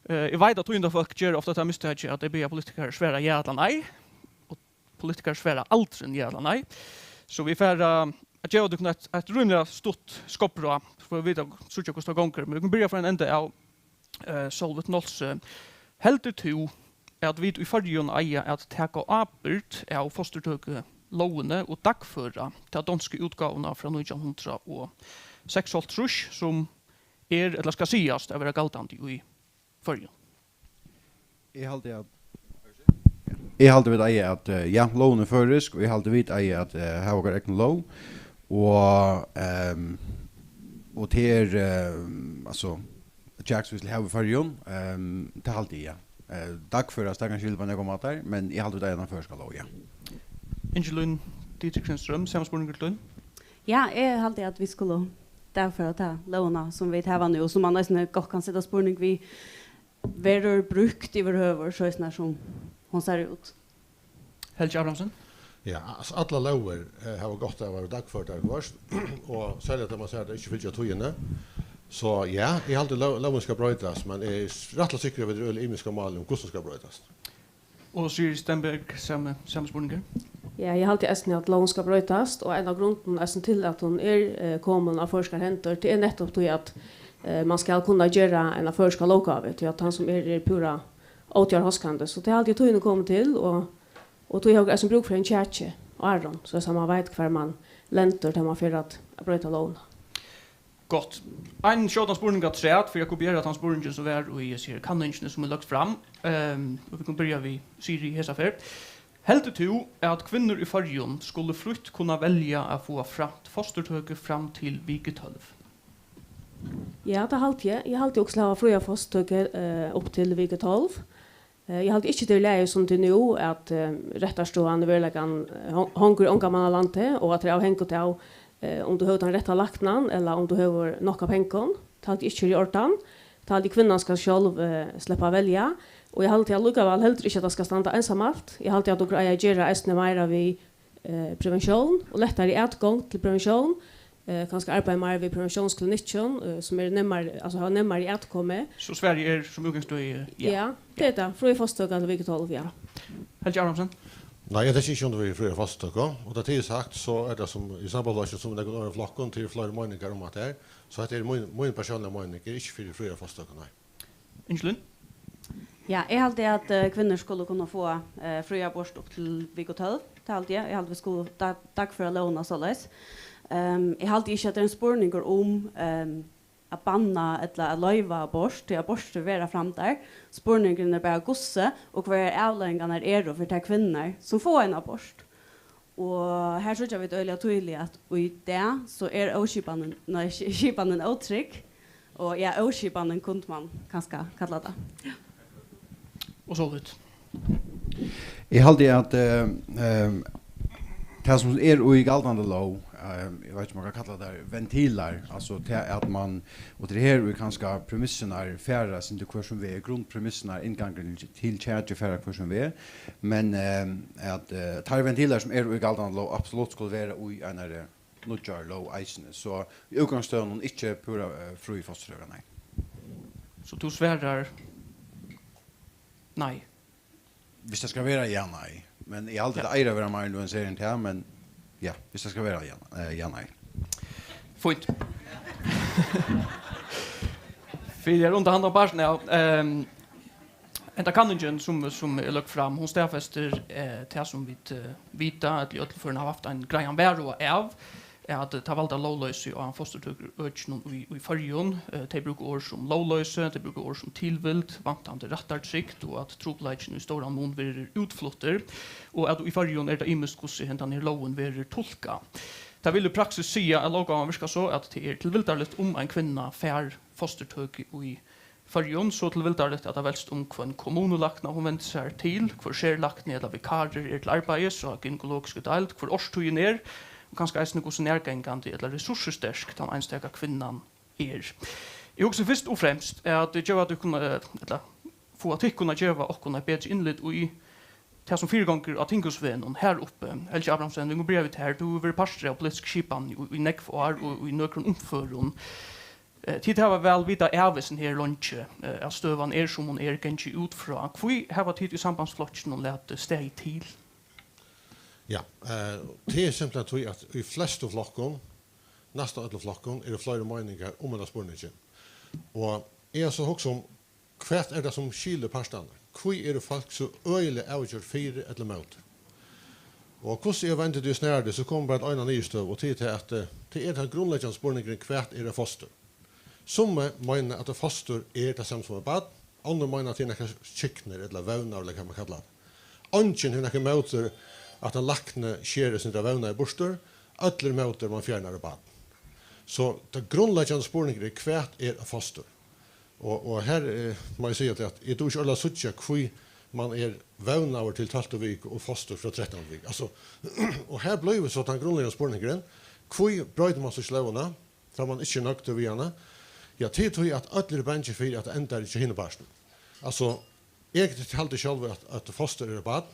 Eh, eg veit, at tíðindafólk gera ofta tað mistakið, at tey biðja politikarar svara ja ella nei, og politikarar svara aldrin ja ella nei. So vit fara at geva tykkum eitt, eitt rímiliga stutt skobbráð, so fáa vit at síggja, hvussu tað gongur. Men vit kunnu byrja frá ein enda av, eh, Sólvit Nolsøe. Heldur tú, at vit í Føroyum eiga at taka ábyrgd av fosturtøkulógini og dagføra ta donsku útgávuna frá nítjan hundrað og seksoghálvtrýss, sum er, ella skal sigast at vera galdandi í Føroyum? Eg haldi, at, eg haldi, vit eiga at, eh, ja, lógin er føroysk, og eg haldi, vit eiga at, eh, hava okkara egnu lóg. Og, ehm, og tað er, eh, altso, kjak, sum vit skulu hava í Føroyum, ehm, tað haldi eg, ja. Eh, dagførast, tað kann skilja upp á nógvar mátar, men eg haldi, vit eiga eina føroyska lóg, ja. Ingilín Didriksen Strøm, sama spurningur til tín. Ja, eg haldi, at vit skulu dagføra ta lógina, sum vit hava nú, og sum man eisini gott kann seta spurning við, verður brúkt yvirhøvur, soleiðis sum hon sær út. Helgi Abrahamsen? Ja, altso, allar lógir, eh, hava gott av at vera dagførdar viðhvørt, og serliga tá man sær, at tað ikki fylgir tíðini. So ja, eg haldi, lóg-, lógin skal broytast, men eg er rættiliga sikkur, at vit eru øgiliga ymisk á máli um, hvussu hon skal broytast. Og Sirið Stenberg, sami, sami spurningur. Ja, eg haldi eisini, at lógin skal broytast, og ein av grundunum eisini til, at hon er, eh, komin á føroyskar hendur, tað er nettupp tí, at, eh, man skal kunna gera eina føroyska lóggávu, tí at tann sum er, er púra ódjórhóskandi. So tað haldi eg, tíðin er komin til, og, og tí hava vit eisini brúk fyri einum kjaki, áðrenn, so at man veit, hvar man lendir, tá man fer at, at broyta lógina. Gott. Ein skjótan spurning afturat, fyri at kopiera tann spurningin, sum var í hesi her kanningini, sum er løgd fram. Ehm, og vit kunnu byrja við Sirið hesa ferð. Heldur tú, at kvinnur í Føroyum skulu frítt kunna velja at fáa framt fosturtøku fram til viku tólv? Ja, tað haldi eg. Eg haldi, okur skulu hava fría fosturtøku, eh, upp til viku tólv. Eh, eg haldi ikki, tað er í lagi, sum tað er nú, at, eh, rættarstøðan í veruleikan, eh, hon-, hongur í onga manna landi, og at tað er avhangigt av, eh, um tú hevur tann rætta læknan, ella um tú hevur nokk av pengum. Tað haldi eg ikki er í ordan. Tað haldi eg, kvinnan skal sjálv, eh, sleppa at velja. Og eg haldi allíkavæl heldur ikki, at tað skal standa einsamalt. Eg haldi, at okur eiga at gera eisini meira við, eh, preventión og lættari atgongd til preventión. Eh, kanska arbeiða meir við preventiónsklinikkjum, eh, sum eru nemmari, altso, hava nemmari atkomu. So svarið er sum útgangsstøði, ja. Ja, tað er tað. Frí fosturtøka til viku tólv, ja. Helgi Abrahamsen? Nei, eg taki ikki undir fyri fría fosturtøku, og tá tað er sagt, so er tað sum í Sambandsflokkinum, sum í nógvum øðrum flokkum, tað eru fleiri meiningar um hatta her, so hetta er mín, mín persónliga meining, eg eri ikki fyri fría fosturtøku, nei. Ingilín? Ja, eg haldi, at, eh, kvinnur skulu kunna fáa, eh, frí abort upp til viku tólv. Tað haldi eg. Eg haldi, vit skulu dag-, dagføra lógina soleiðis. Ehm, eg haldi ikki, at tað er ein spurningur um, ehm, at banna ella at loyva abort, tí abortir verða framdar. Spurningurin er bara, hvussu og hvørjar avleiðingarnar eru fyri tær kvinnurnar, sum fáa ein abort. Og her síggja vit øgiliga týðiliga, at í dag, so er óskipanin, nei, ski-, skipanin ótrygg, og ja, óskipanin kundi man kanska kalla tað. Og Sólvit. Eg haldi, at, eh, eh, tað, sum er í galdandi lóg, eh, eg veit ikki, um man kann kalla tað ventilar, altso, tað, at man, og tað er her, ið kanska premissirnar fara eitt sindur hvør sín veg, grundpremissirnar, inngangurin til, til kjakið fara hvør sín veg, men, eh, at, eh, teir ventilar, sum eru í galdandi lóg, absolutt skulu vera í einari nýggjari lóg eisini. So í útgangsstøðunum ikki púra, eh, frí fosturtøka, nei. So tú svarar Nei. Hvis tað skal vera ja, nei. Men eg haldi, ja, tað eigur at vera meira nuanserað enn tað, men ja, hvis tað skal vera ja, eh, ja, nei. Fínt. Fyri at runda handan partin av, ehm, henda kanningin, sum, sum er løgd fram, hon staðfestir, eh, tað, sum vit, eh, vita, at í øllum førum hava havt ein greiðan varhuga av, at, eh, tað valda lógloysi á fosturtøkuøkinum í, í Føroyum, eh, tey brúka orð sum lógloysi, tey brúka orð sum tilvild, vantandi rættartrygd og at trupulleikin í stóran mun verður útfluttur, og at í Føroyum er tað ymiskt, hvussu hendan her lógin verður tulkað. Tað vil í praksis siga, at lóggávan virkar so, at tað er tilvildarligt, um ein kvinna fær fosturtøku í Føroyum, so tilvildarligt, at tað veldst um, hvønn kommunulækna hon vendir sær til, hvør serlækni ella vikarir er til arbeiðis á gynekologisku deild, hvør árstíðin er, og kanska eisini, hvussu nærgangandi ella ressoursusterk tann einstaka kvinnan er. Eg hugsi fyrst og fremst at geva tykkum, eh, ella fáa tykkum at geva okkum eitt betri innlit í tað, sum fyrigongur á tinghúsvegnum her uppi. Helgi Abrahamsen, vit mugu byrja við tær. Tú hevur verið partur av politiskari skipan í, í nógv ár og í nøkrum umførum. Eh, tit hava væl vitað av hesum her leingi, eh, at støðan er, sum hon er, gangi út frá. Hví hava tit í Sambandsflokkinum latið staðið til? Ja, eh, tað er simpelthen tí, at í flestu flokkum, næstan øllum flokkum, eru fleiri meiningar um henda spurningin. Og eg havi so hugsað um, hvat er tað, sum skilir partarnar? Hví eru fólk so øgiliga avgjørd fyri ella ímóti? Og hvussu eg vendi tað og snari tað, so kemur bara til eina niðurstøðu, og tað er tað, at, eh, tað er tann grundleggjandi spurningurin, hvat er eitt fostur? Summi meina, at eitt fostur er tað sama sum eitt barn, onnur meina, at tað er nakrar skyggnur ella vevnaður, ella hvat man kallar tað. Eingin hevur nakað ímóti, at ein lækni sker eitt sindur av vevnaði burtur, øll eru ímóti, at man fjernar eitt barn. So tað grundleggjandi spurningur er, hvat er eitt fostur? Og, og her, eh, má eg siga, at eg dugi ikki ordiliga at síggja, hví man er vevnaður til tólvtu viku og fostur frá trettandu viku. Altso, og her blívur so tann grundleggjandi spurningurin, hví broytir man so ikki lógina, tá man ikki er nøgdur við hana? Ja, tað er tí, at øll eru bangin fyri, at tað endar hjá hinum partinum. Altso, eg haldi sjálvur, at, at fostur er eitt barn,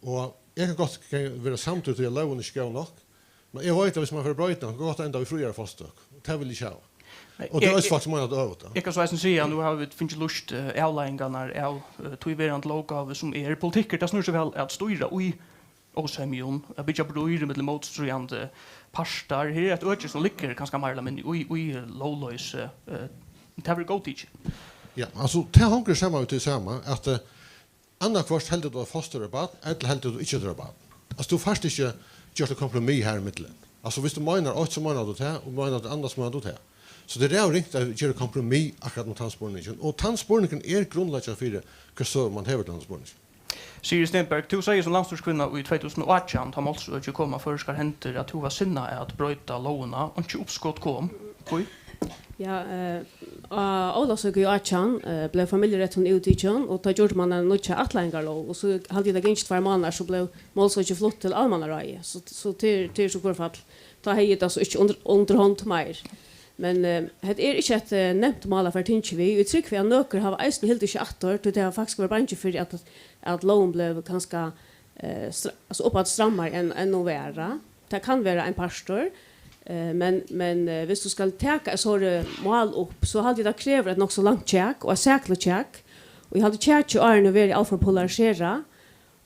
og eg kann gott vera samdur í, at lógin er ikki góð nokk, men eg veit, at viss man fer at broyta hana, kann gott enda við fríari fosturtøku. Tað vil eg ikki hava. Og tað eru eisini fólk, sum meina tað øvuta. Eg kann so eisini siga, at nú hava vit fingið lýst, eh, avleiðingarnar av, eh, tí verandi lóggávu, sum er politikkur. Tað snýr seg væl at stýra í ósemjum, at byggja brýr millum mótstríðandi partar. Her er eitt øki, sum liggur kanska meira ella minni í, í lógloysi. Eh, tað verður góðtikið. Ja, altso, tað hongur saman við tí sama, at, eh, annaðhvørt heldur tú, at fostur er barn, ella heldur tú ikki, at tað er barn. Altso, tú fært ikki gjørt eitt kompromiss her í millum. Altso, viss tú meinar eitt, so meinar tú tað, og meinar tú annað, so meinar tú tað. So tað er ræðuliga ringt at gera kompromiss akkurát um tann spurningin. Og tann spurningurin er grundleggjandi fyri, hvat støðu man hevur til tann spurningin. Sirið Stenberg, tú segði sum landsstýriskvinna í tvey túsund og átjan, tá málsøkið kom á føroyskar hendur, at tú var sinnað at broyta lógina. Einki uppskot kom. Hví? Ja, eh, á Ólavsøku í átjan, eh, bleiv familjurætturin úttikin, og tá gjørdi man eina nýggja ættleiðingarlóg, og so haldi eg, tað gingu ikki tveir mánaðir, so bleiv málsøkið flutt til Almannaráðið, so, so tað er, tað er so hvørfall, tá hevði eg tað so ikki undir, undir hond meir. Men, eh, hetta er ikki eitt, eh, nemt mál at fara til tingis við, og eg trúgvi, at nøkur hava eisini hildið seg aftur, tí tey hava faktiskt verið bangin fyri, at, at lógin bleiv kanska, eh, stra-, altso, uppaftur strammari enn, enn hon var. Tað kann vera ein partur, eh, men, men, eh, viss tú skal taka eitt sovorðið mál upp, so haldi eg, tað krevur eitt nokk so langt kjak og eitt sakligt kjak. Og eg haldi, kjakið áðrenn hevur verið alt for polariserað,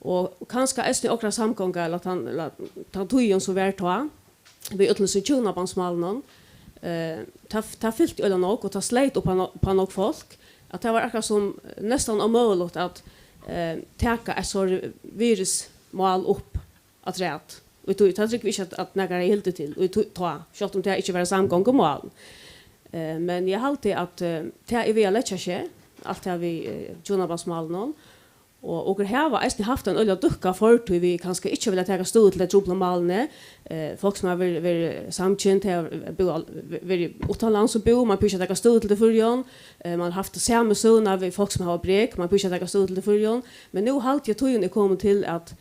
og kanska eisini okra samgonga, ella tann, ella tann tíðin, sum var tá, við øllum hesum hjúnabandsmálunum, eh, tað, tað fylti øgiliga nógv, og tað sleyt upp á no-, upp á nógv fólk, at tað var akkurát sum næstan ómøguligt at, eh, taka eitt so virðismál upp afturat. Og tí, tað trúgvi eg ikki, at, at nakar hevði hildið til, og tí, tá, sjálvt um tað ikki var eitt samgongumál. Eh, men eg haldi, at, eh, tað er við at leggja seg, alt tað við, eh, hjúnabandsmálunum. Og okur hava eisini havt ein øgiliga dúkka fortíð við kanska ikki at vilja taka stuðul til tey truplu málini. Eh, fólk, sum hava verið, verið samkynd, tey hava búð, verið uttanlands og búð, man býr ikki at taka stuðul til tey í Føroyum. Eh, man hevur havt sama søguna við fólk, sum hava brek, man býr ikki at taka stuðul til tey í Føroyum. Men nú haldi eg, tíðin er komin til, at,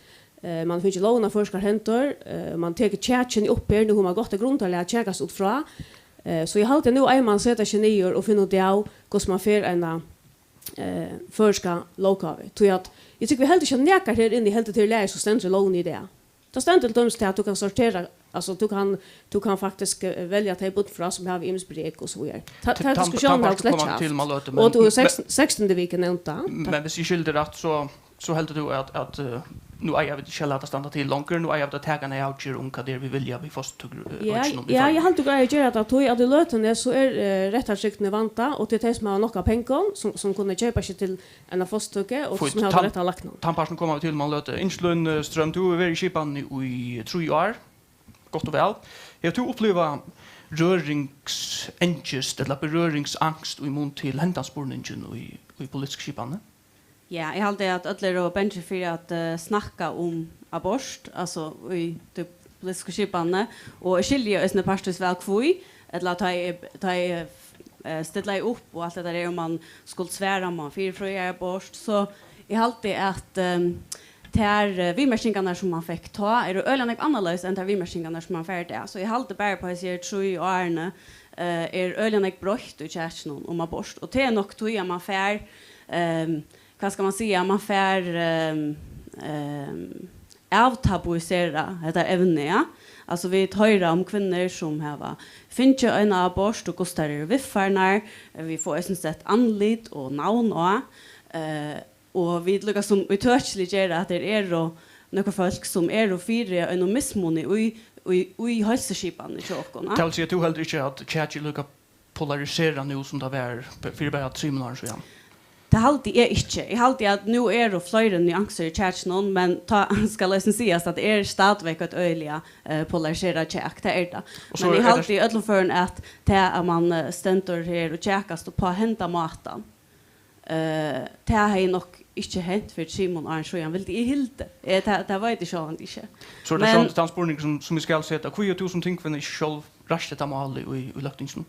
eh, man hevur fingið lógina á føroyskar hendur, eh, man tekur kjakini upp her, nú hevur man gott og grundarlag at kjakast út frá. Eh, so eg haldi, at nú eigur man at seta seg niður og finna út av, hvussu man fær eina, eh, føroyska lóggávu. Tí at eg trúgvi heldur ikki, at nakar her inni heldur, tað er í lagi, sum stendur í lógini í dag. Tað stendur til dømis tað, at tú kanst sortera Altso, tú kann, tú kann faktiskt, eh, velja tey børn frá sum hava ymisk brek og so víðari. Ta, ta Tann, diskussiónin tann hava vit partin slett koma ikki vit til um eina haft. Løtu, Og men, tú hevur men, seks, sekstandu viku nevnda. Ta men viss eg skilji tað rætt, so, so heldur tú at, at, eh, nú eiga vit ikki at lata standa til longur, nú eiga vit at taka eina avgerð um hvat tað er vit vilja við fosturtøku, eh, Ja, økinum í ja, Føroyum. Eg haldi, tú greiðir at gera tað, tí at í løtuni so er, eh, rættartrygdin í vanda, og tað er tey sum hava nokk av pengum, sum, sum kunnu keypa seg til eina fosturtøku, og Fínt. sum hava Tann, rætt av læknanum. Tann partin koma vit til um eina løtu. Ingelín, eh, Strøm, tú hevur verið í skipanini í trý ár. Gott og væl. Hevur tú upplivað røringsangist ella berøringsangst í mun til hendan spurningin í, í politisku skipanini? Ja, eg haldi, at øll eru bangin fyri at, eh, snakka um abort, altso í tí politisku skipanini, og eg skilji eisini partvíst væl hví, ella tá eg, tá eg, eh, stillaði upp og alt det der, um man skuldi svara, um man fyri fríari abort, so eg haldi, at, ehm, tær, eh, viðmerkingarnar, sum man fekk tá, eru øgiliga nógv annarleiðis enn tær viðmerkingarnar, sum man fær í dag. So eg haldi bara, upp á hesi her trý árini, eh, er øgiliga nógv broytt í kjakinum um abort, og tað er nokk tí, at man fær, ehm, hvat skal man siga, man fær, ehm, ehm, avtabuisera hetta evnið, ja. Altso, vit hoyra um kvinnur, sum hava fingið eina abort, og hvussu tær eru viðfarnar. Vit fáa eisini sett andlit og navn á. Eh, og vit líka sum ítøkiliggjera, at tað eru nøkur fólk, sum eru fyri einum mismuni í, í, í heilsuskipanini hjá okkum, ja. Tað vil siga, at tú heldur ikki, at kjakið er líka polariserað nú, sum tað var b-, fyri bara trimum árum síðan? Tað haldi eg ikki. Eg haldi, at nú eru fleiri nyansur í kjakinum, men tá skal eisini sigast, at tað er stadigvæk eitt øgiliga, eh, polariserað kjak. Tað er tað. Og so Men eg er haldi tað í øllum førum, at tað, at man, eh, stendur her og kjakast upp á henda mátan, eh, tað hevði nokk ikki hent fyri trimum árum síðan, vildi eg hildið. Eh, tað, tað veit eg sjálvandi ikki. So er tað Men sjálvandi tann spurning, sum, sum eg skal seta. Hví er tú sum tingkvinna ikki sjálv reist hetta málið í, í løgtinginum?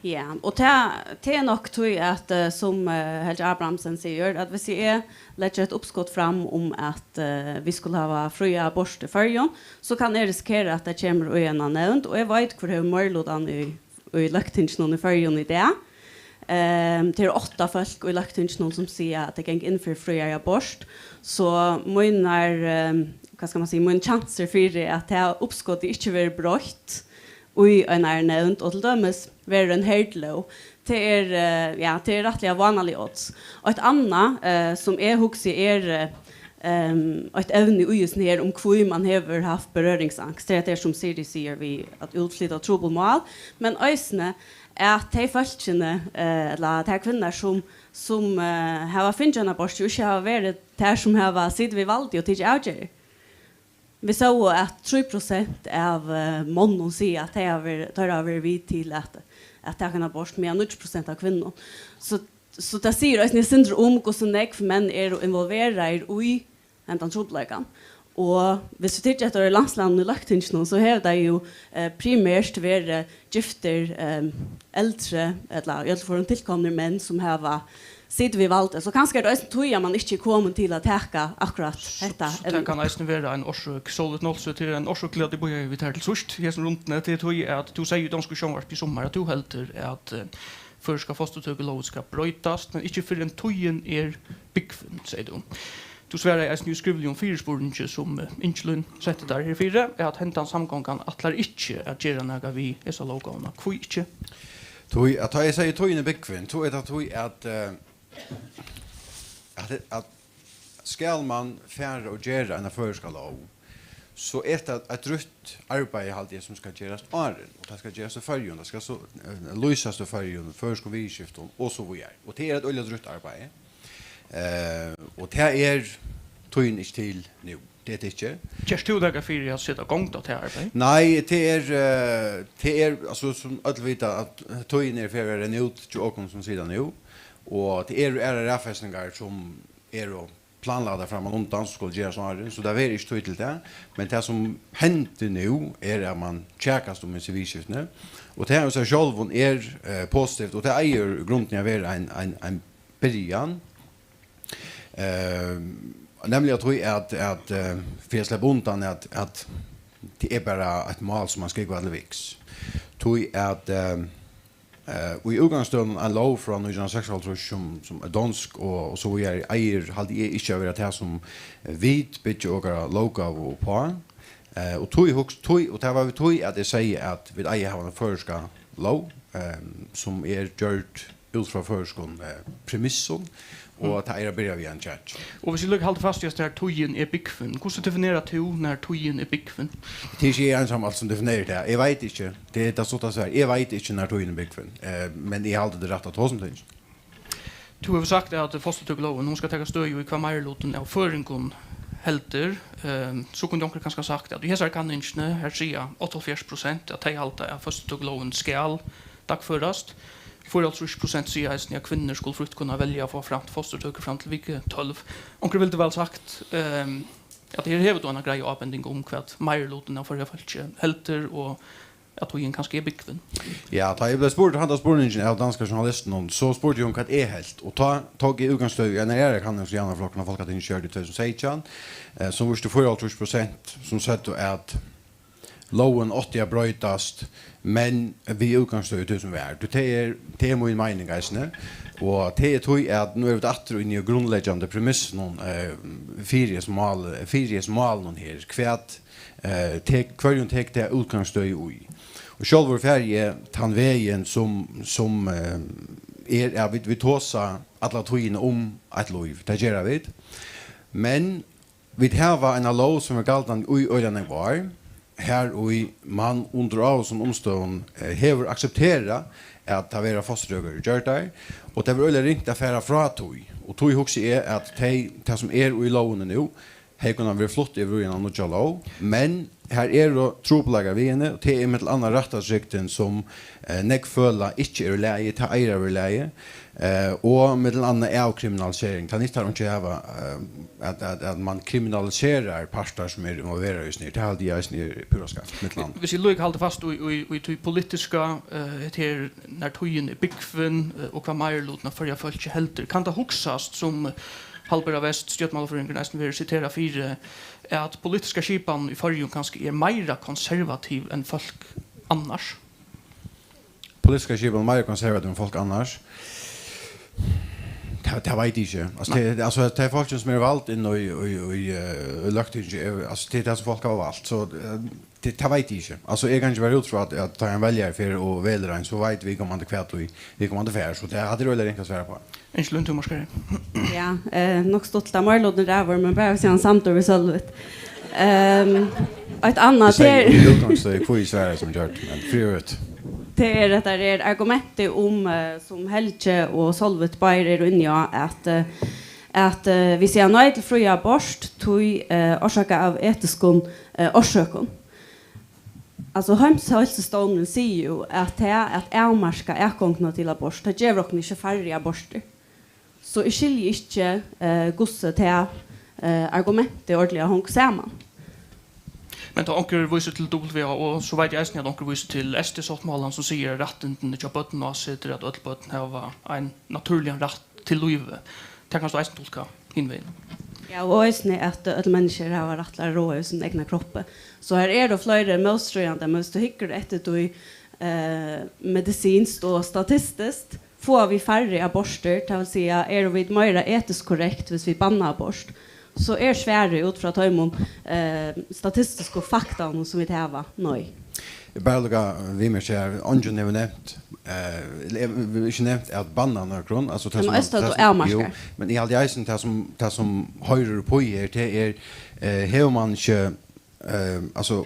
Ja, og tað, tað er nokk tí at, eh, sum, eh, Helgi Abrahamsen sigur, at viss eg leggi eitt uppskot fram um at, eh, vit skulu hava fría abort í Føroyum, so kann eg risikera, at tað kemur í eina nevnd, og eg veit, hvør hevur meirilutan í, í løgtinginum í Føroyum í dag. Ehm, tað eru átta fólk í løgtinginum, sum siga, at tey ganga inn fyri fríari abort. So mínar, ehm, hvat skal man siga, mín kjansur fyri, at tað uppskotið ikki verður broytt í einari nevnd, og til dømis verður ein herlóg, tað er, eh, ja, tað er rættiliga vánalig odds. Og eitt annað, eh, sum eg hugsi er, eh, ehm, eitt evni í hesum her, um hví man hevur havt berøringsangst, tað er, at tað er, sum Siri sigur, við at útflyta trupul mál, men eisini at tey fólkini, eh, ella tær kvinnur, sum, sum, eh, hava fingið eina abort, jú ikki hava verið tær, sum hava sitið við valdið og tikið avgerðir. Vit sóu, at trý prosent av, eh, monnum siga, at tey hava verið, teir hava verið við til at, at taka eina abort, meðan níggju prosent av kvinnum. So, so tað sigur eisini eitt sindur um, hvussu nógv menn eru involveraðir í hendan trupulleikan. Og viss vit hyggja eftir landslagnum í løgtinginum, so hevur tað jú, eh, primert verið giftir, eh, eldri, ella í øllum førum tilkomnir menn, sum hava sitið við valdið. So kanska er tað eisini tí, at man ikki er komin til at taka akkurát hetta So, so tað evni. kann eisini vera ein orsøk. Sólveig Nolsøe, tað er ein orsøk til, at eg bíðaði við tær til síðst í hesum rundini. Tað er tí, at tú segði í donsku sjónvarpi í summar, at tú heldur, at, eh, føroyska fosturtøkulógin skal broytast, men ikki fyrr enn tíðin er búgvin, segði tú. Tú svaraði eisini í skrivligum fyrispurningi, sum, eh, Ingelín setti tær herfyri, at hendan samgongan ætlar ikki at gera nakað við hesa lóggávuna. Hví ikki? Tí at tá eg sigi, tíðin er búgvin, so er tað tí, at, eh, at, at skal man fara og gera eina føroyska lóg, so er tað eitt drúgt arbeiði, haldi eg, sum skal gerast áðrenn, og tað skal gerast í Føroyum, tað skal so, eh, lýsast í Føroyum, føroyskum viðurskiftum og so víðari. Og tað er eitt øgiliga drúgt arbeiði. Eh, og tað er tíðin ikki til nú. Tað er tað ikki. Gert tú nakað fyri at seta gongd á tað arbeiðið? Nei, tað er, eh, tað er, altso, sum øll vita, at tíðin er fyri at renna út hjá okkum sum sita nú, og tað eru aðrar raðfestingar sum eru planlagdar frammanundan, sum skulu gerast áðrenn, so tað verður ikki tíð til tað. Men tað, sum hendir nú, er, at man kjakast um hesi viðurskiftini, og tað í sær sjálvum er, eh, positivt, og tað eigur í grundini at vera ein, ein, ein byrjan. Eh, nemliga tí at, at, eh, fyri at sleppa undan at, at tað er bara eitt mál, sum man skrógvar til viks. Tí at, eh, eh, í útgangsstøðunum ein lóg frá nítjan hundrað og seksoghálvtrýss, sum, sum er donsk og, og so víðari, eigur, haldi eg, ikki at vera tað, sum vit byggja okkara lóggávu uppá. Eh, og tí hugs-, tí, og tað var við tí, at eg segði, at vit eiga at hava eina føroyska lóg, ehm, sum er gjørd út frá føroyskum, eh, premissum, og tað er at byrja við ein change. Og hvis eg líka haldi fast í, at har tíðin er búgvin, hvussu definerar tú, nær tíðin er búgvin? Tað er ikki eg einsamallur sum definerar tað. Eg veit ikki. Tað er tað stutta svarið. Eg veit ikki, nær tíðin er búgvin. Eh, men eg haldi, tað er rætt at tosa um tað. Tú hevur sagt, at fosturtøkulógin, hon skal taka støði í, hvat meirilutin av føroyingum heldur. Ehm, so kundi onkur kanska sagt, at í hesari kanningini, her siga áttaoghálvfjerðs prosent, at tey halda, at fosturtøkulógin skal dagførast. Fýraoghálvtrýss prosent siga eisini, at kvinnur skulu frítt kunna velja at fáa framt fosturtøku fram til viku tólv. Onkur vildi væl sagt, ehm, at her hevur tú eina greiða ábending um, hvat meirilutin av Føroya fólki heldur, og at tíðin kanska er búgvin. Ja, tá eg bleiv spurdur handa spurningin av danska journalistinum, so spurdi eg um, hvat eg helt, og tá tók eg útgangsstøði í eini aðrari kanning, sum Javnaðarflokkurin og Fólkatingið gjørdu í tvey túsund og seytjan, eh, sum vísti fýraoghálvtrýss prosent, sum søgdu, at lógin átti at broytast, men við útgangsstøði í tí, sum var. Tí tað er, tað er mín meining eisini, og tað er tí, at nú eru vit aftur inni í grundleggjandi premissunum, eh, fyri hesum mál-, fyri hesum málunum her. Hvat eh, tek-, hvørjum tekur tað útgangsstøði í. Og sjálvur fari eg tann vegin, sum, sum, eh, er, at vit, vit tosa alla tíðina um eitt lív. Tað gera vit. Men vit hava eina lóg, sum er galdandi í øgiliga nógv ár, har í mann undir ávísum umstøðum, eh, hevur aksepterað, at tað verða fosturtøkur gjørdar, og tað verður øgiliga ringt at fara frá tí. Og tí hugsi eg, at tey, tað sum er í lógini nú, hevði kunnað verið flutt yvir í eina nýggja lóg, men har eru trupulleikar við henni, og tað er millum annað rættartrygdin, sum, eh, nógv føla ikki er í lagi, tað eigur at vera í lagi, eh, og millum annað avkriminalisering. Tað nyttar einki at hava, eh, at, at, at mann kriminaliserar partar, sum eru involveraðir í hesum her. Tað haldi eg eisini er púra skeivt, millum annað. Hvis eg líka haldi fast í, í, í tí politiska, eh, hetta her, nær tíðin er búgvin, eh, og hvat meirilutin av Føroya fólki heldur, kann tað hugsast, sum Hallbera Westh, stjórnmálafrøðingurin, eisini verður siterað fyri, at politiska skipanin í Føroyum kanska er meira konservativ enn fólk annars? Politiska skipanin meira konservativ enn fólk annars? Tað, tað veit eg ikki. Altso, tað, altso, tað er fólkini, sum eru vald inn í, í, í, eh, í løgtingið, er, altso, tað er tað, sum fólk hava valt. So, eh, tað, tað veit eg ikki. Altso, eg kann ikki vera út frá, at, at tá ein veljari fer og velur ein, so veit viðkomandi, hvat ið viðkomandi fær. So tað, hatta er øgiliga ringt at svara uppá. Unnskyld, tú, Maskari. Ja, eh, nokk stuttligt, at meirilutin ræður, men bara hvis hann er samdur við Sølvi. Ehm, eitt annað, tað er, í útgangsstøði, hví eg svaraði, sum eg gjørdi, men fyri øvrigt. Tað er, at tað er argumentið um, eh, sum Helgi og Sølvi báðir eru inni á, at, eh, at, eh, vit siga nei til frían abort, tí, eh, orsakað av etiskum, eh, orsøkum. Altso, Heimsheilsustovnurin sigur jú, at tað at avmarka atgongdina til abort, tað gevur okkum ikki færri abortir. So eg skilji ikki, eh, hvussu tað, eh, argumentið ordiliga hongur saman. Men tá onkur vísir til W H O, so veit eg eisini, at onkur vísir til S T-sáttmálan, sum sigur, at rættindini hjá børnum ásetir, at øll børn hava ein natúrligan rætt til lívið. Tað kanst tú eisini tulka hin vegin. Ja, og eisini, at øll menniskju hava rætt til at ráða yvir sínum egna kroppi. So her eru fleiri mótstríðandi, men viss tú hyggur eftir tí, eh, medisinskt og statistiskt, fáa vit færri abortir, tað vil siga, eru vit meira etiskt korrekt, viss vit banna abort, so er svarið út frá teimum, eh, statistisku faktanum, sum vit hava, nei. Eg bara líka viðmerki her, eingin hevur nevnt, eh, ella eg vil ikki nevnt at banna nøkrum, altso, tað sum man, eisini tað sum, avmarka. Jú, men eg haldi eisini tað sum, tað sum hoyrir upp í her, tað er, eh, hevur man ikki, eh, altso,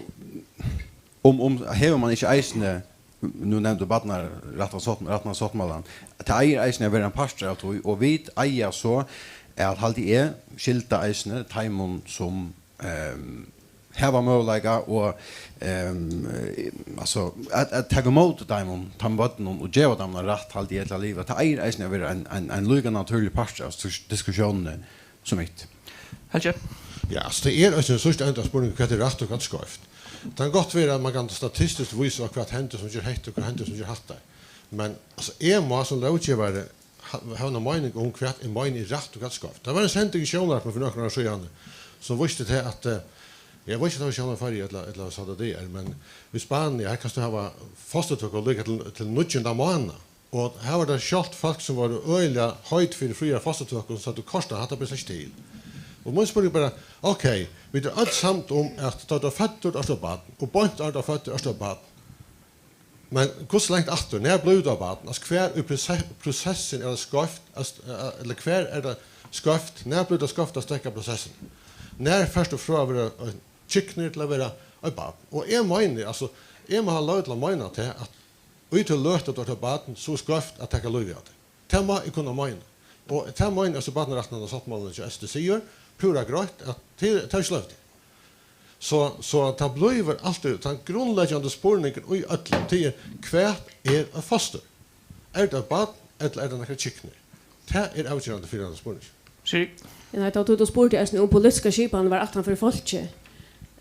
um, um, hevur man ikki eisini, nú nevndi tú barnarættarsáttm-, rættarsáttmálan, tað eigur eisini at vera ein partur av tí, og vit eiga so at, haldi eg, skylda eisini teimum sum, ehm, hava møguleika og, ehm, altso, at, at taka ímóti teimum, teimum børnunum og geva teimum ein rætt, haldi eg, til at liva. Tað eigur eisini at vera ein, ein, ein líka natúrlig partur av dis-, diskusjónini sum hitt. Helgi? Ja, altso, tað er eisini í síðsta enda spurningur, hvat er rætt og hvat er skeivt. Tað kann gott vera, at man kann statistiskt vísa, hvat hendir sum ger hetta, og hvat hendir sum ger hatta. Men, altso, eg má sum lóggevari ha-, hava eina meining um, hvat eg meini er rætt og hvat er skeivt. Tað var ein sending í sjónvarpinum fyri nøkrum árum síðani, sum vísti tað, at, eh, eg veit ikki, um tað var Sjónvarp Føroya ella, ella Sat D R, men í Spania, har kanst tú hava fosturtøku líka til, til níggjunda mánað. Og har var tað sjálvt fólk, sum vóru øgiliga heit fyri fríari fosturtøku, sum søgdu, kortini, hatta ber slett ikki til. Og mín spurningur er bara, ok, vit eru øll samd um, at tá tú ert føddur, ert tú barn, og beint áðrenn tú ert føddur, ert tú barn. Men hvussu langt aftur? Nær blívur tú barn? Altso, hvar í prose-, prosessin er tað skeivt, at st-, eh, ella hvar er tað skeivt? Nær blívur tað skeivt at steðga prosessin? Nær fert tú frá at vera ein kyknur til at vera eitt barn? Og eg meini, altso, eg má hava loyvi til at meina tað, at í ta løtu tú ert eitt barn, so er skeivt at taka lívið av tær. Tað má eg kunna meina. Og tað meini eg, altso, barnarættarsáttmálin hjá S D sigur púra greitt, at tað, tað er ikki loyvt. So, so tað blívur altíð tann grundleggjandi spurningur í øllum, tað er, hvat er eitt fostur? Er tað eitt barn, ella er tað nakrar kyknur? Tað er avgerandi fyri henda spurning. Siri? Ja, nei, tá tú, tú spurdi eisini um politiska skipan var aftan fyri fólkið.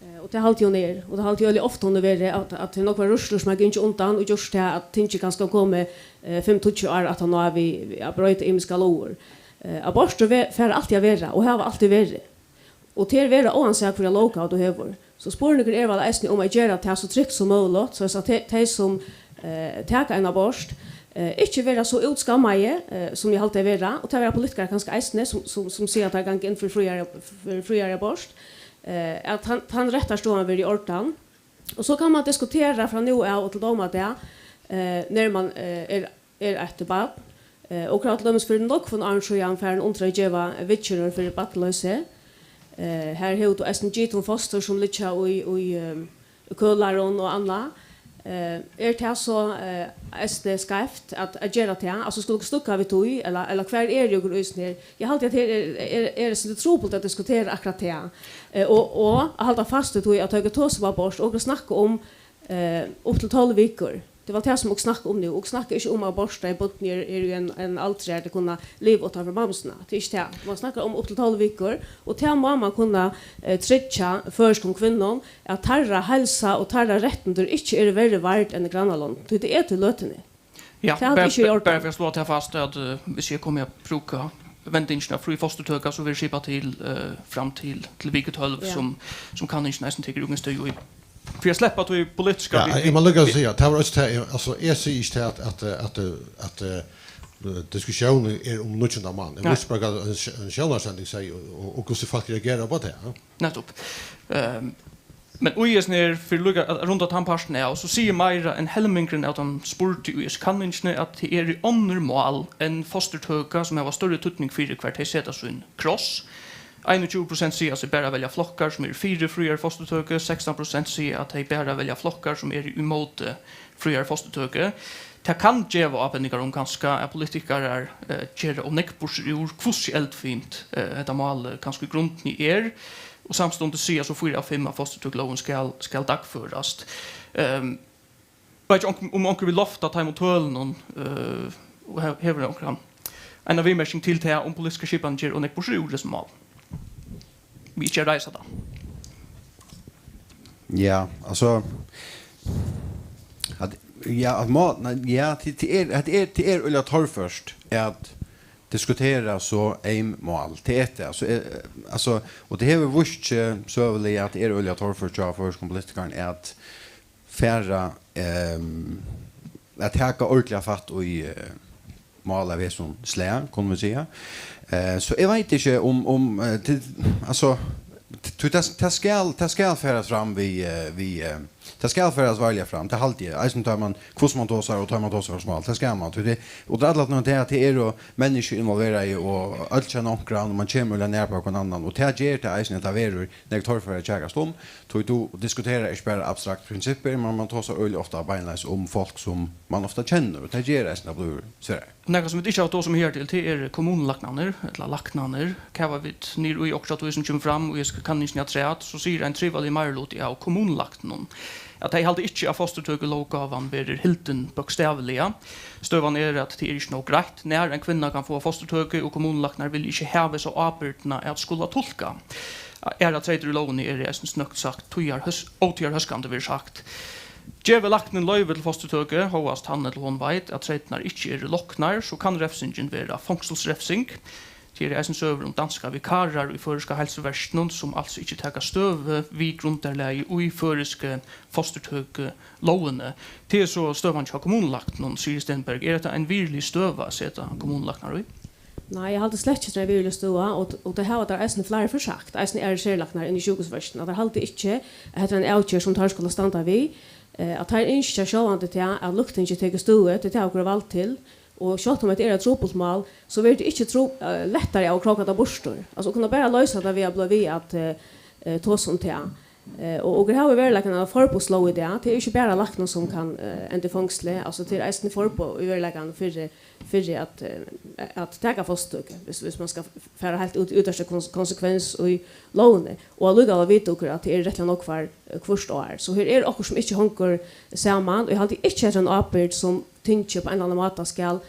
Eh, og tað haldi hon er. Og tað haldi eg øgiliga ofta hon hevur verið, at, at tað eru nógvar rørslur sum hava gingið undan og gjørt tað at tingið kanska komið, eh, fimm, tíggju ár aftan á við, við at broyta ymiskar lógir. Eh, abortur ve-, fara altíð at vera og hava altíð verið. Og tað er verið óansæð hvørja lóg tú hevur. So spurningurin er væl eisini um at gera tað so trygt sum møguligt, so at tey, tey sum, eh, taka ein abort, eh, ikki vera so útskammaði, eh, sum eg haldi tey vera, og tað vera politikarar kanska eisini, sum, sum, sum siga at teir ganga inn fyri fríari, fyri fríari abort, eh, at tann, tann rættarstøðan verður í ordan. Og so kann man diskutera frá nú av og til dómadag, eh, nær man, eh, er er eitt barn, eh, og okur hava til dømis fyri nógvum árum síðan farin undir at geva viðgerðir fyri barnloysi. Eh, har hevur tú eisini gitin fostur, sum liggja í, í, eh, kølarum og annað. Eh, er tað so, eh, eisini skeivt at, at gera tað? Altso, skulu okur steðga við tí, ella, ella hvar eru okur í hesum her? Eg haldi, at her er, er, er eitt sindur trupult at diskutera akkurát tað. Eh, og, og at halda fast í tí, at tá okur tosa um abort, okur snakka um, eh, upp til tólv vikur. Tað er væl tað, sum okur snakka um nú. Okur snakka ikki um abort, tá børnini eru, eru í ein, ein aldur, har tey kunnu liva uttan fyri mammusina. Tað er ikki tað. Man snakkar um upp til tólv vikur, og tað má man kunna, eh, tryggja føroyskum kvinnum, at teirra heilsa og teirra rættindi ikki eru verri vard enn í grannalondum. Tí tað er til løtuni. Ja, tað haldi eg bara, ikki er í ordan. Bara fyri at sláa tað fast, at, eh, hvis eg komi at brúka vendingina frí fosturtøka, so verður skipað til, eh, fram til, til viku tólv, ja, sum, sum kanningin eisini tekur útgangspunkt í. Fyri at sleppa tí politiska, ja, vit, eg má líka vit, siga, tað var eisini tað, eg, altso, eg sigi ikki tað at, at, at, at, eh, diskussiónin er um níggjunda mánaða. Eg, nei, vísti bara, hvat ein sj-, ein sjónvarpssending segði, og, og, og hvussu fólk reagera upp á tað, ja. Nettupp. Ehm, men í hesum her, fyri líka at runda tann partin av, so sigur meira enn helmingurin av teimum spurdu í hesi kanningini, at tað eru onnur mál enn fosturtøka, sum hava størri týdning fyri, hvar tey seta sín kross. Einogtjúgu prosent siga seg bara velja flokkar, sum eru fyri fríari fosturtøku, sekstan prosent siga, at tey bara velja flokkar, sum eru ímóti fríari fosturtøku. Tað kann geva ábendingar um kanska, at politikarar, eh, gera ov nógv burtur úr, hvussu eldfimt, eh, hetta málið kanska í grundini er, og samstundis siga so fýra av fimm, at fosturtøkulógin skal, skal dagførast. Ehm, veit ikki, um, um onkur vil lofta teimum tølunum, eh, og he-, hevur onkur hann eina viðmerking til tað, um politiska skipanin ger ov nógv burtur úr hesum málum? Vit ikki at reisa tað. Ja, altso, at, ja, at má-, nei, ja, tað, tað er, tað er, tað er øgiliga torført at diskutera so eym mál. Tað er tað, altso, eh, altso, og tað hevur víst seg søguliga, at tað er øgiliga torført hjá føroyskum politikarum at fara, ehm, at taka ordiliga fatt í, eh, mál av hesum slag, kunnu vit siga. Eh, so eg veit ikki um, um, eh, til, altso, tí tað, tað skal, tað skal farast fram við, eh, við, eh, tað skal farast varliga fram, tað haldi eg. Eisini tá man, hvussu man tosar, og tá man tosar um mál, tað skal man. Tí tað, og tað er allar tað at tað eru menniskju involveraði, og øll kenna onkran, og man kemur øgiliga nær á hvønn annan, og tað ger tað eisini, at tað verður nógv torførari at kjakast um. Tí tú diskuterar ikki bara abstrakt prinsippir, men man tosar øgiliga ofta beinleiðis um fólk, sum man ofta kennir, og tað ger eisini, at tað blívur sværari. Nakað, sum vit ikki hava tosað um her til, tað er kommunulæknarnir, ella læknarnir. Kava vit niður í okkurt av tí, sum kemur fram í hesi kanningini afturat, so sigur ein trúgvaligur meiriluti av kommunulæknum, at tey halda ikki, at fosturtøkulóggávan verður hildin bókstavliga. Støðan er, at tað er ikki nóg greitt, nær ein kvinna kann fáa fosturtøku, og kommunulæknar vilja ikki hava hesa ábyrgdina at skula tulka. Aðrar treytir í lógini eru eisini, snøgt sagt, tíðarhós-, ótíðarhóskandi, verður sagt. Gevur læknin loyvi til fosturtøku, hóast hann ella hon veit, at treytirnar ikki eru loknar, so kann revsingin vera fongsulsrevsing. Tað eru eisini søgur um danskar vikarar í føroyska heilsuverkinum, sum altso ikki taka støðu við grundarlagi í føroysku fosturtøkulógini. Tað er so støðan hjá kommunulæknum. Siri Stenberg, er hetta ein virðilig støða at seta kommunulæknar í? Nei, eg haldi slett ikki, at tað er verulig støða, og, og tað hava teir eisini fleiri forsagt, eisini aðrir serlæknar inn í sjúkrahúsvørkina, at teir halda ikki, at hetta er ein avgerð, sum teir skulu standa við, eh, at teir ynskja sjálvandi tað, at løgtingið tekur støðu, tað er tað, okur er vald til, og sjálvt um hetta er eitt trupult mál, so verður tað ikki tru-, eh, lættari av at króka tað burtur. Altso, okur kunnu bara loysa tað við at blíva við at, eh, eh, tosa um tað. Eh, og okur hava í veruleikanum eina forboðslóg í dag. Tað er ikki bara læknin, sum kann, eh, enda í fongsli. Altso, tað er eisini forboð í veruleikanum fyri, fyri at, eh, at taka fosturtøku, viss, viss man skal fara heilt út í ytstu kons-, konsekvens í lógini. Og allíkavæl vita okur, at tað er rættiliga nógvar, eh, hvørt ár. So her er okkurt, sum ikki hongur saman, og eg haldi ikki, at tað er ein ábyrgd, sum tingið á ein ella annan máta skal,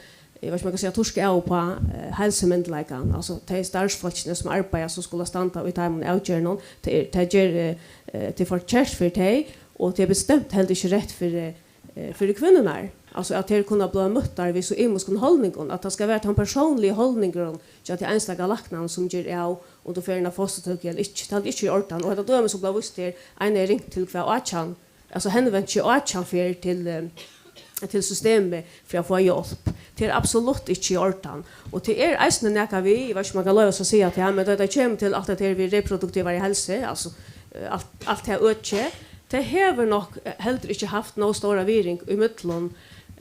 eg veit ikki, um man kann siga, turka av uppá, eh, heilsumyndugleikan, altso tey starvsfólkini, sum arbeiða, sum skulu standa í teimum avgerðunum, tað er, tað ger, eh, eh, tað er forkert fyri tey, og tað er bestemt heldur ikki rætt fyri, eh, fyri kvinnurnar. Altso, at tær kunna blíva møttar við so ymiskum haldningum, at tað skal vera tann persónligi haldningurin hjá tí einstaka læknanum, sum ger av, um tú fer inn á fosturtøku ella ikki. Tað er ikki í ordan. Og hetta dømi, sum bleiv víst her, ein er ringt til hvat, átjan, altso, henvent seg átjan ferð til, eh, til systemið fyri at fáa hjálp. Tað er absolutt ikki í ordan. Og tað er eisini nakað við, eg veit ikki, um man kann loyva seg at siga tað, men tá tað kemur til alt hetta her við reproduktivari heilsu, altso, eh, alt, alt tað økið, tað hevur nokk, eh, heldur ikki havt nóg stóra virðing ímillum,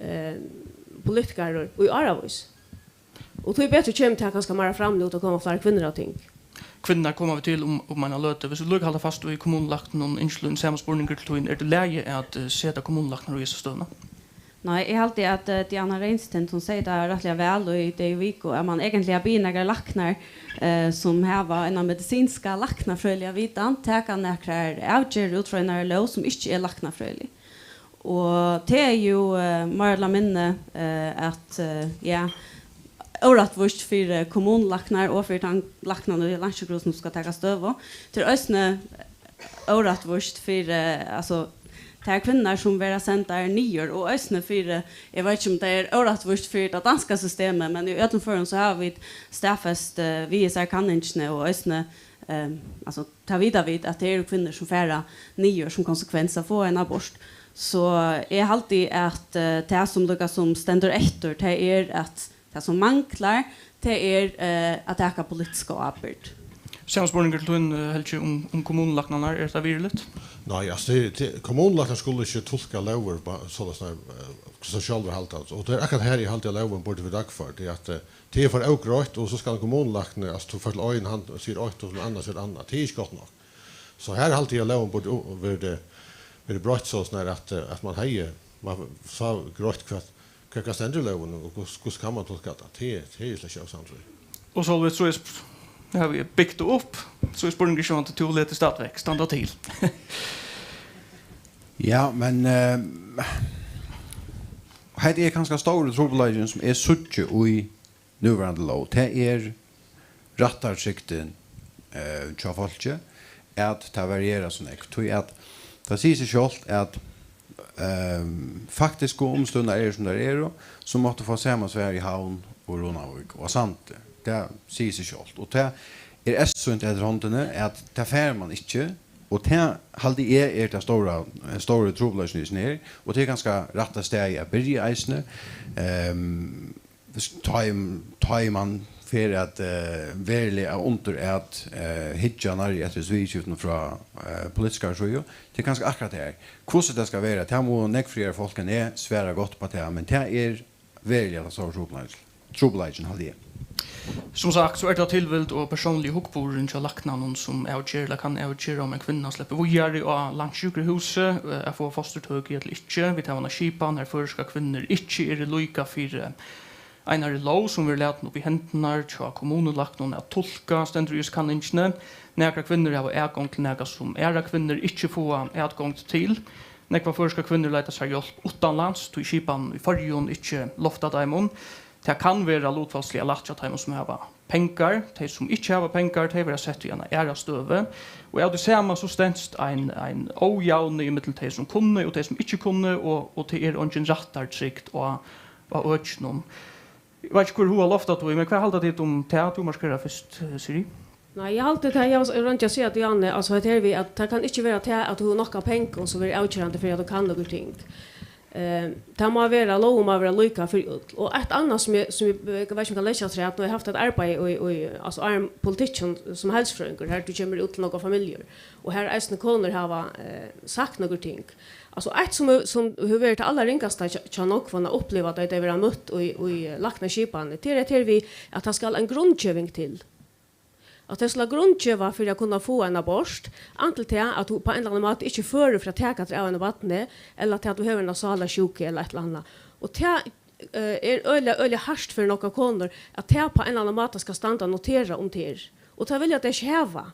eh, politikarar í áravís. Og tíbetur kemur tað kanska meira fram nú, tá koma fleiri kvinnur á ting. Kvinnurnar koma vit til um, um eina løtu. Viss vit líka halda fast í kommunulæknum, Ingilín, sama spurningur til tín. Er tað í lagi at, eh, seta kommunulæknar í hesa støðuna? Nei, eg haldi, at, eh, Diana Reinsten, hon segði tað rættiliga væl í Degi og Viku, at man eigentliga biður nakrar læknar, eh, sum hava eina medisinska, læknafrøðiliga vitan, taka nakrar avgerðir út frá einari lóg, sum ikki er læknafrøðilig. Og tað er jú, eh, meira ella minni, eh, at, eh, ja, órættvíst fyri kommunulæknar og fyri tann læknan í Landssjúkrahúsinum, sum skal taka støðu. Tað er eisini órættvíst fyri, altso, tær kvinnurnar, sum verða sendar niður, og eisini fyri, eg veit ikki, um tað er órættvíst fyri tað danska systemið, men í øllum førum so hava vit staðfest, eh, við hesari kanningini og eisini, eh, altso, tað vita vit, at tað eru kvinnur, sum fara niður sum konsekvens av at fáa ein abort. So eg haldi, at, eh, tað, sum líka sum stendur eftir, tað er, at tað, sum manglar, tað er, eh, at taka politiska ábyrgd. Sama spurningur til tín, eh, Helgi, um, um kommunulæknarnar. Er tað veruligt? Nei, altso, tað, tað, kommunulæknar skulu ikki tulka lógir, ba-, soleiðis, nei, eh, sum sjálvir halda. Og tað er akkurát her, eg haldi, at lógin burdi verið dagførd, tað er at, eh, tað er for ógreitt, og so skal ein kommunulækni, altso, tú fert til ein, hann sigur eitt, og ein annan sigur annað. Tað er ikki gott nokk. So her haldi eg, at lógin burdi u-, verið, verið broytt, soleiðis at, at man hevði, man sá greitt, hvat, hvat, hvat stendur í lógini, og hvussu, hvussu kann man tulka tað? Tað, tað er eg slett ikki ósamdur í. Og Sólveig, so er sp-, nú hava vit bygt upp, so er spurningurin, sjálvandi, tú letur stadigvekk standa til. Ja, men, eh, hetta er kanska stóri trupulleikin, sum eg síggi í núverandi lóg, tað er rættartrygdin, eh, hjá fólki, at tað varierar so nógv. Tí at tað sigur seg sjálvt, at, ehm, faktisku umstøðurnar eru, sum tær eru, so máttu fáa sama svar í Havn og Runavík og á Sandi. Tað sigur seg sjálvt. Og tað er eyðsýnt eftir hondini, at tað fær mann ikki, og tað haldi eg er tað stóra, eh, stóri trupulleikin í hesum her, og tað er kanska rætta staðið at byrja eisini. Ehm, Hvis tá ið, tá ið mann fer at, eh, veruliga undir at, eh, hyggja nærri eftir viðurskiftum frá, eh, politiskari síðu, tað er kanska akkurát tað her. Hvussu tað skal vera, tað mugu nógv fleiri fólk enn eg svara gott upp á tað, men tað er veruliga tann stóri trupulleikin, trupulleikin, haldi eg. Sum sagt, so er tað tilvild og persónligi hugburðurin hjá læknanum, sum avger, ella kann avgera, um ein kvinna sleppur víðari á Landssjúkrahúsið, eh, at fáa fosturtøku ella ikki. Vit hava eina skipan, har føroyskar kvinnur ikki eru líka fyri einari lóg, sum verður latin upp í hendurnar hjá kommunulæknum at tulka, stendur í hesi kanningini. Nakrar kvinnur hava atgongd til nakað, sum aðrar kvinnur ikki fáa atgongd til. Nógvar føroyskar kvinnur leita sær hjálp uttanlands, tí skipanin í Føroyum ikki loftar teimum. Tað kann vera lutfalsliga lætt hjá teimum, sum hava pengar. Tey, sum ikki hava pengar, tey verða sett í eina aðra støðu. Og av tí sama, so stendst ein, ein ójavni ímillum tey, sum kunnu, og tey, sum ikki kunnu, og, og tað er eingin rættartrygd á, á økinum. Eg veit ikki, hvør hevur loftað tí, men hvat halda tit um tað? Tú markerar fyrst, eh, Siri. Nei, eg haldi, tað eg royndi at siga, Diane, altso, hetta her við, at tað kann ikki vera tað, at tú hevur nokk av pengum, sum verður avgerandi fyri, at tú kann nøkur ting. Eh, tað má vera, lógin má vera líka fyri øll. Og eitt annað sum eg, sum eg, eg veit ikki, um kann leggja afturat, nú eg havi havt eitt arbeiði í, í, altso, áðrenn politikkin sum heilsufrøðingur, har tú kemur út til nakrar familjur, og har eisini konur hava, eh, sagt nøkur ting. Altso, eitt sum, sum hevur verið tað allarringasta hjá, hjá nógvum at uppliva, tá tey verða møtt í, í læknaskipanini, tað er hetta her við, at tað skal ein grundgeving til. At tey skulu grundgeva fyri at kunna fáa ein abort, antin tað at tú á ein ella annan máta ikki er førur fyri at taka tær av einum barni, ella tað at tú hevur eina sálarsjúku ella eitt ella annað. Og tað, eh, er øgiliga, øgiliga hart fyri nakrar konur, at tað á ein ella annan máta skal standa noterað um tær. Og tað vilja tey ikki hava.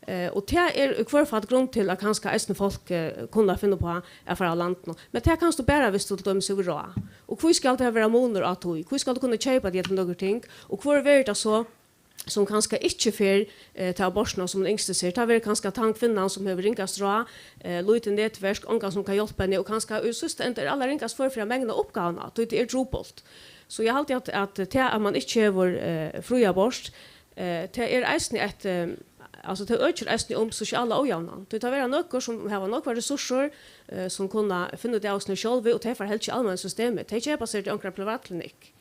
Eh, og tað er í hvør fall grund til at kanska eisini fólk, eh, kunna finna upp á at fara av landinum. Men tað kanst tú bara, viss tú til dømis hevur ráð. Og hví skal tað vera munur á tí? Hví skal tú kunna keypa tær til nøkur ting? Og hvør verður tað so, sum kanska ikki fer, eh, til abortina, sum hon ynskti sær? Tað verður kanska tann kvinnan, sum hevur ringast ráð, eh, lítið netverk, ongan, sum kann hjálpa henni, og kanska í síðsta enda er allarringast før fyri at megna uppgávuna, tí tað er trupult. So eg haldi, at, at tað, at mann ikki hevur, eh, frí abort, eh, tað er eisini eitt, eh, altso, tað økir eisini um sosiala ójavnan. Tí tað verða nøkur, sum hava nógvar ressursur, eh, sum kunna finna út av seg sjálvi, og tey fara helst í almenna systemið. Tey keypa sær til onkra privatklinikk.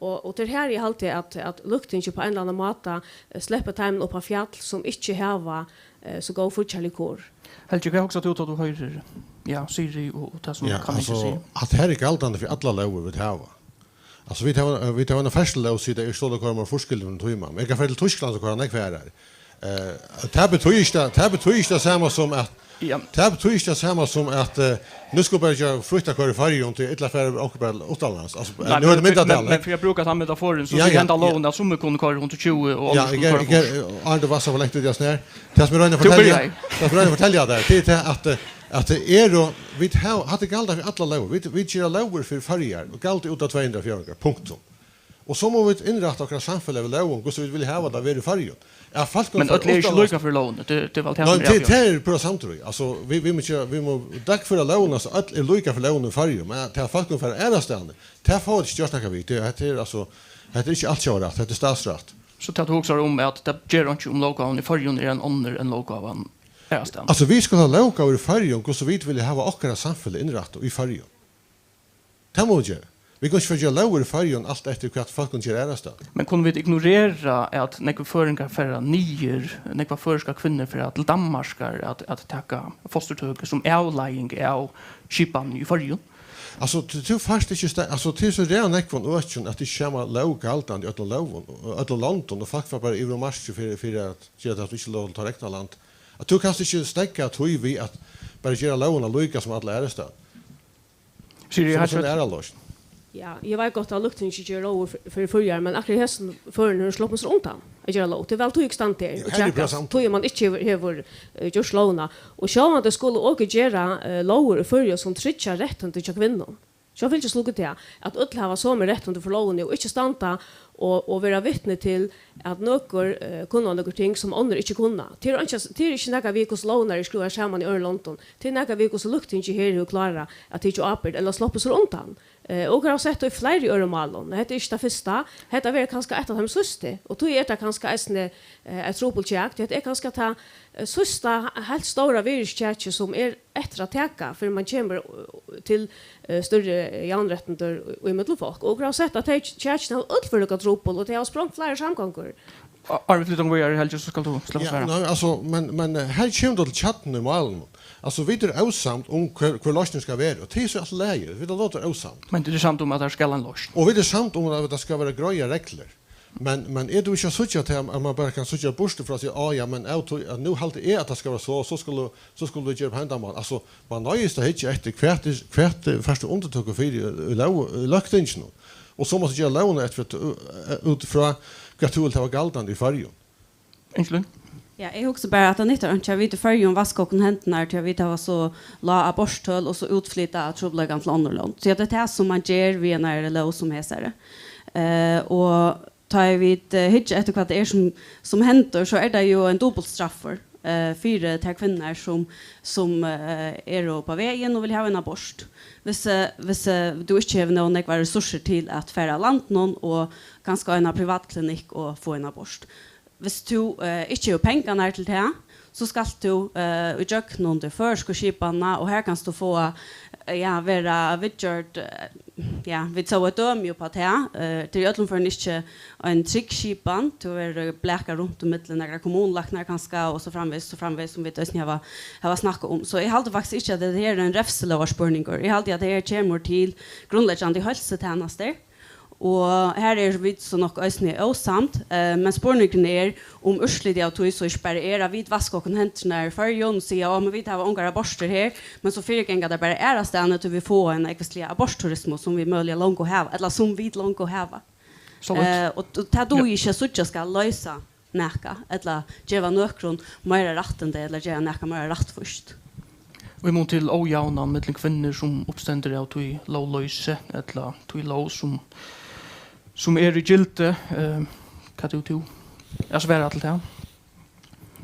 Og, og tað er her eg haldi, at, at løgtingið á ein ella annan máta, eh, sleppur teimum upp á fjall, sum ikki hava, eh, so góð fíggjarlig kor. Helgi, hvat hugsar tú, tá tú hoyrir, ja, Siri og, og tað, sum Ja, Karin altso, sigur? At her er galdandi fyri allar lógir, vit hava. Altso, vit hava, vit hava eina ferðslulóg, sum sigur, at eg skal koyra meir fýrs kilometrar í tíman. Men eg kann fara til Týsklands og koyra nógv harðari. Eh, tað betýðir ikki, tað betýðir ikki tað sama sum at Ja. Tað betýðir ikki tað sama sum at, eh, nú skulu bara gera frítt at koyra í Føroyum, tí illa fer onkur bara uttanlands. Altso, Nei, nú er men, tað men, myndatala, men fyri at brúka tann metaforin, so Ja, sigur ja, henda ja. lógin at summi kunnu koyra hundrað og tjúgu og Ja, onnur skulu eg, koyra eg, fýrs. eg, Arne, tú varst so lengt út í hasum her. Tað sum eg royni at Tú fortelja, byrjaði. tað sum eg royni at fortelja tær, tað er tað at, eh, at tað eru, vit hava, hatta er galdandi fyri allar lógir. Vit, vit gera lógir fyri Føroyar og galdandi út á tvey hundrað fjórðingar. Punktum. Og so mugu vit innrætta okkara samfelag við lógum, hvussu vit vilja hava tað at vera í Føroyum. At fólk Men øll eru ikki uttanlands líka fyri lógini, tað, tað er væl tað Nei, man er tað, avgjørt. tað er púra samdrigið. Altso, vit, vit mugu ikki, vit mugu dagføra lógina, so øll eru líka fyri lógum í Føroyum, men at tað fólk kunnu fara aðrastaðni, tað fáa vit ikki gjørt nakað við. Tað, hetta er, altso, hetta er ikki alt tjóðarætt, hetta er statsrætt. So tað tú hugsar um, at tað ger einki, um lóggávan í Føroyum er ein onnur enn lóggávan aðrastaðni? Altso, vit skulu hava lóggávur í Føroyum, hvussu vit vilja hava okkara samfelag innrættað í Føroyum. Tað mugu vit gera. Vit kunnu ikki fara at gera lógir í Føroyum alt eftir, hvat fólk kunnu gera aðrastaðni. Men kunnu vit ignorera, at nógvir føroyingar fara niður, nógvar føroyskar kvinnur fara til Danmarkar at, at taka fosturtøku sum avleiðing av skipanini í Føroyum? Altso, tú, tú fært ikki sta-, altso, tað er so ræðuliga nógvum økjum, at tað er sama lóg galdandi í øllum lógum, øllum londum, og fólk fara bara yvir um markið fyri, fyri at gera tað, at tú ikki hevur lóg til at rekna land. At tú kanst ikki steðga tí við at bara gera lógina líka sum alla aðrastaðni. Siri, Sum hvat er sigur aðra loysn. Ja, eg veit gott, at løgtingið ger lógir fyri, fyri Føroyar, men akkurát í hesum førum hevur sloppið sær undan at gera lóg. Tað er væl, tí eg standi her Ja, og her er kjakast, bara samt. Tí man ikki hevur, hevur, eh, gjørt lógina. Og sjálvandi skulu okur gera, eh, lógir í Føroyum, sum tryggja rættindi hjá kvinnum. Sjálvfylgis lukku tað, at øll hava somu rættindi fyri lógini og ikki standa og, og vera vitni til, at nøkur, eh, kunna nøkur ting, sum onnur ikki kunna. Tað er einki, tað er ikki nakað við, hvussu lógirnar eru skrúvaðar saman í øðrum londum. Tað er nakað við, hvussu løgtingið her hevur klárað at tikið ábyrgd ella sloppið sær undan. Eh, okur hava sett tað í fleiri øðrum málum. Hetta er ikki tað fyrsta. Hetta verður kanska eitt av teimum síðstu. Og tí er tað kanska eisini, eh, eitt trupult kjak. Tí hetta er kanska tað, eh, síðsta heilt stóra virðiskjakið, sum er eftir at taka, fyrr enn man kemur, eh, til, eh, størri javnrættindi í, í millum fólk. Og okur hava sett, at tey kjakini hava øll verið líka trupul, og tey hava sprongt fleiri samgongur. Á-, áðrenn vit flyta okkum víðari, Helgi, so skalt tú sleppa at Ja, svara. nei, altso, men, men, eh, her kemur tú til kjarnan í málinum. Altso, vit eru ósamd um, hvør, hvør loysnin skal vera, og tað er so alt í lagi. Vit hava lov at vera ósamd. Men tit eru samd um, at har skal ein loysn? Og vit eru samd um, at tað skal vera greiðar reglur. Men, men er tú ikki at síggja til, at man bara kann síggja burtur frá og siga, "Á, ja, men av tí, at nú haldi eg, at tað skal vera so, so skulu, so skulu vit gera upp á hendan mátan." Altso, man noyðist at hyggja eftir, hvat er, hvat er, fært tú undirtøku fyri í, í lóg, í løgtinginum? Og so mást tú gera lógina eftir, eh, út frá, hvat tú vilt hava galdandi í Føroyum. Unnskyld? Ja, eg hugsi bara, at tað nyttar einki, at vit í Føroyum vaska okkum hendurnar, tí at vit hava so lág aborttøl, og so útflyta trupulleikan til onnur lond. So ja, tað er tað, sum man ger við einari lóg sum hesari. Eh, og tá ið vit, eh, hyggja eftir, hvat tað er, sum, sum hendir, so er tað jo ein dupult straffur, eh, fyri tær kvinnurnar, sum, sum, eh, eru upp á vegin og vilja hava ein abort. Hvis, eh, hvis, eh, tú ikki hevur nóg nógvar ressursir til at fara av landinum og kanska á eina privatklinikk og fáa ein abort. Hvis tú, eh, ikki hevur pengarnar til tað, so skalt tú, eh, í gjøgnum ta føroysku skipanina, og her kanst tú fáa, eh, ja, vera viðgjørd, eh, ja, vit sóu eitt dømi upp á tað. Eh, tað er í øllum førum ikki ein trygg skipan. Tú verður blakað runt ímillum nakrar kommunulæknar kanska, og so framvegis, so framvegis, sum vit eisini hava, hava snakkað um. So eg haldi faktiskt ikki, at hetta her er ein revsilógarspurningur. Eg haldi, at tað her kemur til grundleggjandi heilsutænastur. Og her eru vit so nokk eisini ósamd, eh, men spurningurin er, um úrslitið av tí so ikki bara er, at vit vaska okkum hendurnar í Føroyum og siga, "Á, men vit hava ongar abortur her," men so fyriganga tær bara aðrastaðni, tí vit fáa ein ógvusliga abortturismu, sum vit møguliga longu hava, ella sum vit longu hava. So vit Eh, og, og tað dugi Ja. ikki at síggja skal loysa nakað, ella geva nøkrum meira rættindi, ella gera nakað meira rættvíst. Og í mun til ójavnan millum kvinnur, sum uppstendur av tí lógloysi, ella tí lóg, sum, sum er í gildi, eh, hvat hevur tú at svara til tað?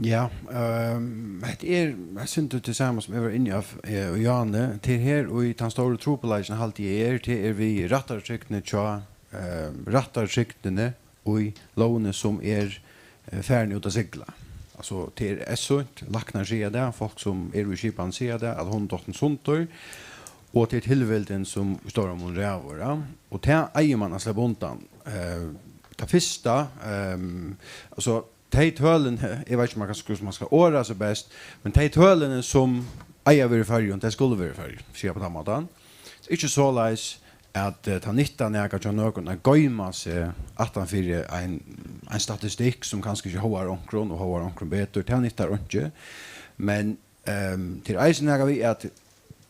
Ja, ehm, hetta er, eg synti, tað sama sum eg var inni á, eh, í áðni. Tað er her, og í tann stóru trupulleikin, haldi eg, er, tað er við rættartrygdini hjá, ehm, rættartrygdini í lógini, sum er, eh, farin út at sigla. Altso, tað er eyðsýnt, læknar siga tað, fólk sum eru í skipan siga tað, at hon er dottin sundur, og tað er tilvildin, sum í stóran mun ræður, ja. Og tað eigur mann at sleppa undan. Eh, tað fyrsta, ehm, altso, tey tølini, eg veit ikki, um man kanska, hvussu man skal orða seg best, men tey tølini, sum eiga at vera í Føroyum, tey skulu vera í Føroyum, siga á tann mátan. So ikki soleiðis, at, eh, tað nyttar nakað hjá nøkrum at goyma seg aftan fyri ein, ein statistikk, sum kanska ikki hóvar onkrum og hóvar onkrum betur. Tað nyttar einki. Men, ehm, tað er eisini nakað við, at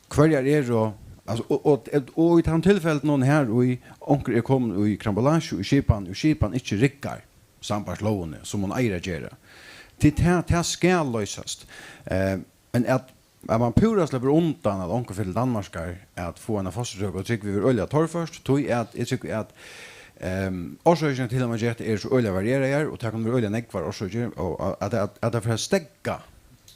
hvørjar eru, altso, og, og, og í tann tilfellum her, í onkur er komin í karambolage, í skipan, í skipan ikki riggar, sambært lógini, sum hon eigur at gera. Tí tað, tað skal loysast. Eh, men at at man púra sleppur undan, at onkur fer til Danmarkar at fáa eina fosturtøku, og trúgvi, verður øgiliga torført, tí at eg trúgvi, at, ehm, orsøkirnar til, at man ger hetta, eru so øgiliga varieraðar, og tað kunnu vera øgiliga nógvar orsøkir, og at, at, at tað fer at steðga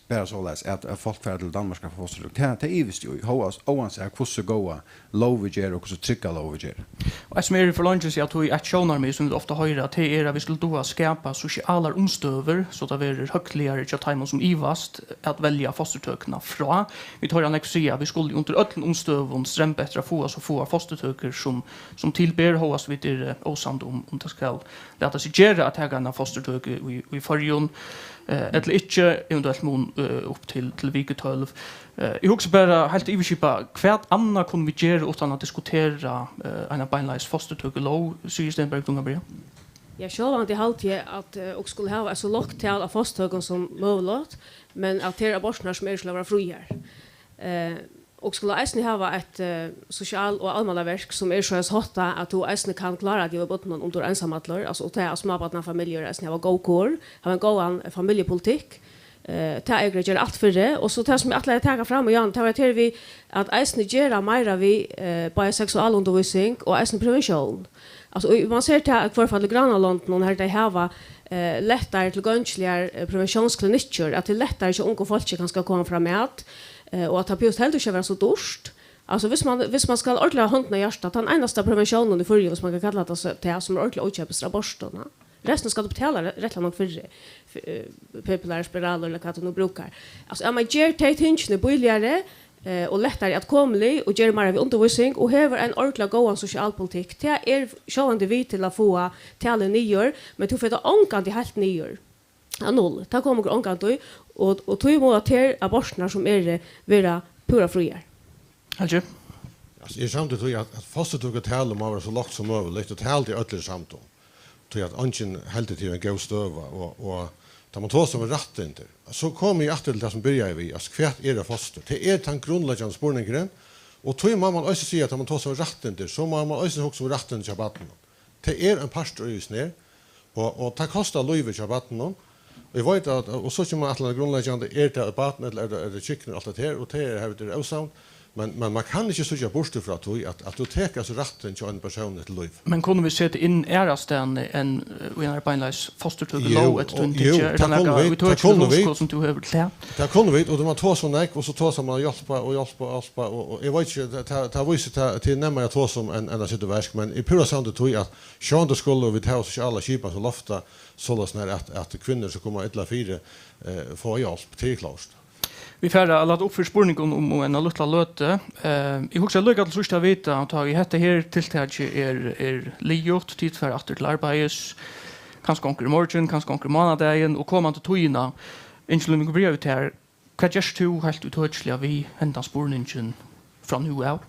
bara soleiðis, at, at fólk fara til Danmarkar at fáa fosturtøku, tað, tað ivist eg í, hóast, óansæð hvussu góða lóg vit gera og hvussu trygga lóg vit gera. Og eitt sum er í forlongini av tí, eitt sjónarmið sum vit ofta hoyra, tað er, at vit skulu duga at skapa sosialar umstøður, so tað verður høgligari hjá teimum sum ivast at velja fosturtøkuna frá. Vit hoyra nógv siga, at vit skulu undir øllum umstøðum stremba eftir at fáa so fáar fosturtøkur sum, sum til ber, hóast vit eru, eh, ósamd um, um tað skal lata seg gera at taka eina fosturtøku í, í Føroyum, eh, ella ikki, eventuelt mun, eh, upp til, til viku tólv. Eh, eg hugsi bara heilt yvirskipað, hvat annað kunnu vit gera uttan at diskutera, eh, eina beinleiðis fosturtøkulóg, Sigrid Stenberg, tú kanst byrja. Ja, sjálvandi haldi eg, at, eh, okur skulu hava eitt so lágt tal av fosturtøkum sum møguligt, men at tær aborturnar sum eru, skulu vera fríar. Eh, okur skulu eisini hava eitt, eh, sosial- og almannaverk sum er soleiðis háttað, at tú eisini kanst klára teg við børnunum, um tú ert einsamallur, altso, og tað, at smábarnafamiljur eisini hava góð kor, hava ein góðan, eh, familjupolitikk. Eh, tað eigur at gera alt fyri. Og so tað sum eg ætlaði at taka fram, Jan, tað var tað við at eisini gera meira við, eh, bæði seksualundirvísing og eisini preventión. Altso, og man sær tað í hvørt fall í grannalondunum, har tey hava, eh, lættari tilgongiligar, eh, preventiónsklinikkir, at tað er lættari hjá ungum fólki kanska at koma framat, eh, og at tað behøvist heldur ikki at vera so dýrt. Altso, viss man, viss man skal ordiliga hondina á hjartað, tann einasta preventiónin í Føroyum, viss man kann kalla tað so, tað sum er ordiliga ókeypis, er abortin, ja. Restina skal tú betala re-, rættiliga nógv fyri, f-, eh, p-pillar, spiralir, ella hvat tú nú brúkar. Altso, at man ger tey tingini bíligari, eh, og lættari atkomulig, og ger meira við undirvísing, og hevur ein ordiliga góðan sosialpolitikk, tað er sjálvandi við til at fáa talið niður, men tú fært tað ongantíð heilt niður. Av null. Tað koma okur ongantíð, og, og tí mugu tær aborturnar sum eru vera púra fríar. Helgi? Altso, eg eri samdur í tí, at, at fosturtøkutalið má vera so lágt sum møguligt, og tað haldi eg øll eru samd um. Tí at eingin heldur, tað er ein góð støða, og, og tá man tosar um rættindi, so komi eg aftur til tað sum byrjaði við, altso, hvat er eitt fostur? Tað er tann grundleggjandi spurningurin, og tí má man eisini siga, at tá man tosar um rættindi, so má man eisini hugsa um rættindi hjá barninum. Tað er ein partur í hesum her, og, og tað kostar lívið hjá barninum. Og eg veit at, og so kemur man aftur til tað grundleggjandi, er tað eitt barn, ella er tað, er tað kynknur, alt tað her, og tað er, har vit eru ósamd. Men, men man kann ikki síggja burtur frá tí, at, at tú tekur altso rættin hjá einum persóni til lív. Men kunnu vit seta inn aðrastaðni enn, eh, í einari beinleiðis fosturtøkulóg, jú, eftir tínum tykki? Er tað nakað ítøkiligt hugskot, sum tú hevur til tað? Tað kunnu vit, og tú má tosa um nógv, og so tosar man og hjálpa og hjálpa og hjálpa, og, og eg veit ikki, tað, tað, tað vísir tað, tað er nemmari at tosa um enn, enn at seta í verk, men eg eri púra samdur í tí, at sjálvandi skulu vit hava sosiala skipan sum lofta, soleiðis nær at, at kvinnur sum koma illa fyri, eh, fáa hjálp, tað er klárt. Vit fara at lata upp fyri spurningum um, um eina lítla løtu. Eh, eg hugsaði líka til síðst at vita, tá ið hetta her tiltakið er, er liðugt, tit fara aftur til arbeiðis, kanska onkur í morgin, kanska onkur mánadagin, og komandi tíðina. Ingi Lúnvingur, byrja við tær. Hvat gert tú heilt ítøkiliga við hendan spurningin frá nú av?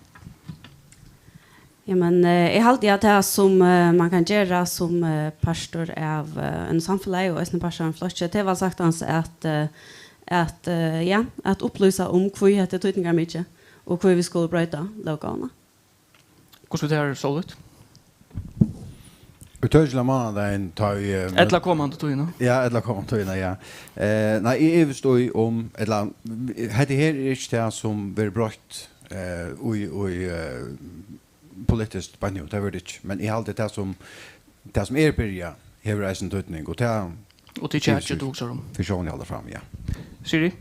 Ja, men, eh, eg haldi, at tað, sum, eh, man kann gera sum, eh, partur av, eh, einum samfelagi og eisini partur av einum flokki, tað er væl saktans at, eh, at, eh, ja, at upplýsa um, hví hetta er týdningarmikið, og hví vit skulu broyta lóggávuna. Hvussu er tað, Sólvit? Ítøkiliga mánadagin, tá ið, eh, ella komandi tíðina. Ja, ella komandi tíðina, ja. Eh, nei, eg ivist í um, ella, hetta her er ikki tað, sum verður broytt, eh, í, í, eh, politiskt beint nú, tað verður tað ikki. Men eg haldi, tað sum, tað sum er byrjað, hevur eisini týdning, og tað Og tað er kjakið, tú hugsar um? Fyri sjón eg haldi fram, ja. Siri?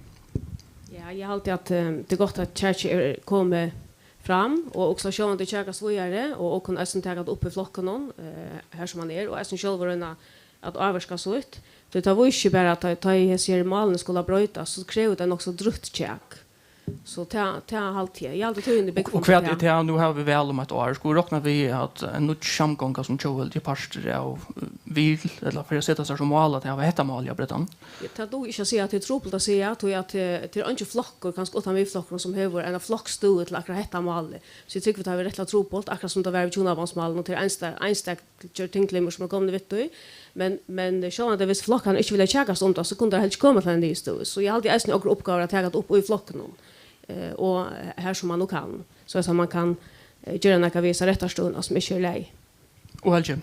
Ja, eg haldi, at, eh, tað er gott, at kjakið er komið fram, og okkum sjálvandi kjakast víðari, og okkum eisini taka tað upp í flokkunum, eh, har sum hann er, og eisini sjálvur royna at ávirka sítt. Tí tað vísir bara, at tá, tá ið hesi her málini skulu broytast, so krevur tað nokk so drúgt kjak. So tað, tað haldi eg. Eg haldi, tíðin er bygd Og, og hvat er tað? Nú hava vit val um eitt ár. Skulu vit rokna við, at ein nýggj samgonga, sum Tjóðveldi er partur av, eh, vil, ella fer at seta sær sum mál at hava hetta málið á brettan? Ja, tað dugi eg ikki at siga, at tað er trupult at siga, tí at, eh, tað er eingin flokkur, kanska uttan Miðflokkurin, sum hevur eina floksstøðu til akkurát hetta málið. So eg trúgvi, tað verður rættiliga trupult, akkurát sum tað var við hjúnabandsmálinum, og tað er einsta-, einstakir tinglimir, sum eru komnir við tí. Men, men sjálvandi, viss flokkarnir ikki vilja kjakast um tað, so kunnu teir helst ikki koma til eina niðurstøðu. So eg haldi eisini, okkara uppgáva er at taka tað upp í flokkunum, eh, og har sum man nú kann, so at man kann, eh, gera nakað við hesa rættarstøðuna, sum ikki er í lagi. Og Helgi?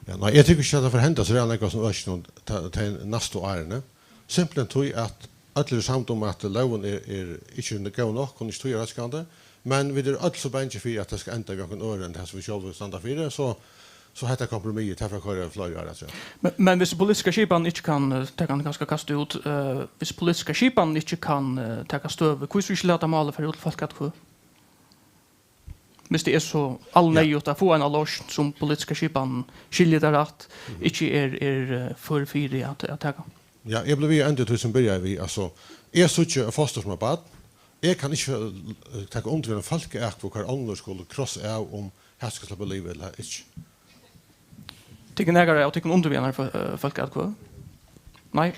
Ja, nei, eg trúgvi ikki, at tað fer at henda so ræðuliga nógv av økinum ta-, tey næstu árini. Simpelthen tí, at øll eru samd um, at lógin er, er ikki góð nokk, hon er ikki tíðarhóskandi, men vit eru øll so bangin fyri, at tað skal enda við onkrum øðrum enn tað, sum vit sjálv standa fyri, so, so hetta kompromiss, tað fer at koyra í fleiri ár afturat. Men, men viss politiska skipanin ikki kann, eh, tað kann kanska kasta út, eh, viss politiska skipanin ikki kann, eh, taka støðu, hví so ikki lata málið fara út til fólkaatkvøðu? Viss tað er so alneyðugt at fáa eina loysn, sum politiska skipanin, skilji eg tað rætt, ikki er, er, eh, før fyri at, at taka. Ja, eg blívi við at enda tí sum byrjaði við, altso, eg síggi eitt fostur sum eitt barn, eg kann ikki, eh, taka undir við eina fólkaatkvøðu, hvar onnur skulu krossa av, um hetta skal sleppa at liva ella ikki. Tykkum nakar av tykkum undir við einari fó-, eh, fólkaatkvøðu? Nei?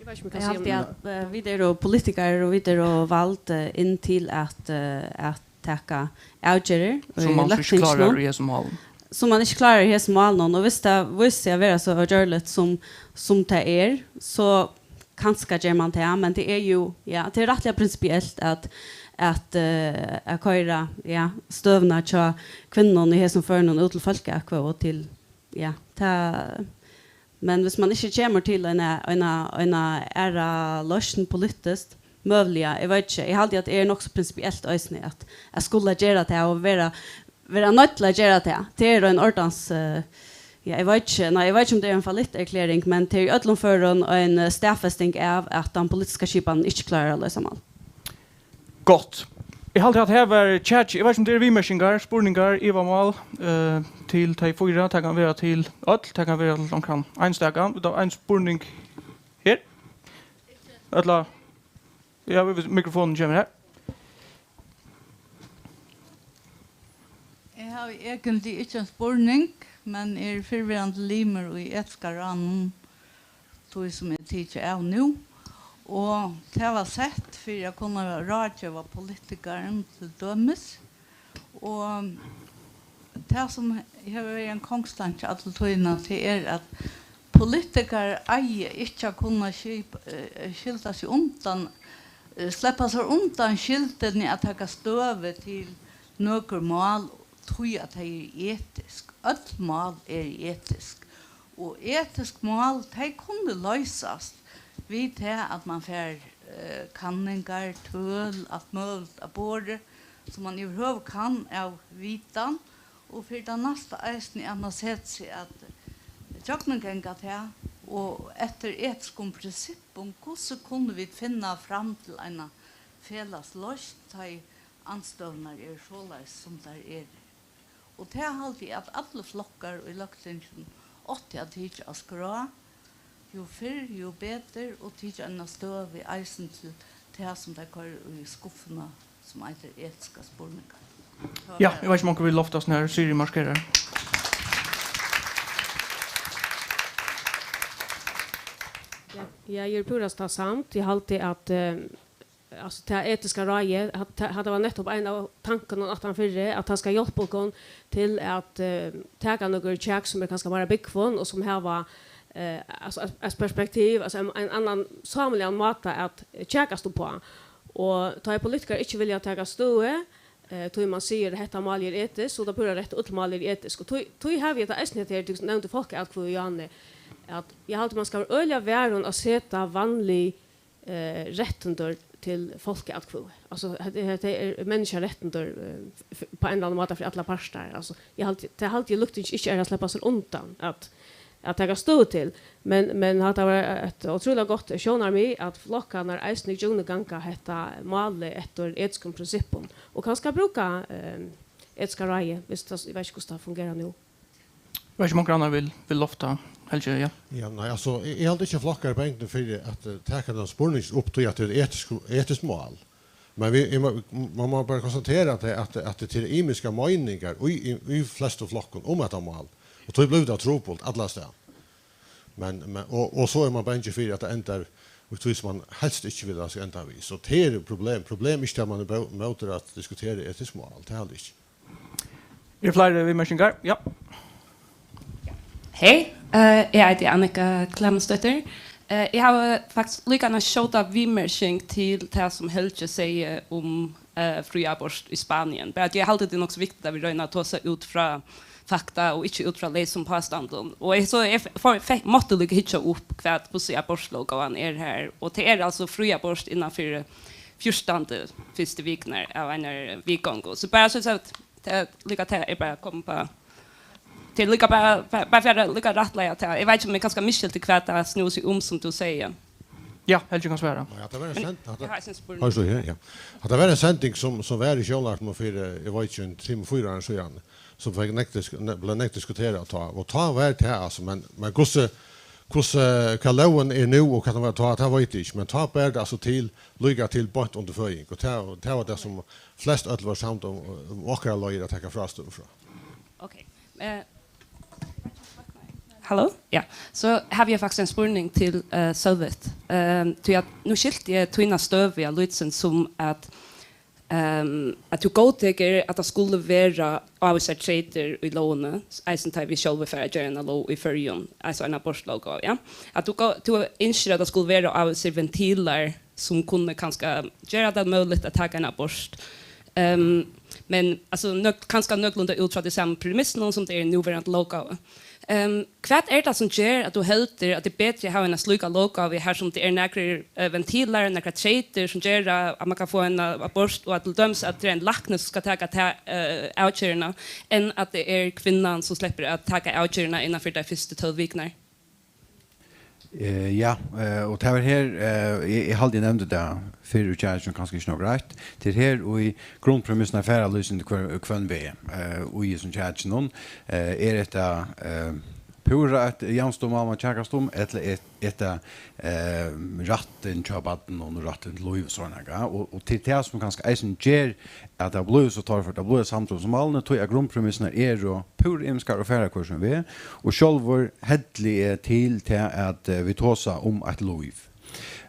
Eg veit ikki, um eg kann Eg siga haldi, um at, eh, vit eru politikarar, og vit eru vald, eh, inn til at, eh, at taka avgerðir í løgtinginum. Sum man so ikki klárar í hesum málum. Sum man ikki klárar í hesum málum, og viss tað vísir seg at vera so ógjørligt, sum, sum tað er, so kanska ger man tað, men tað er jú, ja, tað er rættiliga prinsipielt at, at, eh, at koyra, ja, støðuna hjá kvinnunum í hesum førunum út til fólkaatkvøðu og til, ja, tað, men viss man ikki kemur til eina, eina, eina aðra loysn politiskt, møguliga, eg veit ikki, eg haldi, at tað er nokk so prinsipielt eisini at, at skula gera tað og vera, vera noydd til at gera tað. Tað er ein ordans, eh, ja, eg veit ikki, nei, eg veit ikki, um tað er ein fallitterklæring, men tað er í øllum førum ein, eh, staðfesting av, at tann politiska skipanin ikki klárar at loysa mál. Gott. Eg haldi, at her var kjakið. Eg veit ikki, um tað eru viðmerkingar, spurningar, ivamál, eh, til tey fýra. Tað kann vera til øll. Tað kann vera til onkran einstakan. Vit hava ein spurning her. Ella, ja, mikrofonin kemur her. Eg havi eigentliga ikki ein spurning, men eg eri fyrrverandi limur í Etiska ráðnum, tí sum er tikið av nú. Og tað var sett fyri at kunna ráðgeva politikarum til dømis. Og tað, sum hevur verið ein kongstanki alla tíðina, tað er, at politikarar eiga ikki at kunna skipa, eh, skylda seg undan, eh, sleppa sær undan skyldini at taka støðu til nøkur mál, tí at tey eru etisk. Øll mál eru etisk. Og etisk mál, tey kunnu loysast við tað, at mann fær, eh, kanningar, tøl, alt møguligt á borðið, sum man yvirhøvur kann av vitan, og fyri tað næsta eisini, at man setir seg at gjøgnumganga tað, og eftir etiskum prinsippum, hvussu kunnu vit finna fram til eina felags loysn, tá ið andstøðurnar eru soleiðis, sum tær eru. Og tað haldi eg, at allir flokkar í Løgtinginum áttu at tikið á skrá, jú fyrr, jú betur, og tikið eina støðu eisini til tað, sum tey koyra í skuffuna, sum eitur etiskar spurningar. Ja, eg veit ikki, um onkur vil lofta, nær Siri markerar. Ja, ja, eg eri púrasta samd. Eg haldi, at, eh, altso, tað etiska ráðið, hat-, tað, hatta var nettupp ein av tankunum aftan fyri, at tað skal hjálpa okkum til at, eh, taka nøkur kjak, sum eru kanska meira búgvin, og sum hava, eh, altso, eitt, eitt perspektiv, altso, ein, ein annan sámiligan máta at kjakast uppá. Og tá ið politikarar ikki vilja taka støðu, eh, tí man sigur, at hetta málið er etiskt, so er tað púra rætt, øll mál eru etisk. Og tí, tí havi eg tað eisini, at her, tú nevndi fólkaatkvøðu, Jane, at eg haldi, man skal vera øgiliga varin at seta vanlig, eh, rættindi til fólkaatkvøðu. Altso, hetta, hetta er menniskjarættindi, eh, f-, á ein ella annan máta fyri allar partar. Altso, eg haldi, tað haldi eg, Løgtingið ikki er at sleppa sær undan at, at taka støðu til. Men, men hatta var eitt ótrúliga gott sjónarmið, at flokkarnir eisini gjøgnumganga hetta málið eftir etiskum prinsippum. Og kanska brúka, eh, etiska ráðið, viss tað, eg veit ikki, hvussu tað fungerar nú. Eg veit ikki, um onkur annar vil, vil lofta, Helgi, ja. Ja, nei, altso, eg, eg haldi ikki, at flokkar eru bangnir fyri at, eh, taka tann spurning upp, tí at tað er etiskt, etiskt mál. Men vit, eg má, man má bara konstatera, at, at, at tað eru ymiskar meiningar í, í, í flestu flokkum um hetta mál. Og tí blívur tað trupult allastaðni. Men, men, og, og so er man bangin fyri, at tað endar í tí, sum man helst ikki vil, at tað skal enda við. So tað er eitt problem. Problem er ikki, at man er bó-, móti at diskutera etisk mál. Tað haldi eg ikki. Eru fleiri viðmerkingar? Ja. Hey, eh, eg eiti Annika Klemensdóttir. Eh, eg havi faktiskt líka eina skjóta viðmerking til tað, sum Helgi segði um, eh, frí abort í Spanien. Bara at eg haldi, tað er nokk so viktigt, at vit royna at tosa út frá fakta og ikki út frá leysum pástandum. Og eg, so eg f-, for, fekk, mátti líka hyggja upp, hvat, hvussu abortlóggávan er her. Og tað er altso frí abort innanfyri fjúrtandu fyrstu vikurnar av einari viðgongu. So bara so at tað, líka tað er bara komið upp á, tað er líka bara, bara, bara fyri at líka rættleiða tað. Eg veit ikki, um eg kanska misskilti, hvat tað snúði seg um, sum tú segði. Ja, Helgi kann svara. Ja, tað var ein send-, hatta, Eg har eitt sindur spurning. Har so her, ja. Hatta var ein sending, sum, sum var í sjónvarpinum fyri, eg veit ikki, ein trimum, fýra árum síðan, sum fekk nógv disk-, ne-, bleiv nógv diskuterað tá. Og tá var tað, altso, men, men hvussu, hvussu, hvat lógin er nú, og hvat hon var tá, tað veit eg ikki. Men tá bar tað, altso, til, líka til beint undir føðing. Og tað, tað var tað, sum flest øll vóru samd um, um okkara leiðir at taka frástøðu frá. Ok. Eh, Halló? Ja. So havi eg faktiskt ein spurning til, eh, Sølvi. Ehm, tí at nú skilti eg tína støðu, ja, lítið sum at, ehm, at tú góðtekur, at tað skulu vera ávísar treytir í lógini, eisini tá vit sjálvi fara at gera eina lóg í Føroyum, altso eina abortlóg, ja. At tú gó-, tú ynskir, at tað skulu vera ávísir ventilar, sum kunnu kanska gera tað møguligt at taka ein abort. Ehm, men, altso, nøk-, kanska nøkulunda út frá tí sama premissunum, sum tað er í núverandi lóggávu. Ehm, hvat er tað, sum ger, at tú heldur, at tað er betri at hava eina slíka lóggávu, har sum tað er nakrir, eh, ventilar, nakrar treytir, sum gera, at man kann fáa ein, eh, abort, og at til dømis, at tað er ein lækni, sum skal taka ta, eh, avgerðina, enn at tað er kvinnan, sum sleppur at taka avgerðina innanfyri tær fyrstu tólv vikurnar? Eh, ja, eh, og tað var her, eh, eg, eg haldi, eg nevndi tað fyrr, og kjakið er kanska ikki nóg greitt. Tað er her, og í grundpremissuna fara lýsindi hvør-, hvønn veg, eh, og í hesum kjakinum, eh, er hetta, eh, púra eitt javnstøðumál, man kjakast um, ella er hetta, eh, rættin hjá barninum og rættin til lív og sovorðið, og, og til tað, sum kanska eisini ger at tað blívur so torført, tað blívur samdrigið um málini, tí at grundpremissurnar eru púra ymiskar og fara hvør sín veg, og sjálvur helli eg til tað, at, eh, vit tosa um eitt lív.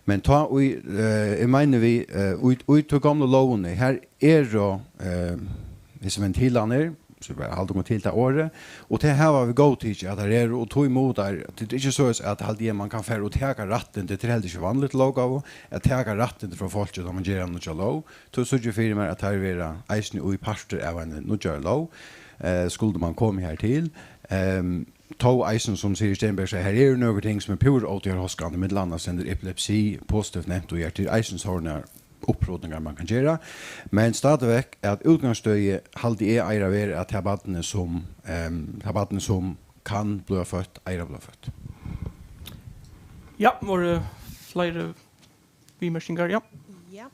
Men tá í, eh, eg meini við, eh, í, í tí gomlu lógini, har eru, eh, hesir ventilarnir, so bara halda okkum til tað orðið, og tað hava vit góðtikið, at tær eru, og tí mugu tær, tað er ikki soleiðis, at haldi eg, man kann fara og taka rættindi, tað er heldur ikki vanligt í lóggávu, at taka rættindi frá fólki, tá man ger eina nýggja lóg, tí síggi eg fyri mær, at tær verða eisini í partur av eini nýggjari lóg, eh, skuldi man komið har til. Ehm, tó eisini, sum Sirið Steenberg segði, her eru nøkur ting, sum er púra ótíðarhóskandi, millum annað stendur epilepsi positivt nevnt, og er til eisini sovorðnar upprudningar, man kann gera. Men stadigvæk, at útgangsstøðið, haldi eg, eigur at vera, at tað barnið, sum, ehm, tað barnið, sum kann blíva føtt, eigur at blíva føtt. Ja, vóru fleiri viðmerkingar? Ja. Ja.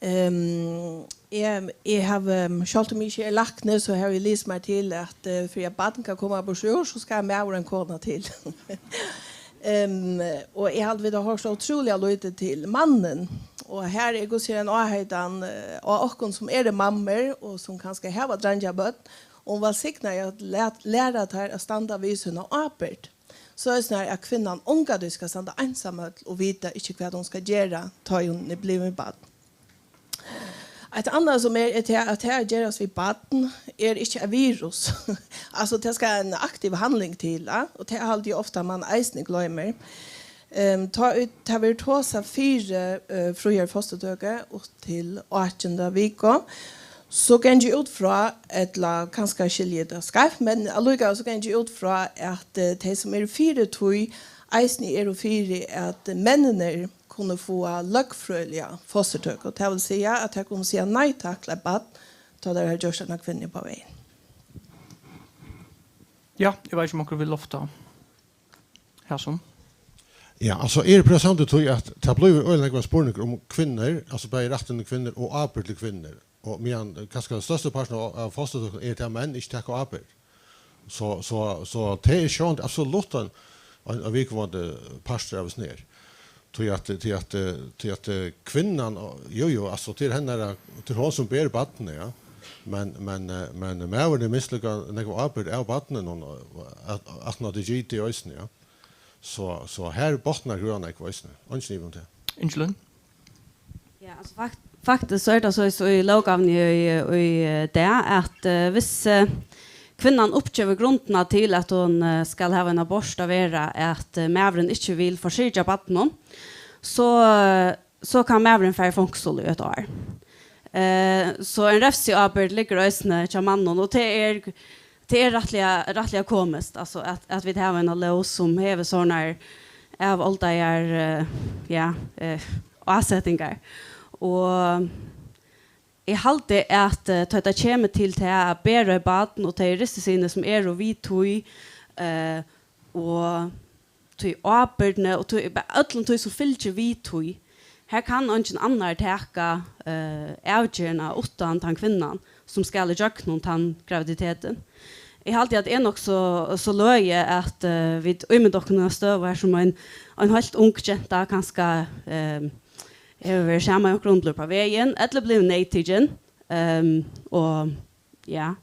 Ehm, eg, eg havi, ehm, sjálvt um eg ikki eri lækni, so havi eg lisið mær til, at, eh, fyri at barn kann koma burtur úr, so skal maður ein kona til. Ehm, og eg haldi, vit hava hoyrt so ótrúliga lítið til mannin. Og her er, hvussu er ein áheitan, eh, á okkum, sum eru mammur, og sum kanska hava dreingjabørn, um vælsignaði at læt-, læra teir at standa við sína ábyrgd. Soleiðis nær at kvinnan ongantíð skal standa einsamøll og vita ikki, hvat hon skal gera, tá ið hon er blivin barn. Eitt annað sum er, er tað, at tað at gerast við barn er ikki eitt virus. Altso, tað skal ein aktiv handling til, ja? Og tað haldi eg ofta, man eisini gloymir. Ehm, tá ið tað verður tosað fyri, eh, fríari fosturtøku upp til átjandu viku, so gangi eg út frá, ella kanska skilji eg tað skeivt, men allíkavæl so gangi eg út frá, at, eh, tey, sum eru fyri tí, eisini eru fyri, at menninir kunnu fáa løgfrøðiliga fosturtøku. Tað vil siga, at tey kunnu siga nei takk til eitt barn, tá teir hava gjørt eina kvinnu upp á vegin. Ja, eg veit ikki, um onkur vil lofta hasum. Ja, altso, eg eri púra samdur í tí, at tað blívur øgiliga nógv spurningur um kvinnur, altso, bæði rættin til kvinnur og ábyrgd til kvinnur. Og meðan, eh, kanska størsti parturin av, av fosturtøkum er, at menn ikki taka ábyrgd. So, so, so tað er sjálvandi absolutt ein, ein, ein viðkomandi partur av hesum her. Tí at, tí at, eh, tí at, eh, kvinnan, eh, jú, jú, altso, tað er hennara, tað er hon, sum ber barnið, ja. Men, men, eh, men maðurin er minst líka nógv ábyrgd av barninum, og at, at hann hevur gitið eisini, ja. So, so her botnar grøðan nógv eisini. Eingin ivi um tað. Ingi Lund? Ja, altso, fakt-, faktiskt so er tað so, so í lóggávuni í, í, í dag, at, eh, viss, eh, kvinnan uppgevur grundina til, at hon, eh, skal hava ein abort at vera, at, eh, maðurin ikki vil forsyrgja barninum, so, eh, so kann maðurin fara í fongsul í eitt ár. Eh, so ein revsiábyrgd liggur eisini hjá manninum, og tað er, tað er rættiliga, rættiliga komiskt, altso, at, at vit hava eina lóg, sum hevur sovorðnar avoldaðar, eh, ja, eh, ásetingar. Og eg haldi, at, eh, tá tað kemur til tað at bera eitt barn og tey ristikini, sum eru við tí, eh, og tí ábyrgdini og tí, øllum tí, sum fylgir við tí, her kann eingin annar taka, eh, avgerðina uttan tann kvinnan, sum skal ígjøgnum tann graviditetin. Eg haldi, at er nokk so, so løgið, at, eh, vit ímynda okkum eina støðu her, sum ein, ein heilt ung genta kanska, eh, hevur verið saman við onkrum, blivið upp á vegin, ella blivið neyðtikin, ehm, og ja,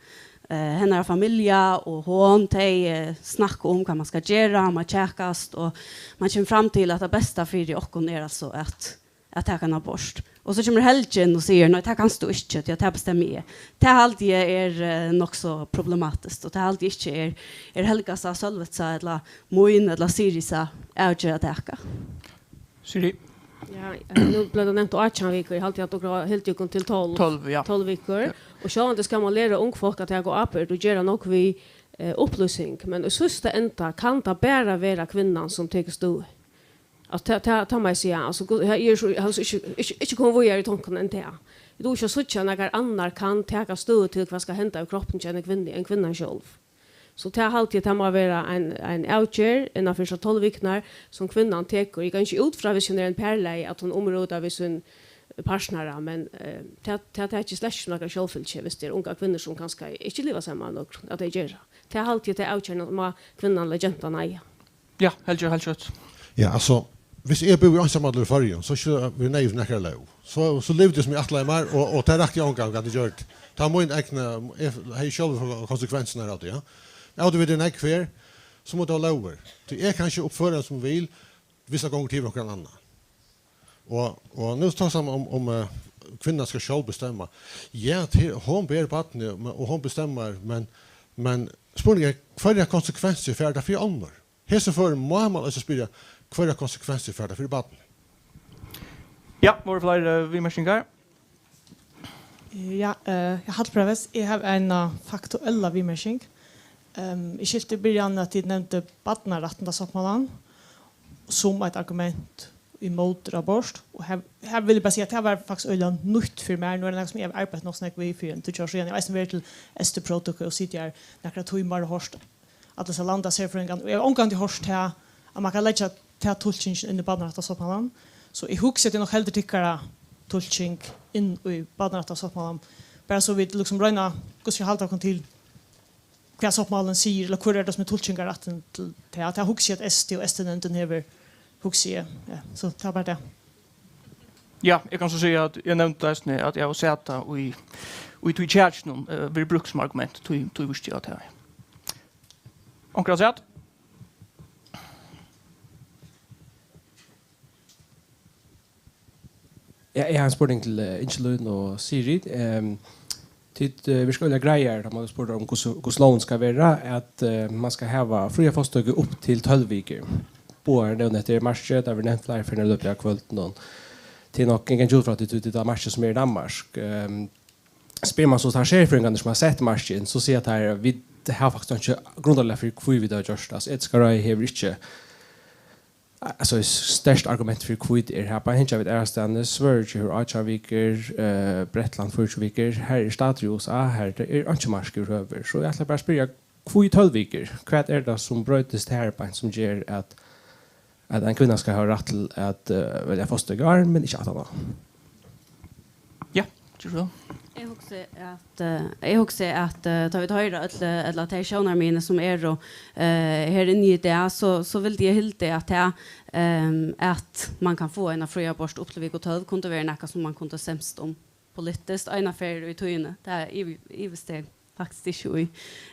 eh, hennara familja og hon, tey, eh, snakka um, hvat man skal gera, um at kjakast, og man kemur fram til, at tað besta fyri okkum er, altso, at, at taka ein abort. Og so kemur Helgi inn og sigur: «Nei, tað kanst tú ikki, tí at tað bestemmi eg.» Tað haldi eg er, eh, nokk so problematiskt, og tað haldi eg ikki er, er Helgasa, Sølvitsa ella mín ella Sirisa avgerð at taka. Sirið? Ja, eh, nú bleiv tað nevnt átjan vikur. Eg haldi, at okur hildu okum til tólv. Tólv, ja. Tólv vikur. Ja. Og sjálvandi skal man læra ung fólk at taka ábyrgd og gera nokk við, eh, upplýsing. Men í síðsta enda kann tað bara vera kvinnan, sum tekur støðu. At ta, ta, ta má eg siga, altso, gu-, eg eri so, eg havi so ikki, ikki, ikki komið víðari í tonkunum enn tað. Eg dugi ikki at síggja, at nakar annar kann taka støðu til, hvat skal henda við kroppin hjá eini kvinnu, enn kvinnan sjálv. So tað haldi eg, tað má vera ein, ein avgerð innan fyri so tólv vikurnar, sum kvinnan tekur. Eg gangi út frá, viss hon er ein parlagi, at hon umrøðar við sín partnara, men, eh, tað, tað, tað er ikki slett sum nakar sjálvfylgja, viss tað eru ungar kvinnur, sum kanska ikki liva saman við nøkrum, at tey gera. Tað haldi eg, tað avgerðin má kvinnan ella gentan eiga. Ja, Helgi, Helgi Rødt. Ja, altso, viss eg búði einsamallur í Føroyum, so ikki verið neyðugt við nakra lóg. So, so livdi eg sum eg ætlaði mær, og, og tað rakti eg ongantíð at eg gjørdi. Tað er mín egna, eg hevði sjálvur konsekvensirnar av tí, ja. Av tí vit eru nógv her, so má tað vera lógir. Tí eg kann ikki uppføra meg sum eg vil, viss tað gongur til onkran annan. Og, og nú tosar man um, um, eh, kvinnan skal sjálv bestemma. Ja, til, hon ber barnið, men, og hon bestemmar, men, men spurningurin er, hvørjar konsekvensir fær tað fyri onnur? Hesin føri má man eisini spyrja, hvørjar konsekvensir fær tað fyri barnið? Ja, vóru fleiri, eh, viðmerkingar? Ja, eh, eg haldi bara, eg havi eina faktuella viðmerking. Ehm, eg skilti í byrjanini, at tit nevndu barnarættindasáttmálan sum eitt argument ímóti abort, og her, her vil eg bara siga, at tað var faktiskt øgiliga nýtt fyri mær. Nú er tað nakað, sum eg havi arbeitt nokk so nógv við fyri enn tjúgu árum síðan. Eg havi eisini verið til Eysturprótokoll og sitið har nakrar tímar og hoyrt allar hesar landaserfrøðingarnar, og eg havi ongantíð hoyrt tað, at man kann leggja ta tulkingina inn í barnarættarsáttmálan. So eg hugsi, at tað er nokk heldur tykkara tulking inn í barnarættarsáttmálan, bara so vit líkasum royna, hvussu vit halda okkum til, hvat sáttmálin sigur, ella hvør er tað, sum hevur tulkingarrættin til tað. Tað hugsi eg, at S T og S T-nevndin hevur, hugsi eg. Ja, so tað var bara tað. Ja, eg kann so siga, at eg nevndi eisini, at eg havi sæð tað í, í tí kjakinum, eh, verið brúkt sum argument, tí, tí vísti eg á tað. Onkur at sæð? Ja, eg havi ein spurning til, eh, Ingilín og Sirið. Ehm, tit, eh, virka øgiliga greiðar, tá man spurdi um, hvussu, hvussu lógin skal vera, at, eh, man skal hava fría fosturtøku upp til tólv vikur. Báðar nevna hetta markið, tað verður nevnt fleiri ferðir í løpið av kvøldinum. Tað er nokk, eg gangi út frá, at tit, tit, tað markið, sum er í Danmark. Ehm, spyr man so teir serfrøðingarnar, sum hava sett markið, so siga teir, at vit hava faktiskt einki grundarlag fyri, hví vit hava gjørt tað. Altso, Etiska ráðið hevur ikki Altso, sterkt argument fyri, hví tað er her. Bara hyggja vit aðrastaðni, Svøríki hevur átjan vikur, eh, Bretland fýraogtjúgu vikur. Her er statur í U S A, har tað er einki mark yvirhøvur. So eg ætli bara at spyrja, hví tólv vikur? Hvat er tað, sum broytist her, beint sum ger at, at ein kvinna skal hava rætt til at, eh, velja fostur í ár, men ikki aftaná? Ja, ger so væl. Eg hugsi at, eh, eg hugsi at, eh, tá vit hoyra øll, eh, ella tey sjónarmiðini, sum eru, eh, her inni í dag, so, so vildi eg hildið at tað, ehm, at man kann fáa eina fría abort upp til viku tólv, kundi verið nakað, sum man kundi semst um politiskt eina ferð í tíðini. Tað ivi-, ivist eg faktiskt ikki í,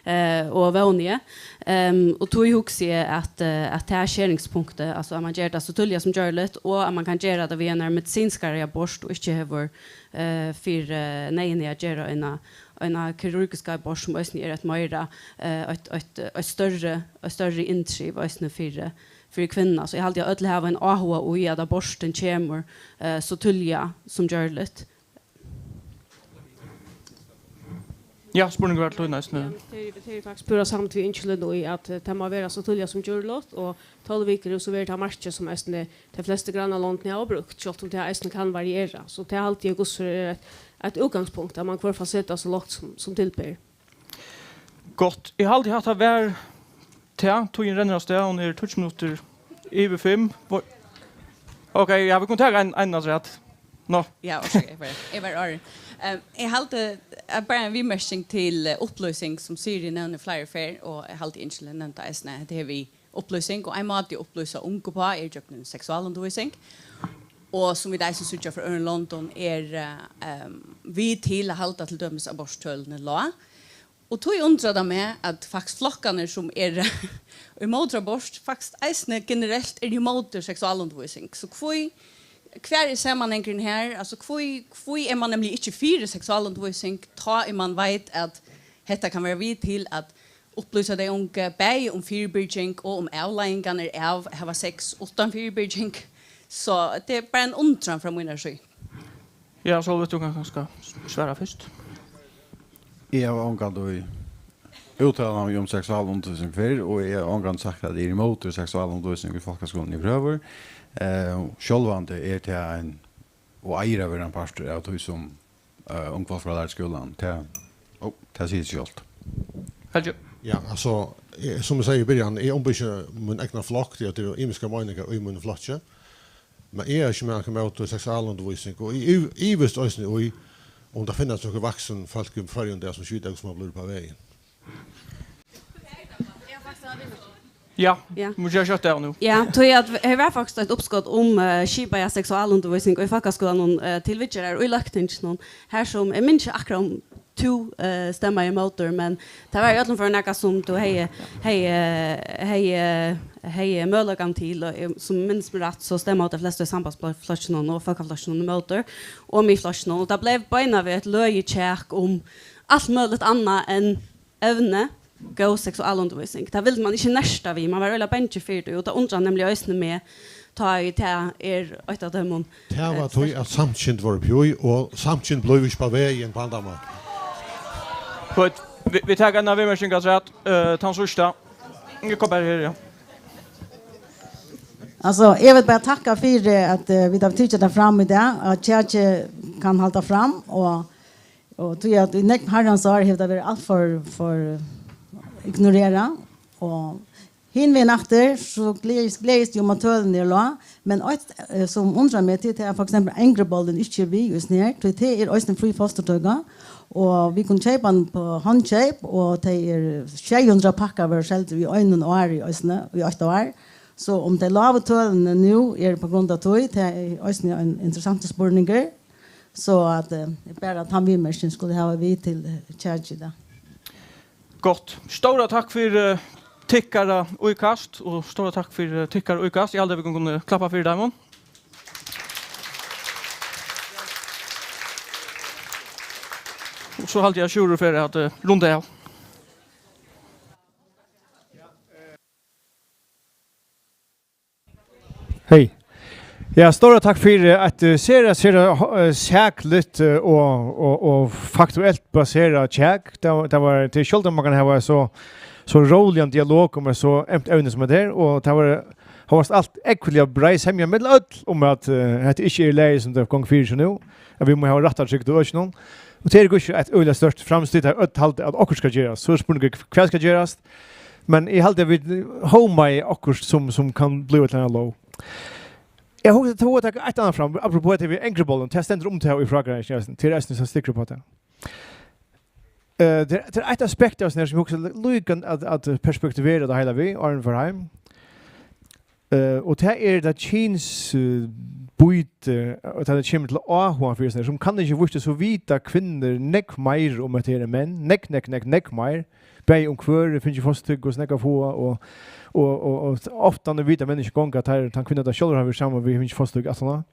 eh, og vóni eg. Ehm, og tí hugsi eg at, eh, at tað skeringspunktið, altso at man ger tað so tíðliga sum gjørligt, og at man kann gera tað við einari medisinskari abort og ikki hevur, eh, fyri, eh, neyðini at gera eina, eina kirurgiska abort, sum eisini er eitt meira, eh, eitt, eitt, eitt størri, eitt størri inntriv eisini fyri, fyri kvinnuna. So eg haldi, at øll hava ein áhuga í, at abortin kemur, eh, so tíðliga sum gjørligt. Ja, spurningur var til Lín eisini. Ja, tað er, tað er faktiskt púra samd við Ingilín í, at, eh, tað má vera so tíðliga sum gjørligt, og tólv vikur er so verið tað markið, sum eisini tey flestu grannalondini hava brúkt, sjálvt um tað eisini kann variera. So tað haldi eg, hvussu er eitt, eitt útgangspunkt, at man hvørfall setir so lágt sum, sum til ber. Gott. Eg haldi, hatta var tað. Tíðin rennur av stað. Hon er tíggju minuttir yvir fimm. Vo-, ok, ja, vit kunnu taka ein, ein afturat. Nå. Ja, orsaka, eg var, eg var áðrenn. Ehm, eg haldi, at bara ein viðmerking til, eh, upplýsing, sum Sirið nevnir fleiri ferð, og eg haldi, Ingilín nevndi eisini, at tað er við upplýsing, og ein máti at upplýsa ung uppá er gjøgnum seksualundirvísing. Og sum vit eisini síggja frá øðrum londum, er, eh, ehm, við til at halda til dømis aborttølini lág. Og tí undrar tað meg, at faktiskt flokkarnir, sum eru ímóti abort, faktiskt eisini generelt eru ímóti seksualundirvísing. So hví, hvar er samanhangurin her? Altso, hví, hví er man nemliga ikki fyri seksualundirvísing, tá ið man veit, at hetta kann vera við til at upplýsa tey ungu, bæði um fyribyrging og um avleiðingarnar av at hava sex uttan fyribyrging? So tað er bara ein undran frá mínari síðu. Ja, Sólveig, tú kanst kanska svara fyrst. Eg havi ongantíð úttalað meg um seksualundirvísing fyrr, og eg havi ongantíð sagt, at eg eri ímóti seksualundirvísing í fólkaskúlanum yvirhøvur. Eh, sjálvandi er tað ein, og eigur at vera ein partur av tí, sum, eh, ung fólk verða lærd í skúlanum. Tað, ó, tað sigur seg sjálvt. Helgi? Ja, altso, eg, sum eg segði í byrjan, eg umboði ikki mín egna flokk, tí at tað eru ymiskar meiningar í mínum flokki. Men eg eri ikki nakað ímóti seksualundirvísing, og eg iv-, ivist eisini í, um tað finnast nøkur vaksin fólk í Føroyum í dag, sum ikki vita, hvussu man blívur upp á vegin. Ja, ja, vit mugu gera skjótt av nú. Ja, tí at her var faktiskt eitt uppskot um, eh, skipaða seksualundirvísing í fólkaskúlanum, eh, til viðgerðar í Løgtinginum, har sum, eg minnist ikki akkurát um tú, eh, stemmaði ímóti, men tað var í øllum førum nakað, sum tú hevði, hevði, hevði, hevði møguleikan til, og eg, sum minnist meg rætt, so stemmaðu tey flestu í Sambandsflokkinum og Fólkaflokkinum ímóti, og Miðflokkinum, og tað bleiv beinanvegin eitt løgið kjak um alt møguligt annað enn evnið góð seksualundirvísing. Tað vildi man ikki nerta við, man var øgiliga bangin fyri tí, og tað undrar nemliga eisini meg, tá ið tað er eitt av teimum, tað var eh, tí, at samkynd vóru pjúi, og samkynd blíva ikki upp á vegin á annan máta. Gott. Vi, vit taka eina viðmerking afturat, eh, tann síðsta. Eg kom bara her, ja. Altso, eg vil bara takka fyri, at, eh, vit hava tikið tað fram í dag, at kjakið kann halda fram, og, og tí at í nógv harrans ár hevur tað verið alt for, for ignorerað, og hin vegin aftur, so gleðist, gleðist eg um, at tølini eru lág, men eitt, eh, sum undrar meg, tað er, at for eksempel Angry Bollen ikki er við í hesum her, tí tað er eisini frí fosturtøka, og vit kunnu keypa hann á Handkeyp, og tey eru sjey hundrað pakkar verða seldir í einum ári eisini, í eitt ár. So um tey lágu tølini nú eru á grund av tí, tað er eisini ein interessantur spurningur. So at, eh, bara tann viðmerkingin skuldi hava við til, eh, kjakið í dag. Gott. Stóra takk fyri, eh, tykkara íkast, og stóra takk fyri, eh, tykkara íkast. Eg haldi, at vit kunnu klappa fyri teimum. Og so haldi eg, at Sjúrður fer at, eh, runda av. Hey. Ja, stóra takk fyri eitt, eh, sera, sera, eh, sakligt, eh, og, og, og faktuelt baserað kjak. Tað, tað var, tað er sjáldan man kann hava so, so róligan dialog um eitt so ømt evni sum hetta her, og tað var hóast alt ógvuliga breið semja millum øll um, at, eh, hetta ikki er í lagi, sum tað gongur fyri seg nú, at vit mugu hava rættartrygd í økinum. Og tað er ikki eitt øgiliga stórt framstig, at øll halda, at okkurt skal gerast. So er spurningurin, hvat skal gerast? Men eg haldi, at vit hóma í okkurt, sum, sum kann blíva til eina lóg. Eg hugsi, at tú taka eitt annað fram, apropos hetta við Angry Bollen, tað stendur um tað í frágreiðingini, tað er eisini so stikkur upp á tað. Eh, tað er, tað er eitt aspekt av hesum her, sum eg hugsi líka at, at perspektivera tað heila við, áðrenn vit fara heim. Eh, og tað er tað kyns, eh, býti, og tá tað kemur til áhugan fyri hesum her, sum kann ikki víst, so vita kvinnur nógv meir um hetta her enn menn, nógv, nógv, nógv, nógv meir, bæði um hvør hevur fingið fosturtøku, hvussu nógv at fáa, og, og, og, og ofta vita menn ikki eingong, at tær, tann kvinna, tær sjálvar hava verið saman við, hevur fingið fosturtøku aftaná.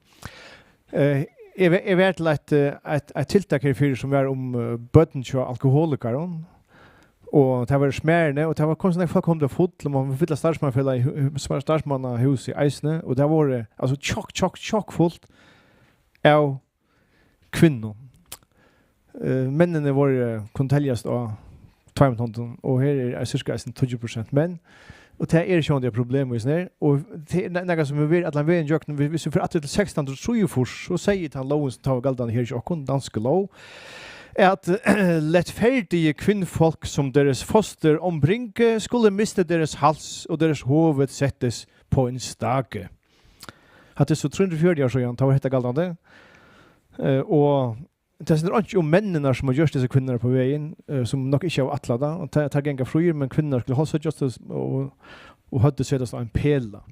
Eh, eg ve-, eg var til eitt, eh, eitt, eitt tiltak herfyri, sum var um, eh, børn hjá alkoholikarum. Og tað var í Smæruni, og tað var, kom so nógv fólk, kom tað full, og man fylla starvsmannafelagið, hu-, hu-, starvsmannahúsið eisini, og tað vóru, altso, tjokk, tjokk, tjokk fult av kvinnum. Eh, menninir vóru, kunnu teljast á tveimum hondum, og her er, er cirka eisini tíggju prosent menn, og tað er sjálvandi eitt problem í hesum her, og tað er na-, nakað sum hevur verið allan vegin gjøgnum, hvis, hvis vit fara aftur til sekstan hundrað og trýogfýrs, so segði tann lógin, sum tá var galdandi her hjá okkum, dansk lóg, at letfærdige kvinnfolk, som deres foster ombringe, skulle miste deres hals, og deres hoved settes på en stake. Hatta er so trý hundrað og fjøruti ár síðan, tá var hetta galdandi. Eh, og tað stendur einki um menninar, sum hava gjørt hesar kvinnur upp á vegin, eh, sum nokk ikki hava ætlað tað, og tað, tað ganga fríir, men kvinnurnar skulu hálshyggjast og, og, og høvdið setast á ein pela.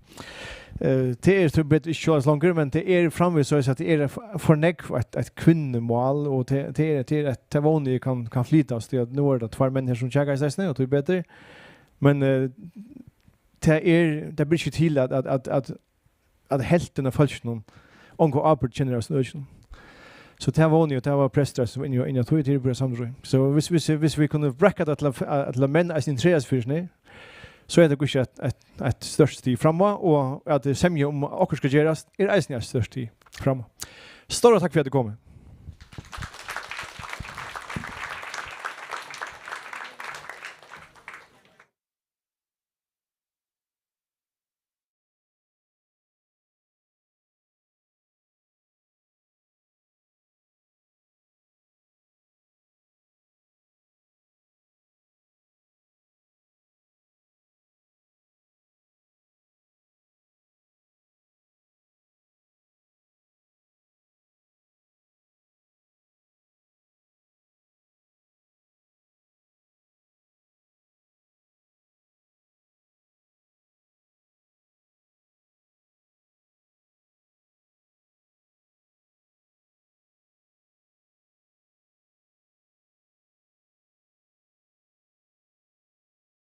Eh, tað er tíbetur ikki soleiðis longur, men tað er framvegis soleiðis, at tað er for, for nógv eitt, eitt kvinnumál, og tað, tað er, tað er eitt, tað vóni eg kann, kann flytast, tí at nú eru tað tveir menn her, sum kjakaðust eisini, og tíbetur. Men, eh, tað er, tað ber ikki til at, at, at, at at helvtin av fólkinum onga ábyrgd kennir av økinum. So tað vóni eg, og tað var prestur, sum inni, inni á tí, tað er bara samrøð. So hvis, hvis, hvis vit kunnu brekka tað til at, at, at menn eisini interesserast fyri seg, so er tað kanska eitt, eitt, eitt stórt stig fram á, og at semja um okkurt skal gerast, er eisini eitt stórt stig fram á. Stóra takk fyri at tú kom.